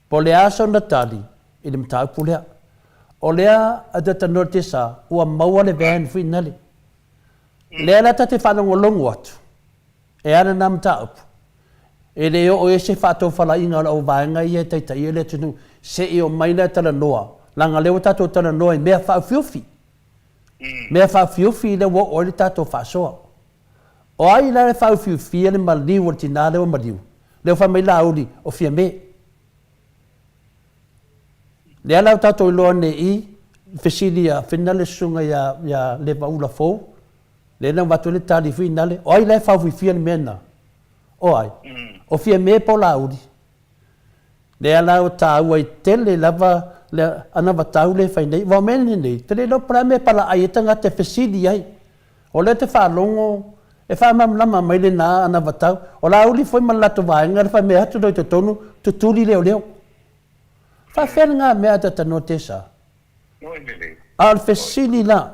Po o le a sona tali i le mataupu lea. O lea a talanoa le Tesa, ua maua le van foi nale. Lea la ta te faalogologo atu, e ala na mataupu, e le oo i ai se faatofalaiga o lau vaega ia e taitaia le atunuu, se i omai la e talanoa, leaga lea ua tatou talanoa i mea faaufiufi. Mea faaufiufi lea ua oo ai le tatou faasoa. O ai la e faaufiufia le maliu o le tina lea ua maliu? Lea ua fai mai Laauli, o Fiame. Lea la ua tatou iloa nei i fesili a Fina le susuga ia, ia Levaula Fou, lea na avatu ai le tali foi nale, o ai la e faaufiufia le mea lena? O ai? O Fiame po o Laauli? Lea la ua taua ai tele lava le anavatau lea e fai nei. Aua o mea nei, ou te le iloa po o le a le mea e palaai ai tagata e fesili ai. O lea ou te faalogo e faamalamalama mai lena anavatau. O Laauli foi ma le latou vaega le fai mea atu loa i totonu, tutuli leoleo. Faafefea lena mea a talanoa Tesa? A o le fesili la,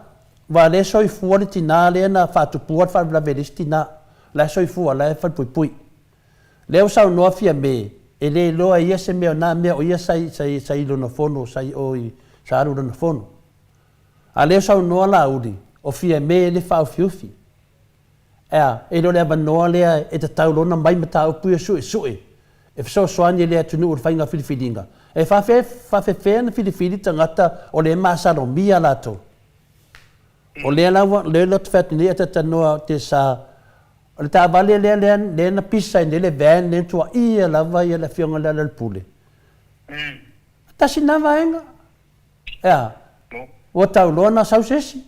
aua o lea e soifua le tina lea na faatupua le faalavelave i le isi tina, la e soifua, la e falepuipui. Lea ua saunoa Fiame, e le iloa e ia se mea o na mea o ia sa i, sa i, sa i lona fono, sa i o i, sa alu i lona fono. A lea ua saunoa Laauli, o Fiame le faaufiufi. Ea, e le o le avanoa lea e tatau loa ona mai mataupu ia suesue e fesoasoani i le atunuu i le faiga filifiliga. E faafefea ona filifili tagata o lea e masalomia latou. O lea la ua, lea ou te fai atu nei a talanoa te sa, o le taavale lea lea lea na pisa ai nei le van lea na tuuaia lava ia le afioga i le Lealailepule. Tasi lena vaega. E a? Ua tau loa ona sau se isi.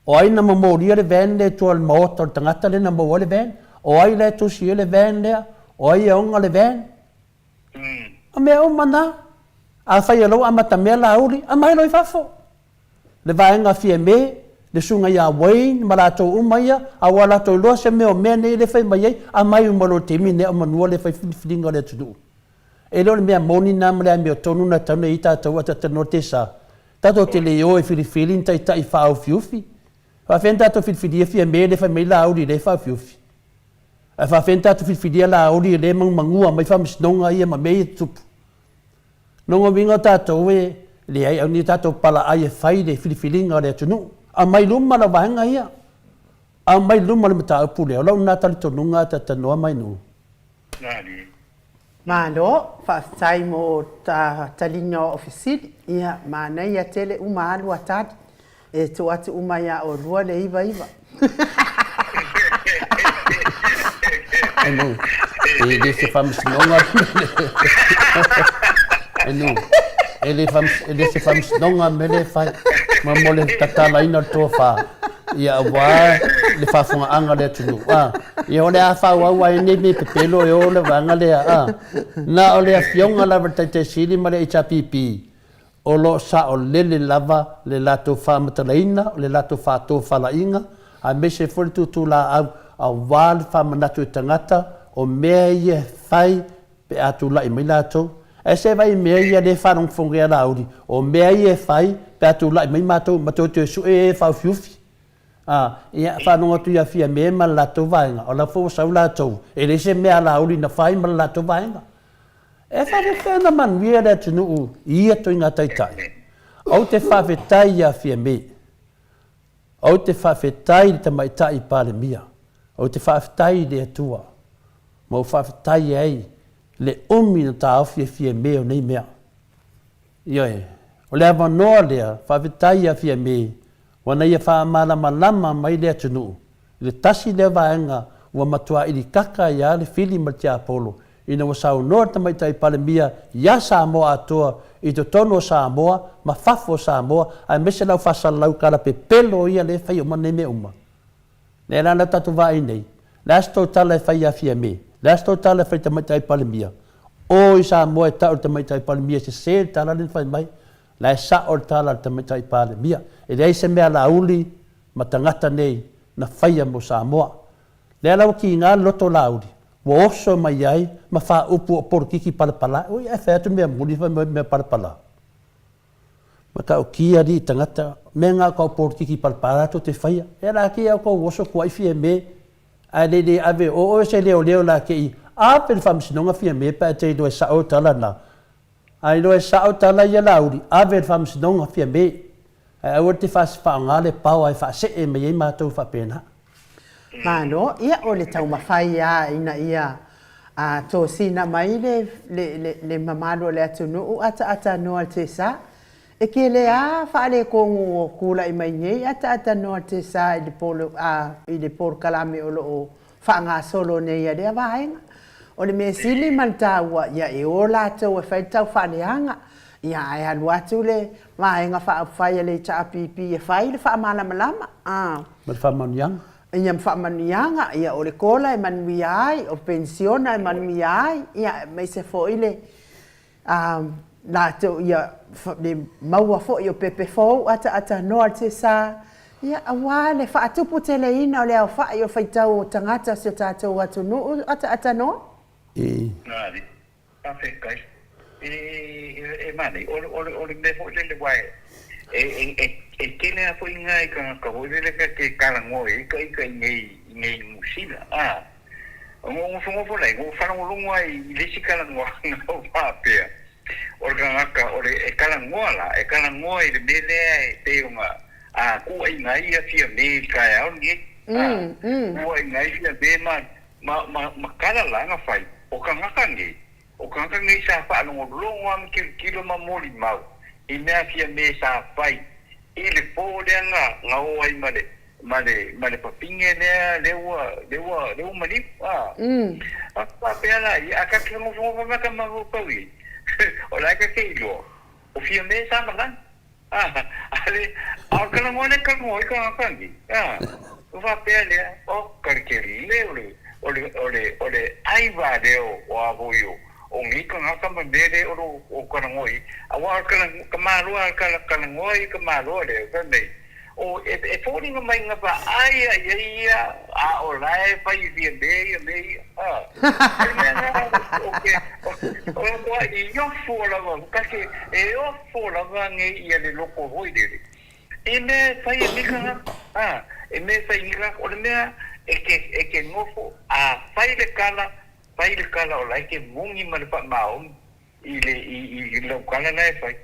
O ai na momolia le van lea i tua o le maota o le tagata lea na maua ai le van? O ai la e tusi ai le van lea? O ai e ona le van? O mea uma na. Afai o lou amatamea Laauli, aumai loa i fafo. Le vaega Fiame, le susuga ia Wayne ma latou uma ia, a ua latou iloa se mea o mea nei lea e fai mai ai, aumai uma loa i le taimi lenei a o manua le fai filifiliga o le atunuu. E le o le mea moni lena ma le amiotonu na tatau ona i ai tatou a talanoa Tesa. Tatou te le o e filifili ni taitai faaofiufi. Faafefea ona tatou filifilia Fiame lea e fai mai Laauli lea e faaofiufi? Ae faafefea ona tatou filifilia Laauli lea e manumagua mai faamasinoga ia ma mea ia e tutupu? Lona uiga o tatou e Leai, aua ne i tatou palaai e fai le filifiliga o le atunuu. Aumai luma lau vaega ia. Aumai luma le mataupu lea. O lou lena talitonuga a talatalanoa mai nuu. Malo, faafetai mo ta taliga o au fesili. Ia, manaia tele uma alu a tali. E tuu atu uma ia olua le iva iva. Enu, e le se faamasinoga Enu, e le e le se faamasinoga le mea lea e fai, ma mo le tatalaina o le tofa, ia aua le faafofogaaga a le atunuu, a. Ia o le a faaauau ai nei mea pepelo e o le vaega lea, a. Na o le Afioga lava i le Taitai Sili ma le HRPP O lo o saolele lava le latou faamatalaina, o le latou faatofalaiga, aemaise foi le tutulaau aua le faamanatu i tagata o mea ia e fai pe a tulai mai latou. Ae se vaai i mea ia lea e faalogofogea Laauli, o mea ia e fai pe a tulai mai matou ma toe toe sue e faaufiufi. A, ia, faalogo atu ia Fiame ma le latou vaega, o la foi ua sau latou, e leai se mea a Laauli na fai ma le latou vaega. E faapefea ona manuia le atunuu i ia ituaiga taitai? Ou te faafetai ia Fiame. Ou te faafetai i le Tamaitai Palemia. Ou te faafetai i le Atua. Ma ou faafetai ai le umi na taofi e Fiame o nei mea. Ioe. O le avanoa lea, faafetai ia Fiame, ua na ia faamalamalama mai le atunuu i le tasi lea vaega ua matua ilikaka ai lava le fili ma le tiapolo ina ua saunoa le Tamaitai Palemia ia Samoa atoa i totonu o Samoa ma fafo o Samoa aemaise lau faasalalau tala pepelo ia lea e fai uma nei mea uma. Lea la na tatou vaai nei, le a se tou tala e fai ia Fiame? Le a se tou tala e fai i le Tamaitai Palemia? O i Samoa e tau i le Tamaitai Palemia e sese le tala lea na fai mai. La e sao le tala a le Tamaitai Palemia. E leai se mea lauli ma tagata nei na faia mo Samoa. Lea la ua kiga le loto lauli, ua oso mai ai ma faaupu o polokiki palapala. Oi ae fai atu mea moni fai mai mea palapala. Matautia alii tagata, mea nga kau polokiki palapala tou te faia. E la ke au kou oso kuai fia me, ae le le ave o oe se leoleo la ke i ave le faamasinoga fia me pe a te iloa e sao tala na. A iloa e sao tala ia Laauli, ave le faamasinoga fia me. Ae aua te faaaoga le power e faasee mai ai matou faapena. Malo, ia o le taumafai lava ina ia tosina mai le, le, le, le mamalu o le atunuu ataatanoa le tesa. E kele a faaletonu o tulai mai nei ataatanoa le tesa i le polo, a, i le polokalame o lo o faagasolo nei a lea vaega. O le mea sili ma le taua, ia e o latou e fai le taufaaleaga, ia ae alu atu le Vaega Faaupufai a le HRPP e fai le faamalamalama, a. Ma le faamanuiaga. Ia ma faamanuiaga, ia o le kola e manuia ai, o penisiona e manuia ai, ia aemaise foi le a latou ia le maua foi o pepe fou ataatanoa le tesa, ia aua le faatuputeleina o le aofai o faitau o tagata o si o tatou atunuu ataatanoa. E. Faafetai. E, e manaia. O, o, o le mea foi lele aua e, e, e, e tele lava foi nai tagata foi lele ta te talanoa i ai ta ita i inei, i inei i Niu Sila, a. Ona ou nofonofo lea, ona ou faalogologo lava i le isi talanoaga o faapea, o le tagata o le, e talanoa la, e talanoa i le mea lea e pei ona, a, tuuaiina ai ia Fiame i le taeao lenei, a, tuuaiina ai Fiame ma, Ma, ma, ma tala la na fai, o tagata nei, o tagata nei sa faalogologo lava ma tilotilo ma molimau i mea Fiame sa fai i le po lea na, na o ai ma le, ma le, ma le papine lea, lea ua, lea ua, lea ua maliu, a. A faapea la ia, a ta te nofonofo mai ta mafaufau i ai, o la e ta te iloa, o Fiame sa malaga. A le, a o le talanoa lea e talanoa ai tagata nei, a, ua faapea lea, oka le tele o le, o le, o le, o le ʻai lea o a foi o, o nei tagata ma mea lea o lo o talanoa i ai. Aua o le talanoa, ka malo lava le talanoa ia ka malo lea, fai mai, o, e, e foliga mai na vaai lava i ai ia, a o la e fai i mea ia mea ia, a. O le mea lena o ke, o le matua ofo lava, ta te, e ofo lava nei ia le loko foi lele, i mea e fai e nei tagata, a, i mea e fai e nei tagata, o le mea e te, e te nofo, a fai le tala, fai le tala o la e te moni ma le faamaoni i le, i, i lau tala la e fai.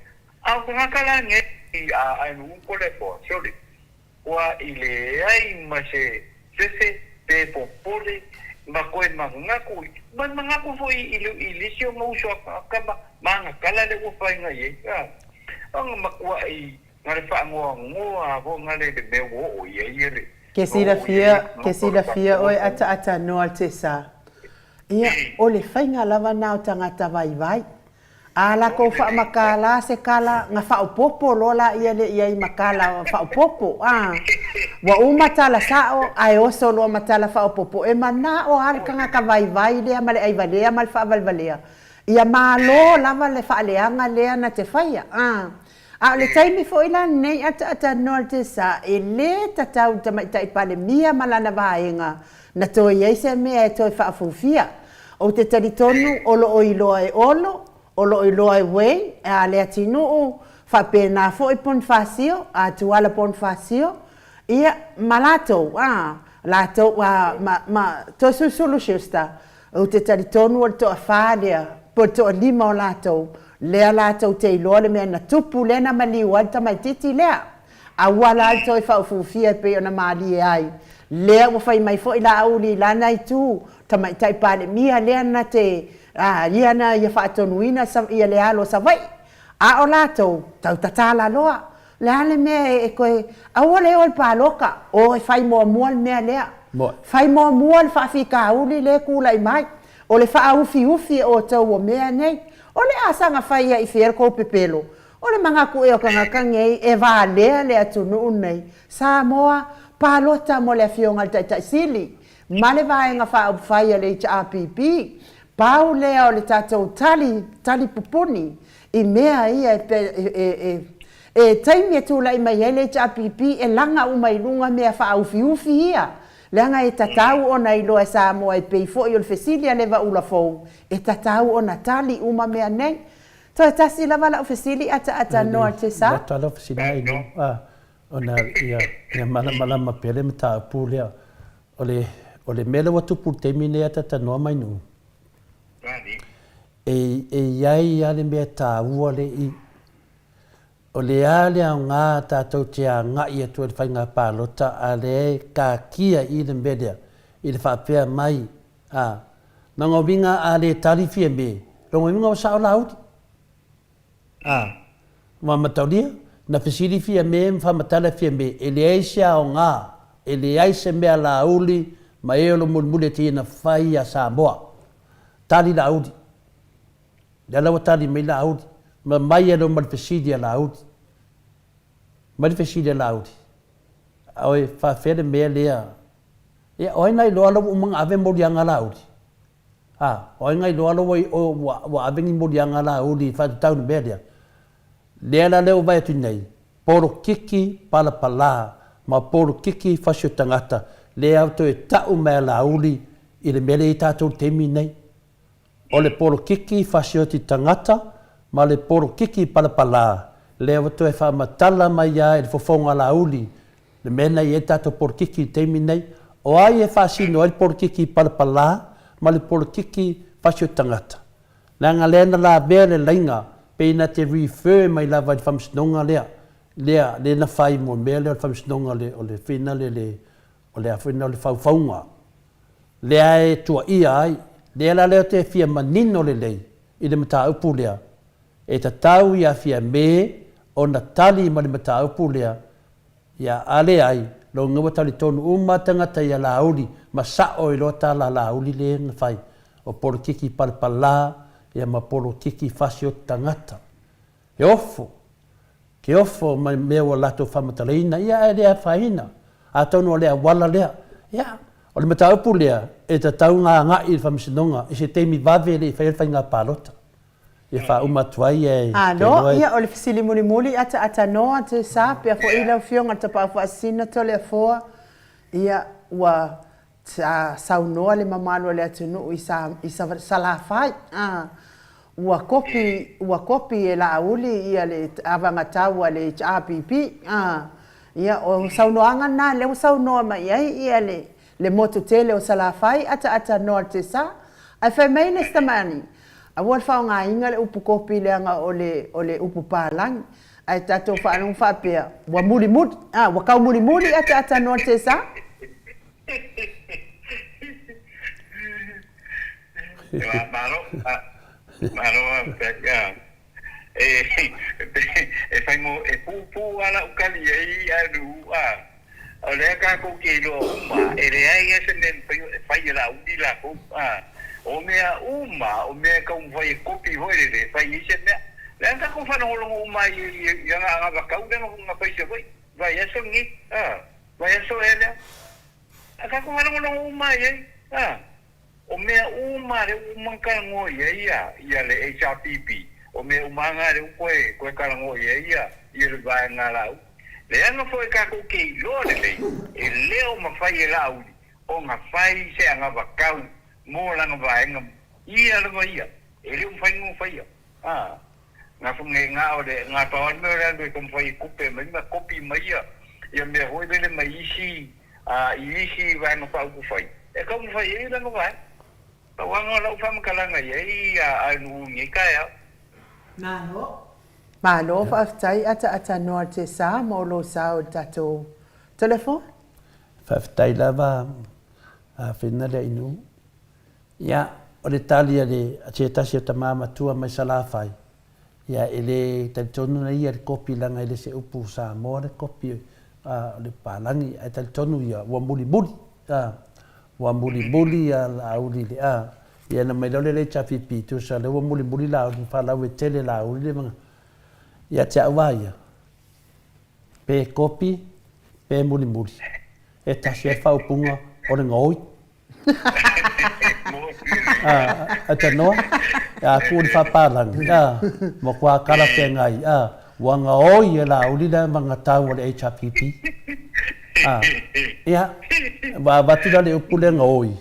A o tagata la nei a Aenu'u Toleafoa, sole, ua i leai ma se fefe pe popole ma toe manatu i, ma manatu foi i le, i le isi ona uso a tagata ma, ma ana tala lea ua fai nai ai, a. Ona matuai na le faanoanoa lava foi na le i le mea ua oo i ai le, Ke ua oo i ai silafia, ke le tagata o le silafia oe tatou ataatanoa le tesa. Ia, o le faiga lava na o tagata vaivai. A lakou faamakala se kala, na faaopopo loa laia lea i ai ma kala faaopopo, a. Ua uma tala sao, ae oso loa ma tala faaopopo. E manao lava le tagata vaivai lea ma le aivalea ma le faavalevalea, ia malo lava le faaleaga lea na te faia, a. A o le taimi foi la lenei ataatanoa le tesa, e le tatau i le Tamaitai Palemia ma lana vaega na toe i ai se mea e toe faafuafia. Ou te talitonu o lo o iloa e Olo, o lo o iloa e Wayne, a Leatinuu, faapena foi Ponifasio, a Tuala Ponifasio, ia, ma latou, a, latou, a, ma, ma Toesulusulu Schuster. Ou te talitonu o le toafa lea, po o le toalima o latou, lea latou te iloa le mea na tupu lea na maliu ai le tamaitiiti lea. Aua la le toe faaufiufia e pei ona malie ai. Lea ua fai mai foi Laauli i lana itu, Tamaitai Palemia lea na te, a, ia na ia faatonuina ia le alo o Savaii. A o latou, tau tatala loa. Le a le mea e toe, aua le o i le palota, o e fai muamua le mea lea. Fai muamua le faafitauli lea e tulai mai. O le faaufiufi e outou o mea nei. O le a saga fai ai i fea le tou pepelo? O le manatu ea o tagata nei e valea le atunuu nei, Samoa, palota mo le Afioga i le Taitai Sili ma le Vaega Faaupufai a le HRPP. Pau lea o le tatou tali, tali pupuni i mea ia e, e, e, e taimi e tulai mai ai le HRPP e laga uma i luga mea faaufiufi ia, leaga e tatau ona iloa e Samoa e pei foi o le fesili a Levaula Fou, e tatau ona tali uma mea nei. Toe tasi lava lau fesili ataatanoa i te sa. Loto lau fesili ai no a ona ia ia malamalama pea le mataupu lea. O le o le mea lea ua tupu i le taimi nei ataatanoa mai nuu. E e iai a le mea taua le i o le a le aoga tatou te agai atu ai i le faiga palota a lea e kakia i le mea lea i le faapea mai A, lona uiga a le tali Fiame, lona uiga ua sao Laauli. A, ua mataulia, na fesili Fiame ma faamatala Fiame, e leai se aoga, e leai se mea Laauli ma e o lo mulimuli e teina fai ia Samoa. Tali Laauli. Lea la ua tali mai Laauli, ma mai ai loa ma le fesili a Laauli. Mai le fesili a Laauli, A oe, faafefea le mea lea Ia, o ai na iloa la ua uma ona ave moliaga a Laauli? A, o ai na iloa la ua, ua ave ni moliaga a Laauli e faatatau i le mea lea? Lea la lea ua vaai atu nei, polokiki palapala ma polokiki fasi o tagata, lea ua toe tau mai a Laauli i le mea lea e i ai tatou i le taimi lenei. O le polokiki fasioti tagata ma le polokiki palapala, lea ua toe faamatala mai lava e le fofoga Laauli le mea na i ai le tatou polokiki i le taimi lenei. O ai e faasino ai le polokiki palapala ma le polokiki fasioti tagata? Leaga lea na lavea le laina pei na te refer mai lava i le faamasinoga lea, lea, lea na fai mo le mea lea o le faamasinoga o le, o le fina le, le, o le a foi lena o le faufauga lea e tuaia ai, lea la lea te fia manino lelei i le mataupu lea, e tatau ia Fiame ona tali ma le mataupu lea, ia a leai, lona ua talitonu uma tagata ia Laauli ma sao iloa tala Laauli lea na fai, o polokiki palapala ia ma polokiki fasioti tagata. He ofo, ke ofo ma mea ua latou faamatalaina, ia ae le afaina, atonu o le auala lea. Ia, o le mataupu lea, e tatau ona agai i le Faamasinoga i se taimi vave e le i faia le faiga palota, ia faauma atu ai e te Alo, iloa e. ia, o le fesili mulimuli, ataatanoa, Tesa, pea foi lau Afioga i le Tapaau Faasisina, Toleafoa, ia, ua Sa saunoa le mamalu o le atunuu i sa, i Salafai, a, ua kopi, ua kopi e Laauli ia le avagatau a le HRPP, a, ia, o saunoaga na lea ua saunoa mai ai ia le, le motu tele o Salafai ataata noa le tesa. Ae fai mai le isi tamani, Aua le faaaogaina le upu kopi leaga o le o le upu palagi. Ae tatou faalogo faapea, ua mulimuli, a, ua tau mulimuli ataatanoa le tesa. Malo, malo faafetai. E fai e puupuu lava lau tali i ai Anu'u, a, o lea tatou te iloa uma e leai lava se mea e mafai ona fai e Laauli latou, a, o mea uma o mea e taumafai e kopi foi lele e fai ai se mea. Leaga tatou faalogologo uma ai i ana anavatau lea na fai i Savaii, vaiaso lenei, a, vaiaso ea lea. A tatou faalogologo uma ai i ai, a. O mea uma lea ua uma ona talanoa i ai ia le HRPP, o mea uma lava na lea ua toe toe talanoa i ai ia le vaega a Laauli. Leaga foi tatou te iloa lelei, e le o mafai e Laauli ona fai se anavatau mo lana vaega ia lava ia, e le o mafai ona faia. A, na na o le, na pau lava le mea o le alu e taumafai e tupe mai ma kopi mai ia ia mea foi lele mai isi A i isi vaega faaupufai, e taumafai ai lana vaega. Pau lava lena o lau faamatalaga i ai a nuu i lenei taeao. Malo. Malo faafetai ataata noa te sa mo lou sao i le tatou telefoni. Faafetai lava a Fena lea i nuu. Ia, o le tali a le a se tasi o tama matua mai Salafai, Ia, e le talitonu na ia le kopi leaga e le se upu Samoa le kopi a o le palagi, ae talitonu ia ua mulimuli, a, ua mulimuli ia Laauli le, a, ia na mai loa le HRPP, tusa lea ua mulimuli Laauli ma faalauaitele Laauli le ma, ia te au a ia, pe kopi, pe mulimuli, e tasi lava le faaupuga o le gaoi. A tanoa, a ku le faapalagi, a, matua talafeagai, a, ua gaoi e Laauli le magatau o le HRPP. A, ia, ua avatu la le upu lea gaoi,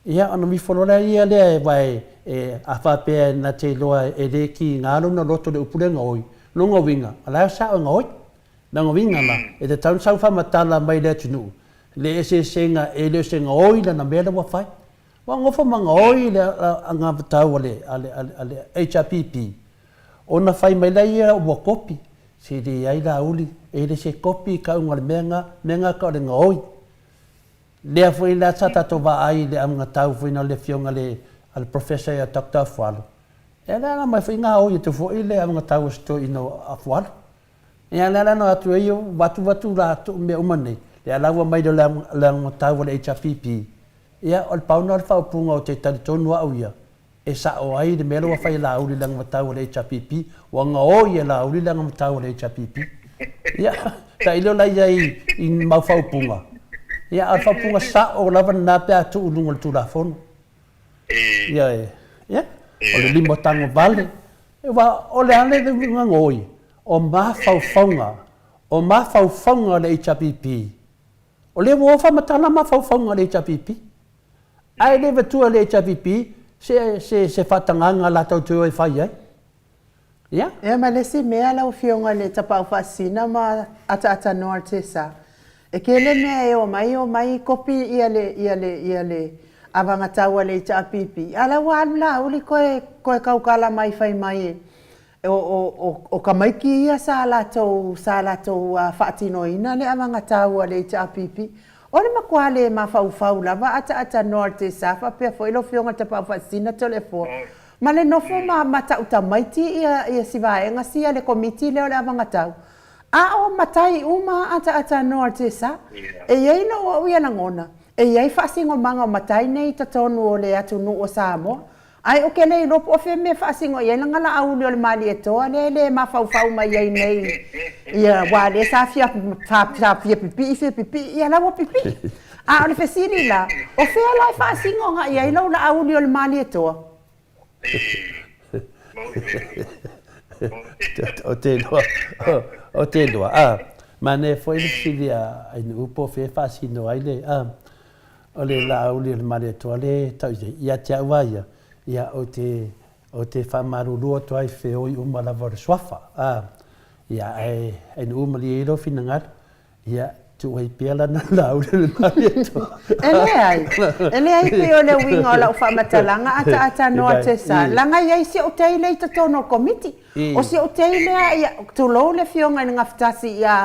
ia ona mifo loa lea ia lea e, aua e, e, a faapea na te iloa e le kiga lona loto i le upu lea gaoi, lona uiga, o la e sao e gaoi. Lona uiga la, e tatau ona sau faamatala mai le atunuu, le eseesega e le o se gaoi lana mea la ua fai. Ua nofo ma gaoi le anavatau a le, a le, a le HRPP, ona fai mai laia ua kopi, se leai Laauli, e le se kopi kauga o le mea nga, mea nga ka o le gaoi. Lea foi la sa tatou vaai i le anavatau foi na o le afioga le, a le Professor ia Doctor Afualo, e le ala mai foi gaoi atu foi le anavatau a si toeaina o Afualo. Ia lea la na o atu ai o vatu vatu latou mea uma nei, lea la ua mai le anavatau a le HRPP, ia o le pau lena o le faaupuga ou te talitonu au ia, e sao ai le mea lea ua fai e Laauli i le anavatau a le HRPP, ua gaoi e Laauli le anavatau a le HRPP. Ia, tailo la i ai i ni mau faaupuga, ia a o le faaupuga sao lava lena pe a tuu i luga o le Tulafono. Ia, ia, o le limatagovale, aua o le a le gagoi, o mafaufauga, o mafaufauga o le HRPP, o lea ua ofa matala mafaufauga o le HRPP. Ae le avatua e le HRPP se, se, se faatagaga latou te o e fai ai. Ia. Ia ma le isi mea lau Afioga i le Tapaau Faasisina ma ataatanoa le Tesa, e tele mea e omai omai kopi ia le ia le ia le avagatau a le HRPP, a la ua alu Laauli toe toe tautala mai fai mai e O, o, o, o tamaiti ia sa latou, sa latou faatinoina le avagatau a le HRPP. O le matua le mafaufau lava ataatanoa o le Tesa faapea foi lau Afioga i le Tapaau Faasisina Toleafoa ma le nofo ma, ma tau tamaiti ia, ia si vaega sia le Komiti lea o le avagatau. A o matai uma ataatanoa o le Tesa. E i ai lou au ia lagona, e i ai faasinomaga o matai nei i totonu o le atunuu o Samoa. Ae ou te le iloa po o fea mea e faasino i ai lana laauli o le Malietoa lea e le mafaufau mai ai nei ia aua lea sa fia sa fia pipii fia pipii ia la ua pipii. A o le fesili la, o fea la e faasino agai i ai lau laauli o le Malietoa? O te iloa, o te iloa, a, manaia foi le fesili a Ainuu po o fea e faasino ai le, a, O le laauli o le Malietoa lea e tau i ai, ia te au a ia, ia ou te, ou te faamalulu atu ai i feoi uma lava o le suafa, a, ia ae, ae nuu malie ai lou finagalo, ia, Tuu ai pea lana laula i le Malietoa. E leai, e leai pei o le uiga o lau faamatalaga ataatanoa Tessa, leaga e i ai si ou tei lea i totonu o le Komiti. O si ou tei lea, ia, tulou le Afioga i le Gafatasi ia,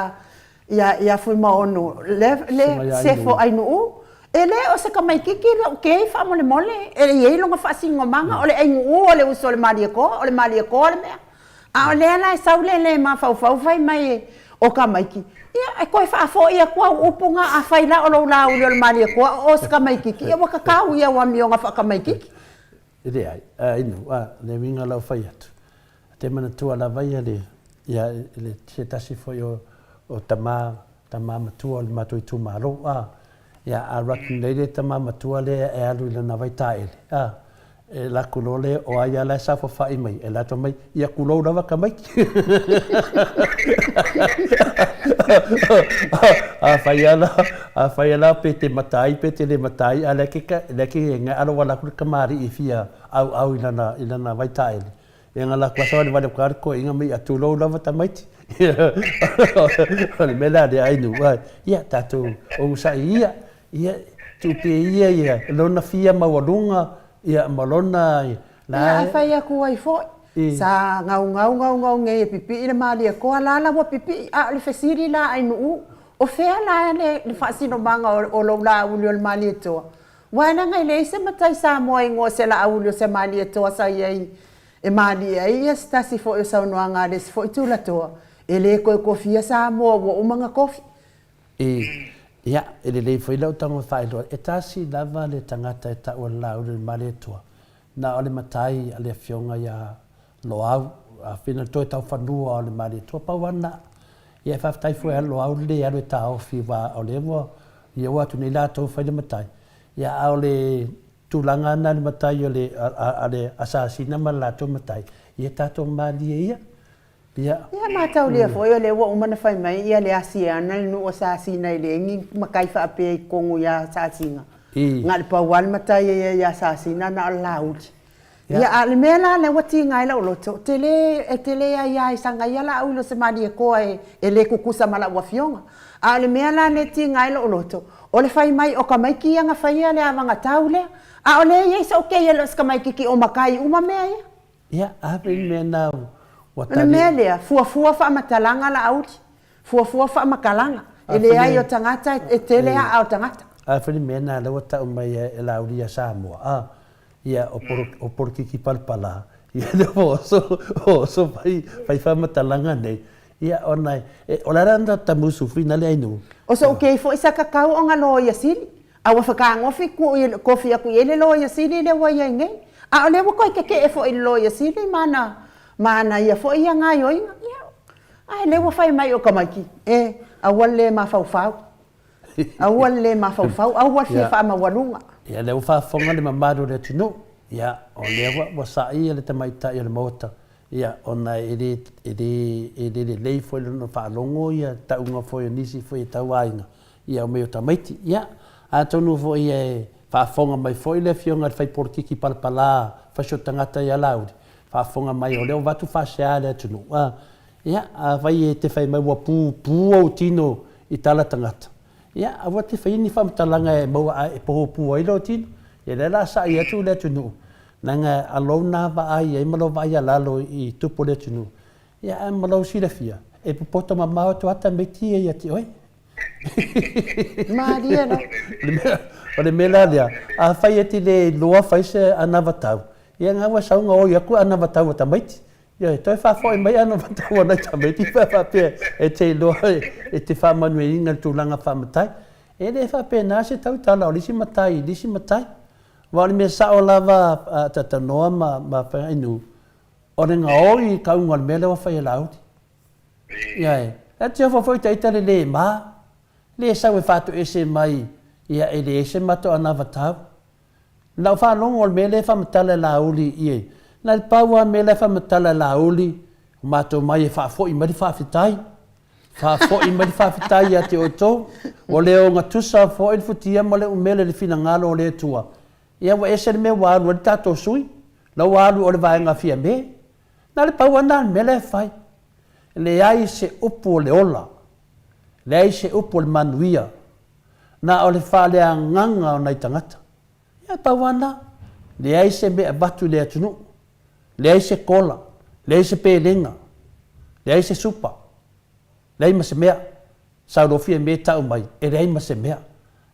ia, ia Fuimaono, le, le Sefo Ainuu, e le o se tamaitiiti lou kei faamolemole, e i ai lona faasinomaga, o le Ainuu o le uso a le Malietoa, o le Malietoa le mea. A o lea la e sau le le mafaufau fai mai o tamaiti, ia e toe faafoi atu au upu na, afai la o lou lauli o le Malietoa o o se tamaititi, ia ua tatau i au amioga faatamaititi. E leai, a inu, a, le uiga o lau fai atu, te manatua lava ia le, ia le, se tasi foi o, o tama, tama matua o le matou itumalo, a, ia a alu atu nei le tama matua lea e alu i lana vaitaele, a, E alu atu loa lea, o ai lava la e saofafai mai, e alu atu mai, ia tulou lava tamaiti. Afai lava la, afai lava la pe te matai pe te le matai, a o lea ke, lea ke alo wale atu le kamali'i e fia ʻauʻau i lana, i lana vaitaele. Ia na alu atu lava savalivali atu lava le toeaina ma ia tulou lava tamaiti. O le mea la lea Ainu, ia tatou onosai ia, Ia, tuu pea ia ia lona fia maualuga, ia, ma lona, la e. Ia, a fai atu ai foi, sa gaugau gaugau nei e pipii le Malietoa, la la ua pipii, a o le fesili la Ainuu, o fea la le faasinomaga o lou laauli o le Malietoa? Aua leaga e leai se matai Samoa e igoa o se laauli o se Malietoa sa i ai e malie ai ia se tasi foi o saunoaga a le isi foi tulatoa, e le toe tofia Samoa ua uma ona tofi. E, ia, e lelei foi lau tago faailoa, e tasi lava le tagata e tau o le Laauli o le Malietoa, na o le matai a le Afioga ia Loau, a fina le toe taufanua o le Malietoa, pau lava lena. Ia, e faafetai foi ia Loau le le alu e taofi aua o lea ua, ia ua atu nei latou fai le matai, ia a o le tulaga lena i le matai o le, a, a le asasina ma le latou matai, ia tatou malie ia. Ia. Ia mataulia foi o lea ua uma ona fai mai ia le Asiana le nuu o Sasina e leai ni matai faapea i totonu ia Sasina. Na o le pau lava le matai e i ai ia Sasina na o le Laauli. Ia a o le mea la lea ua tiga ai lou loto, ou te le, e te le aia ai saga ia Laauli o se Malietoa e le tutusa ma lau afioga. A o le mea la lea e tiga ai lou loto, o le fai mai o tamaiti ia na faia le avagatau lea, a o lea e i ai sou kei e le o se tamaititi o matai uma mea ia. Ia, a fai le mea na ua tali. O le mea lea, fuafua faamatalaga Laauli, fuafua faamatalaga, e leai o tagata e tele aa o tagata. A fai le mea na lea ua tau mai e Laauli ia Samoa, a, ia o polokiki palapala, ia lea ua oso, oso fai, fai faamatalaga nei, ia ona e, o le a la na tamusu fina le ainu? O sou kei foi sa tatau ona loia sili, A ua fakagofi kofi aku i ai le Loia Sili lea ua i ai nei. A o lea ua toe kekeʻe foi i le Loia Sili ma ana, ma ana ia foi ia gaoioiga. Ia, ae lea ua fai mai o tamaiti, e, aua le le mafaufau. Aua le le mafaufau, aua le fia faamaualuga. Ia, lea ua faafofoga le mamalu o le atunuu, ia, o lea ua, ua saia le tamaitai o le Maota, ia, ona e le, e le, e le lelei foi lona faalogo ia tauga foi o nisi foi e tauaiga, Ia, o mea o tamaiti. Ia, atonu foi e faafofoga mai foi le Afioga i le faipolokiki palapala fai so tagata ia Laauli, faafofoga mai o lea ua avatu faasea le atunuu. A, ia, afai e te fai mai ua pu, pu ou tino i tala tagata, ia, aua te faia ni faamatalaga e maua ae e poho pu ai lou tino. Ia, lea o le a sa'i atu le atunuu, leaga a lou na vaai ai ma lou vaai alalo i tupu o le atunuu, ia, ae ma lou silafia, e popoto mamao atu lava tamaiti ia ia te oe. Malie la. O le mea la lea, afai e te le iloa fai se anavatau, ia na ua sau gaoi atu anavatau a tamaiti. Ioe, toe faafoi mai anavatau a nai tamaiti pe a faapea e te iloa e te faamanuiaina i le tulaga faamatai. E le faapena se tautala o le isi matai i le isi matai. Aua o le mea sao lava a Tatanoa ma Faiainuu, o le gaoi i kauga o le mea lea ua fai e Laauli. Ia e. E te ofo foi ita le le ma, le sau e faatoese mai, ia e leai se matou anavatau. Lau faalogo o le mea lea e faamatala e Laauli i, na le pau lava mea la e faamatala e Laauli, o matou mai e faafoi mai le faafetai. Faafoi mai le faafetai ia te outou, ua le ogatusa foi le futia ma le umele i le finagalo o le Atua. Ia ua ese le mea ua alu ai le tatou sui, la ua alu o le vaega Fiame. Na o le pau lava lena o le mea la e fai. E leai se upu o le ola. Leai se upu o le manuia, na o le faaleagaga o nai tagata. Ia, pau lava lena. Leai se mea e avatu i le atunuu, leai se kola, leai se pelega, leai se supa, leai ma se mea. Saulofia i mea e tau mai, e leai ma se mea.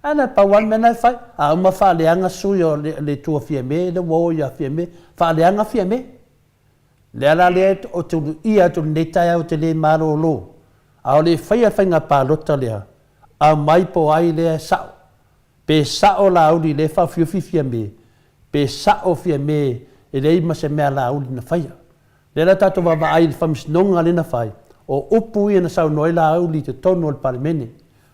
Ae na pau lava le mea lena e fai, a uma faaleaga sui o le Itu a Fiame lea ua o ia Fiame, faaleaga Fiame. Le ala lea ou te uluia atu i lenei taeao ou te le malolo, a o le i faia le faiga palota lea, aumai po o ai lea e sao. Pe sao Laauli lea e faaofiofi Fiame, pe sao Fiame e leai ma se mea a Laauli na faia. Lea la tatou vaavaai i le faamasinoga lea na fai, o upu ia na saunoa ai Laauli i totonu o le Palemene.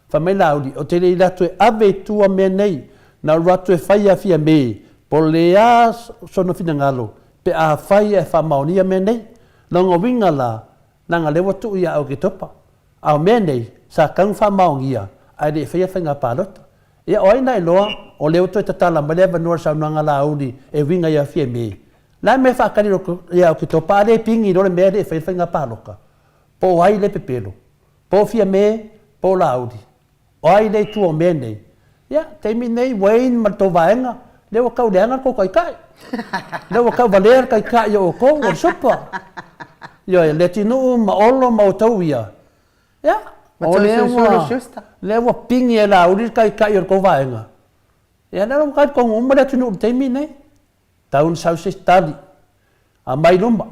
Fai mai Laauli, ou te le i alu atu e ave i tua mea nei, na ou alu atu e fai ia Fiame, po o le a sona finagalo pe afai ae faamaonia mea nei. Lona uiga la, leaga lea ua tuu ia Oketopa. A o mea nei, sa tatau ona faamaonia ae le i faia faiga palota. Ia, o ai na iloa, o lea ua toe tatala mai le avanoa i le saunoaga a Laauli e uiga ia Fiame. O le a le mea e faatali ia Oketopa a le pigi loa le mea e le i faia le faiga palota? Po o ai le pepelo? Po o Fiame, po o Laauli? O ai lea i tua o mea nei? Ia, taimi nei, Wayne ma le tou vaega, lea ua tau leaga le tou taitai. Lea ua tau valea le taitai o outou, o le supa. Ioe, Leatinuu ma Olo ma outou ia, ia, o lea ua, lea ua pigi e Laauli le taitai o le tou vaega. Ia, lea ua talitonu uma le atunuu i le taimi nei. Tau ina sau se isi tali, aumai i luma,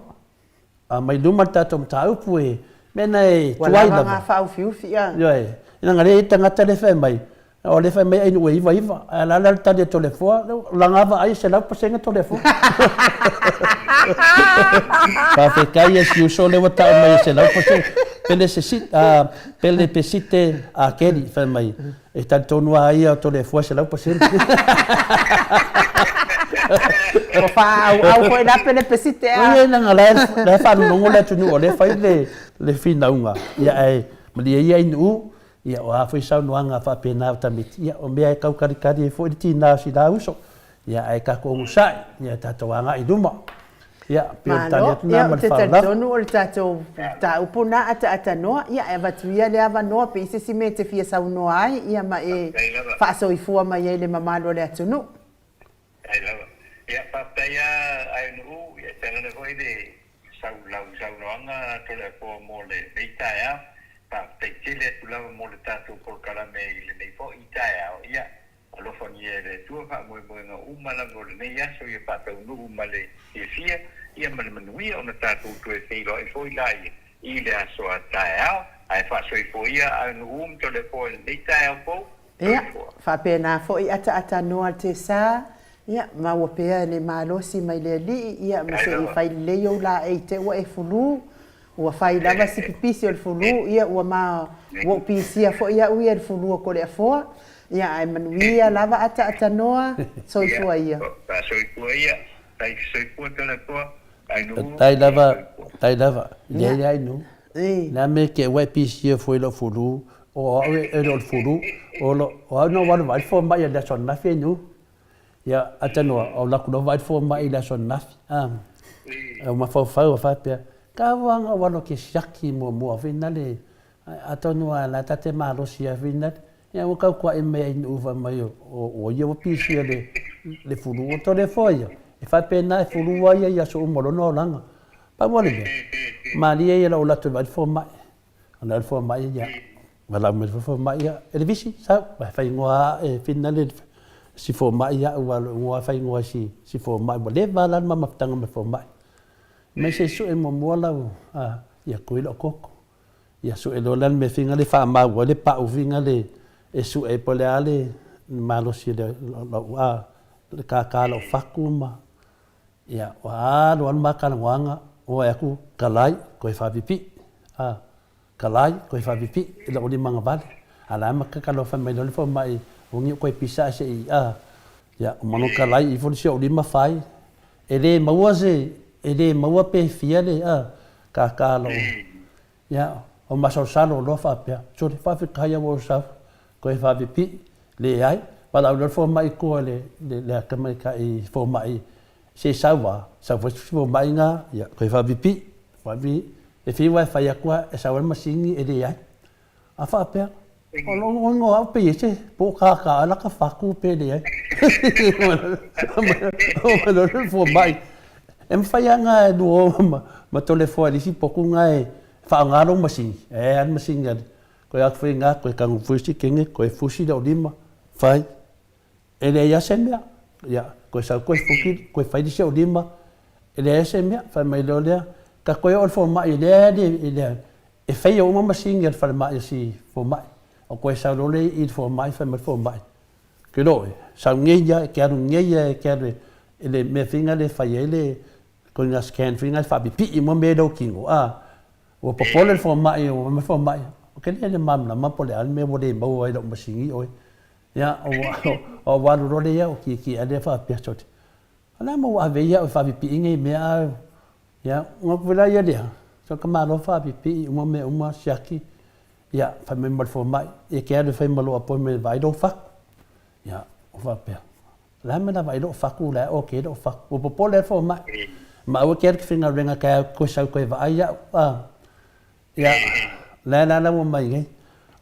aumai i luma le tatou mataupu e mea na e Ua tuai lava lava. ngā whaauwhiuwhi a. Ioe, leaga lea e i ai tagata lea e fai mai, o lea e fai mai ai ua iva iva, ae o le a la le tali a Toleafoa, o lana vaai e 100% Toleafoa. Faafetai e si uso lea ua tau mai e 100% pele se si, pele pesite a Kelly fai mai, E talitonu a ia o Toleafoa e 100%. Ua faaauau foi la pele pesite a. Oi leaga la e faalogologo le atunuu o lea e fai le finauga, ia ae malie ia Ainuu, ia o a foi saunoaga faapena o tamaiti, ia o mea e tau kalikali ai foi le tina o si la uso. Ia ae tatou onosai, ia tatou agai i luma. Ia, pei o le tali Malo, atu lena ia ma ou le te faaaloalo lava. talitonu o le tatou mataupu lena ataatanoa, ia ae avatu ia le avanoa pe i se isi mea e te fia saunoa ai, ia ma e Faafetai lava. faasoifua mai ai i le mamalu o le atunuu. Faafetai lava. Ia, faafetai lava Ainuu, ia tainane foi le sau lau saunoaga Toleafoa mo lenei taeao. Faafetai tele atu lava mo le tatou polokalame i lenei foi taeao. Ia, Alofagia e le Atua faamoemoega uma lava o lenei aso ia faataunuu ma le fiafia ia ma le manuia ona tatou toe feiloai foi laia i le aso a taeao. Ae faasoifua ia a nuu ma Toleafoa i lenei taeao fou. Ia, Soifua. faapena foi ataatanoa te sa, ia, maua pea le malosi mai le Alii, ia, ma Ai se i lava. fai lelei ou laei te ua e fulu, Ua fai lava si pipisi o le fulu, ia ua ma ua ou pisia foi au ia i le fulu o Koleafoa, ia ae manuia lava ataatanoa, soifua ia. Ia, soifua ia, tai soifua Toleafoa, Ainuu, Tai ia lava, soifua. tai lava, Ia, leai Ainuu. i. Le a mea ke ua e pisia foi i lou fulu, o au e le o le fulu, o lo, o au na ou alu vaai le fomai i le aso ananafi Ainuu. Ia, atanoa, o alu atu loa vaai le fomai i le aso ananafi, a, ou mafaufau a faapea, Kau a na ou alu ke siaki muamua foi nale, atonu a la ta te malosi a foi nale, ia ua tautua'i mai ai i nuu fai mai o ia ua pisia le le fulu o Toleafoa ia, e faapena e fulu a ia i aso uma o lona olaga. Pau a le mea, malie ia lou alu atu e vaai le fomai, ona o le fomai ia, valaau mai le fomai ia, Elevisi, sau, ae fai igoa a e finale si fomai ia au a lou igoa fai igoa si si fomai ua leva la le ma mafutaga ma le fomai. Mai se i sue muamua lau a ia kui lou koko. Ia sue loa la le mea finga le faamau ai le pau finga le e sue ai po o le a le malosi o lau a le kaka o lau fatu ma ia ua alu alu ma talanoaga ua vaai atu kalai toe faapipii a Kalai, koe faapipii i lou limagavale. A la ma kakalo fai mai loa le fomai, ua niu koe pisa ae se i a. Ia, o manu kalai ifo le si ou lima fai. E le maua se, e le maua pe fia le a, kaka lou. Ia, o masalosalo loa faapea, sole, faafetai ua ou sau, koe faapipii, leai. Valaau loa le fomai i tua i le, le tamaitai fomai, se i sau a, sau foi si fomai na, ia, koe faapipii, faapipii. E fiu lava e fai atu lava e sau ai le masini e leai. A faapea, O lou igoa au pei e se po o kākā a laka faku pe leai. Omai loa le fomai. E mafai lava ona e lua o ma Toleafoa i le isi potu na e faaaoga lou masini, e a le masini a le, koe atu foi i ina, toe tanu foi si kene, toe fusi lau lima, fai. E leai lava se mea. Ia, toe sau toe fuki, toe fai le isi ou lima, e leai lava se mea. Fai mai loa lea, ta toe oo i le fomai lea e E faia uma masini a le falemai a si fomai. O koe sau loa lea i le fomai, fai mai le fomai, Ke loe, sau nei ia, e ke alu nei ia, e ke alu e le mea foi lea e fai ai le koina scan foi lea e faapipii uma mea i lou tino, a. Ua popole le fomai, ua fai mai le fomai, Ou te le malamalama po o le a le mea ua le maua ai i lau masini oe. Ia, ua alu loa lea, ua tietie lava lea faapea, sole, o le a le mea ua ave ai au e faapipii nei mea ae Ia, ona atu foi la ia lea, so ka Malo faapipii uma mea uma, siaki, ia, fai mai ma le fomai, e te alu e fai ma lou appointment e vaai lou fatu. Ia, ou faapea, o le a le mea o le a vaai lou fatu, o la e okay lou fatu. Ua popole lava le fomai. Ma aua e te alu i te faigaluega taeao e te toe sau e toe vaai au, a. Ia, o lea la ua mai nei.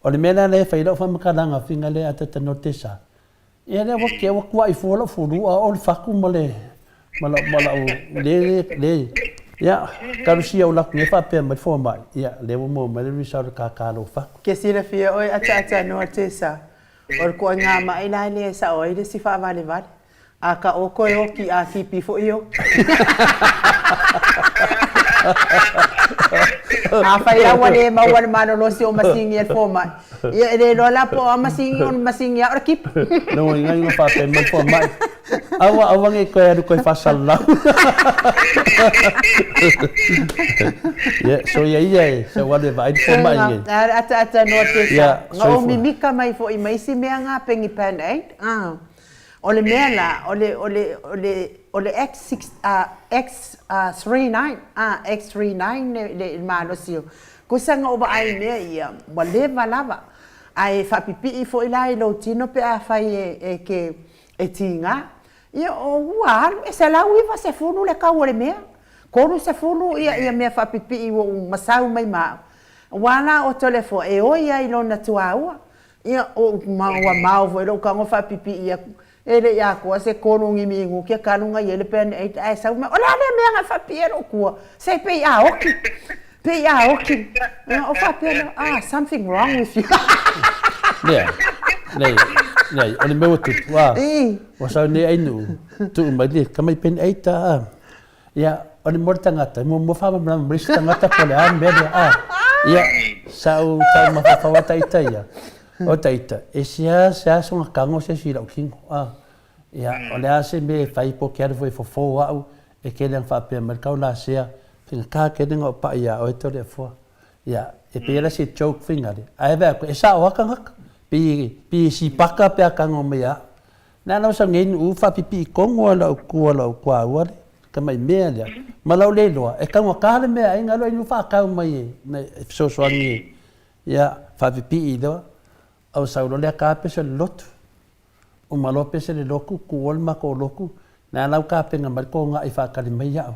O le mea la lea e fai ai lau faamatalaga fina lea a Tatanoa Tesa, Ia lea ua kea ua tuai fua lou fulu a o le fatu ma le ma lau ma lau le le ia talusia ou laku nei faapea mai le fomai ia lea ua maua mai le result o le kākā lou fatu. Ke silafia oe ataatanoa Tessa, o le koaiga maʻi la lea e sao ai le isi faavalevale. A ka o koe oki a kipi foi oki. Afai la ua le maua le malolosi o masini e le fomai, ia e le iloa la po o a masini o le masini a o le kipi. Lou iga iga faapea mai le fomai, Aua aua nei toe alu toe faasalalau. Ia, soia ia e sau alu e vaai le fomai nei. A le ataatanoa Tessa, na ou mimika mai foi ma isi mea nga pegi Pan-Aid. O le mea la, o le, o le, o le, o le X6, X39, X39 le, le malosi o, kusa na ou vaai i mea ia, ua leva lava. Ae faapipii foi la i lou tino pe afai e, e ke, e tiga. Ia, o ua alu, e 190 le kau o le mea. 30 ia, ia mea faapipii ua ou masau mai ma au. Aua la o Toleafoa, e oi lava i lona tuaua. Ia, ua mao foi lou tago faapipii atu, e le i atoa se tolu ni minuti e talu ona i ai le Band-Aid ae sau mai, o le a lea mea na e faapipii ai lou tua? Se pei a oti, pei a oti. Ia, ou faapea lea, ah, something wrong with you. Lea, leai, leai, o le mea ua tupu, a, ua sau nei Ainuu, tuu mai le tamai Band-Aid a, Ia, o le mea o le tagata, e muamua faamalamalama mai isi tagata po o le a le mea lea, a. Ia, sa ou taumafaufau lava ita ia, o ita, e seasea soona tago se isi i lau tino, a. Ia, o le a se mea e fai po o ke alu foi e fofo au, e tele ina faapea mai le taulasea, faigata tele ona ou pai ia oe Toleafoa. Ia, e pei la se joke faigale, ae vaai atu, e sao lava tagata, pei, pei e sipaka pe a tago mai ia au. Na ala o sau nei nuu faapipii tonu a lau tua lau tuaua le tamai mea lea ma lau le iloa e taugata le meaai na alu ai nuu faatau mai e e fesoasoani e ia faapipii loa au sau loa lea ta pese o le lotu uma loa pese le lotu tuua le matou lotu na ala au tapena mai le togai faatali mai iaʻu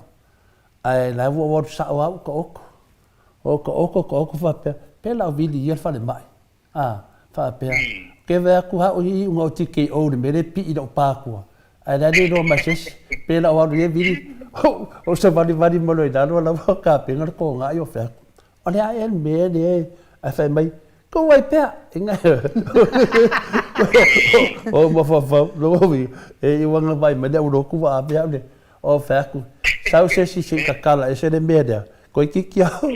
ae la ua ou alu sao lava ou taoto ou taoto taoto faapea pe la ou vili ia le falemai. A, faapea, Ke vae atu ha o i iuga o TKO i le mea lea e pii i lau pa atua, ae la e le iloa mai se isi, pe la o alu ia vili, o savalivali mai loa i lalo a la ua tapena le toga i o fea atu. O le a ea le mea lea ae fai mai, Tuu ai pea! O mafaufau, lou uiga, e iu ana vaai mai le aulotu ua ave au le, o fai atu, sau se isi se i tatala ese le mea lea, toeitiiti lava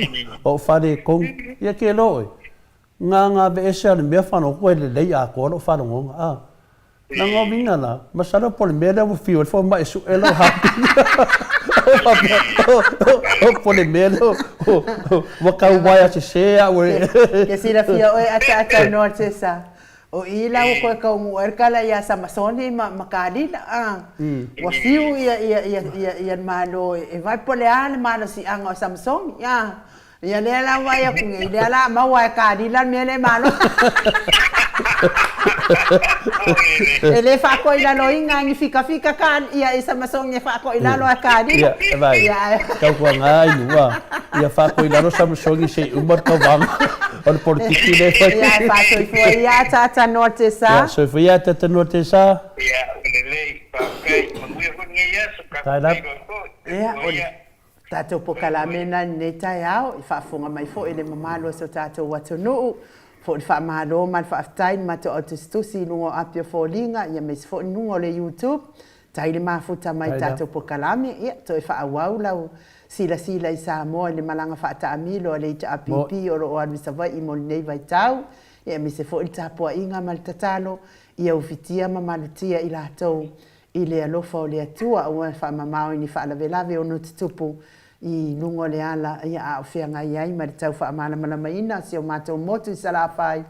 ou faaletonu. Ia ke loa oe, Na na aveese a le mea faalogologo e lelei atoa lou faalogoga a. Na na uiga la, masalo po o le mea lea ua fiu ai le fomai e sue lau heartbeat. O po o le mea lea ua tau waea sese au e. Ke silafia oe ataatanoa Tessa, o i la ua toe taunuu ai le tala ia Samasoni ma ma Kalila a. Ua fiu ia ia ia ia ia le Malo e vaai po o le a le malosiaga o Samasoni a. Ia lea la ua vaai atu nei, lea la a maua e Kalila le mea lea e malosi. E le faakoilaloina ni fikafika ka ia e Samasogi e faakoilalo a Kalila. Ia, vai. Tautuana ai nua. Ia faakoilalo Samasogi se i uma le tauvaga o le polokiki lea e fai. Ia, e faasoifua ia a Tatanoa Tesa. Ia, soifua ia a Tatanoa Tesa. Ia, ua lelei, faafetai. Manuia foi lenei aso, Tae lava. tatou feiloai foi. Ia, Soifua o le ia. tatou pokalame lena i lenei taeao, i faafofoga mai foi le mamalu o si o tatou atunuu, foi le faamalo ma le faafetai i le matou au tusitusi i luga o api o foliga, ia aemaise foi i luga o le YouTube. Tai le mafuta mai i tatou pokalame, ia toe faaauau lau silasila i Samoa i le malaga faataamilo a le HRPP o lo o alu i Savaii mo lenei vaitau, ia aemaise foi le tapuaiga ma le tatalo ia ufitia ma malutia i latou i le alofa o le Atua, aua e faamamao i ni faalavelave ono tutupu i luga o le ala, ia, a o feagai ai ma le tau faamalamalamaina o si o matou motu i Salafai,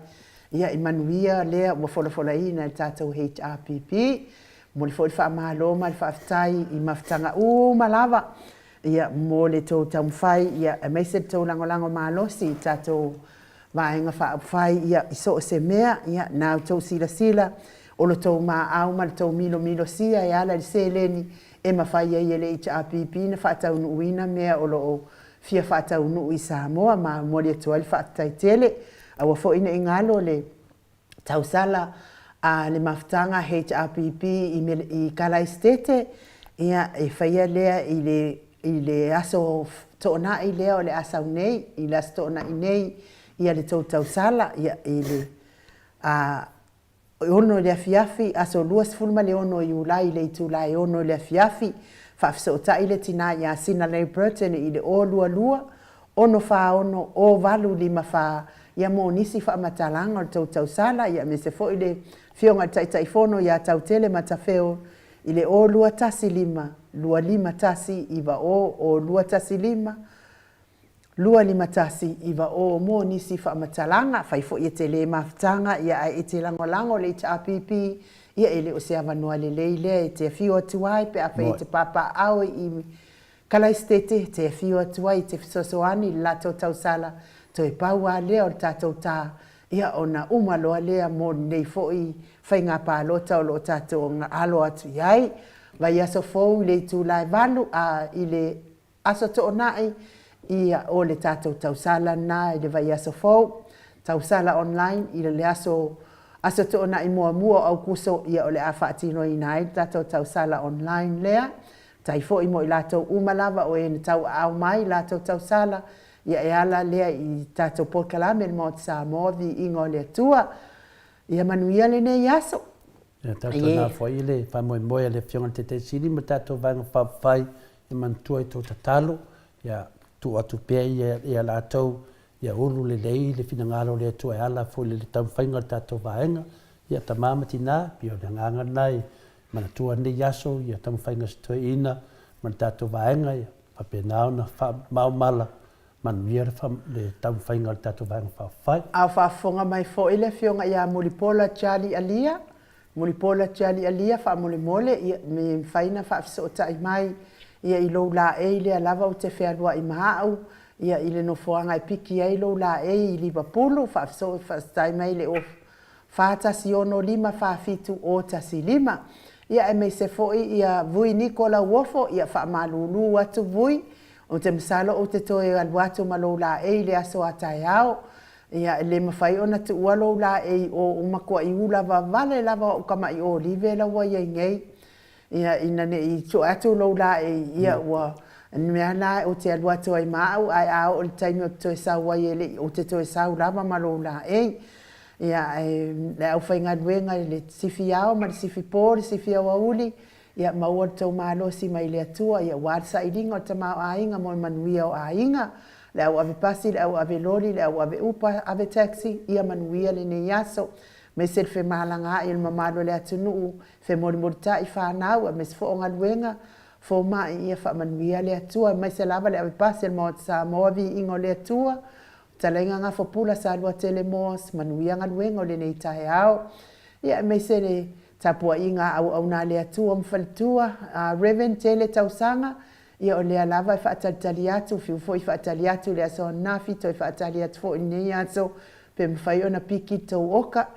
ia, i manuia lea ua folafolaina e le tatou HRPP. Momoli foi le faamalo ma le faafetai i mafutaga uma lava, ia, mo le tou taumafai, ia, aemaise le tou lagolago malosi i tatou Vaega Faaupufai, ia, i so o se mea, ia, na outou silasila, o lo tou maau ma le tou milomilosia e ala i le seleni e mafai ai e le HRPP na faataunuuina mea o lo o fia faataunuu i Samoa, ma momoli atu ai le faafetai tele. Aua foi ne i galo le tausala a le mafutaga HRPP i i Kalaisitete, ia, e faia lea i le i le aso Toonai lea o le a sau nei, i le aso Toonai nei, ia le tou tausala, ia, i le a 6 i le afiafi, aso 26 o Iulai i le itula e 6 i le afiafi, faafesootai le tina ia Sinalei Burton i le 022 646 0854, ia mo nisi faamatalaga o le tou tausala, ia aemaise foi le Afioga i le Taitaifono ia Tautele Matafeo i le 0215 251 90 0215 251 90 mo nisi faamatalaga. Fai foi e te le mafutaga, ia ae e te lagolago le HRPP, ia e le o se avanoa lelei lea e te afio atu ai pe afai e te papaaao i Kalaisitete, te afio atu ai i te fesoasoani i le latou tausala, toe pau a lea o le tatou tā, ia ona uma loa lea mo lenei foi faiga palota o lo o tatou alo atu i ai. Vaiaso fou i le itula e valu, a i le Aso Toonai, ia o le tatou tausala lena i le vaiaso fou, tausala online i le aso Aso Toonai muamua o Aukuso, ia o le a faatinoina ai le tatou tausala online lea. Tai foi mo i latou uma lava o e na tauaao mai latou tausala, ia e ala lea i tatou polokalame le Maota Samoa, Viiga o le Atua. Ia manuia lenei aso. Ia tatou nafoai i le faamoemoe a le Afioga i le Taitai Sili ma le tatou Vaega Faaupufai e manatua i tou tatalo, ia tuu atu pea ia latou ia ulu lelei le finagalo o le Atua e ala foi i le taumafaiga o le tatou Vaega. Ia tama ma tina, pei o le agaga lena e Manatua lenei aso ia taumafaiga se toeaina ma le tatou vaega ia faapena ona faamaomala manuia le taumafaiga o le tatou Vaega Faaupufai. A o faafofoga mai foi le Afioga ia Mulipola Charlie Alia, Mulipola Charlie Alia, faamolemole, ia, me mafai na faafesootai mai, ia, i lou laei lea lava ou te fealuai ma au, ia, i le nofoaga e piki ai lou laei i Livapulu, faafesootai mai i le 4 1 6 5 4 7 0 1 5. Ia aemaise foi ia Vui Niko Lauofo, ia faamalulu atu Vui, ou te masalo ou te toe alu atu ma lou laei i le aso a taeao. Ia e le mafai ona tuua lou laei i o ua matuai ula vavale lava o au tama'i olive la ua i ai nei. Ia, ina ne i sue atu lou laei, ia ua mea la ou te alu atu ai ma au, ae a oo i le taimi ou te toe sau ai e le i, ou te toe sau lava ma lou laei. Ia, ae le aufaigaluega i le sifi ao ma le sifi po, le sifi aoauli, ia maua le tou malosi mai le Atua, ia aua le sailiga o le tamaoaiga mo le manuia o aiga, le au ave pasi, le au ave loli, le au ave upa, ave taxi, ia manuia lenei aso. Aemaise le femalagaai o le mamalu o le atunuu, Femolimolitai fanau aemaise foi o galuega fomai ia faamanuia le Atua aemaise lava le ave pasi a le Maota Samoa viiga o le Atua Fetalaiga Gafopula Saluatele Moss manuia galuega o lenei taeao ia aemaise le tapuaiga a auauna a le Atua ma faletua Rev Tele Tausaga ia o lea lava e faatalitali atu fiu foi faatali atu i le aso ananafi toe faatali atu foi i lenei aso pe mafai ona piki le tou oka.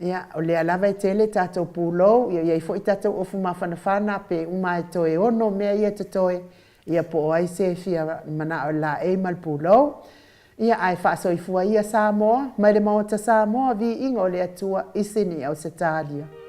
Ia, o lea lava e tele tatou pulou, ia i ai foi tatou ofu mafanafana, pe uma lava e toe ono mea ia e totoe, ia po o ai se fia manao i le laei ma le pulou. Ia, ae faasoifua ia Samoa, mai le Maota Samoa, viiga o le Atua i Sini, Ausetalia.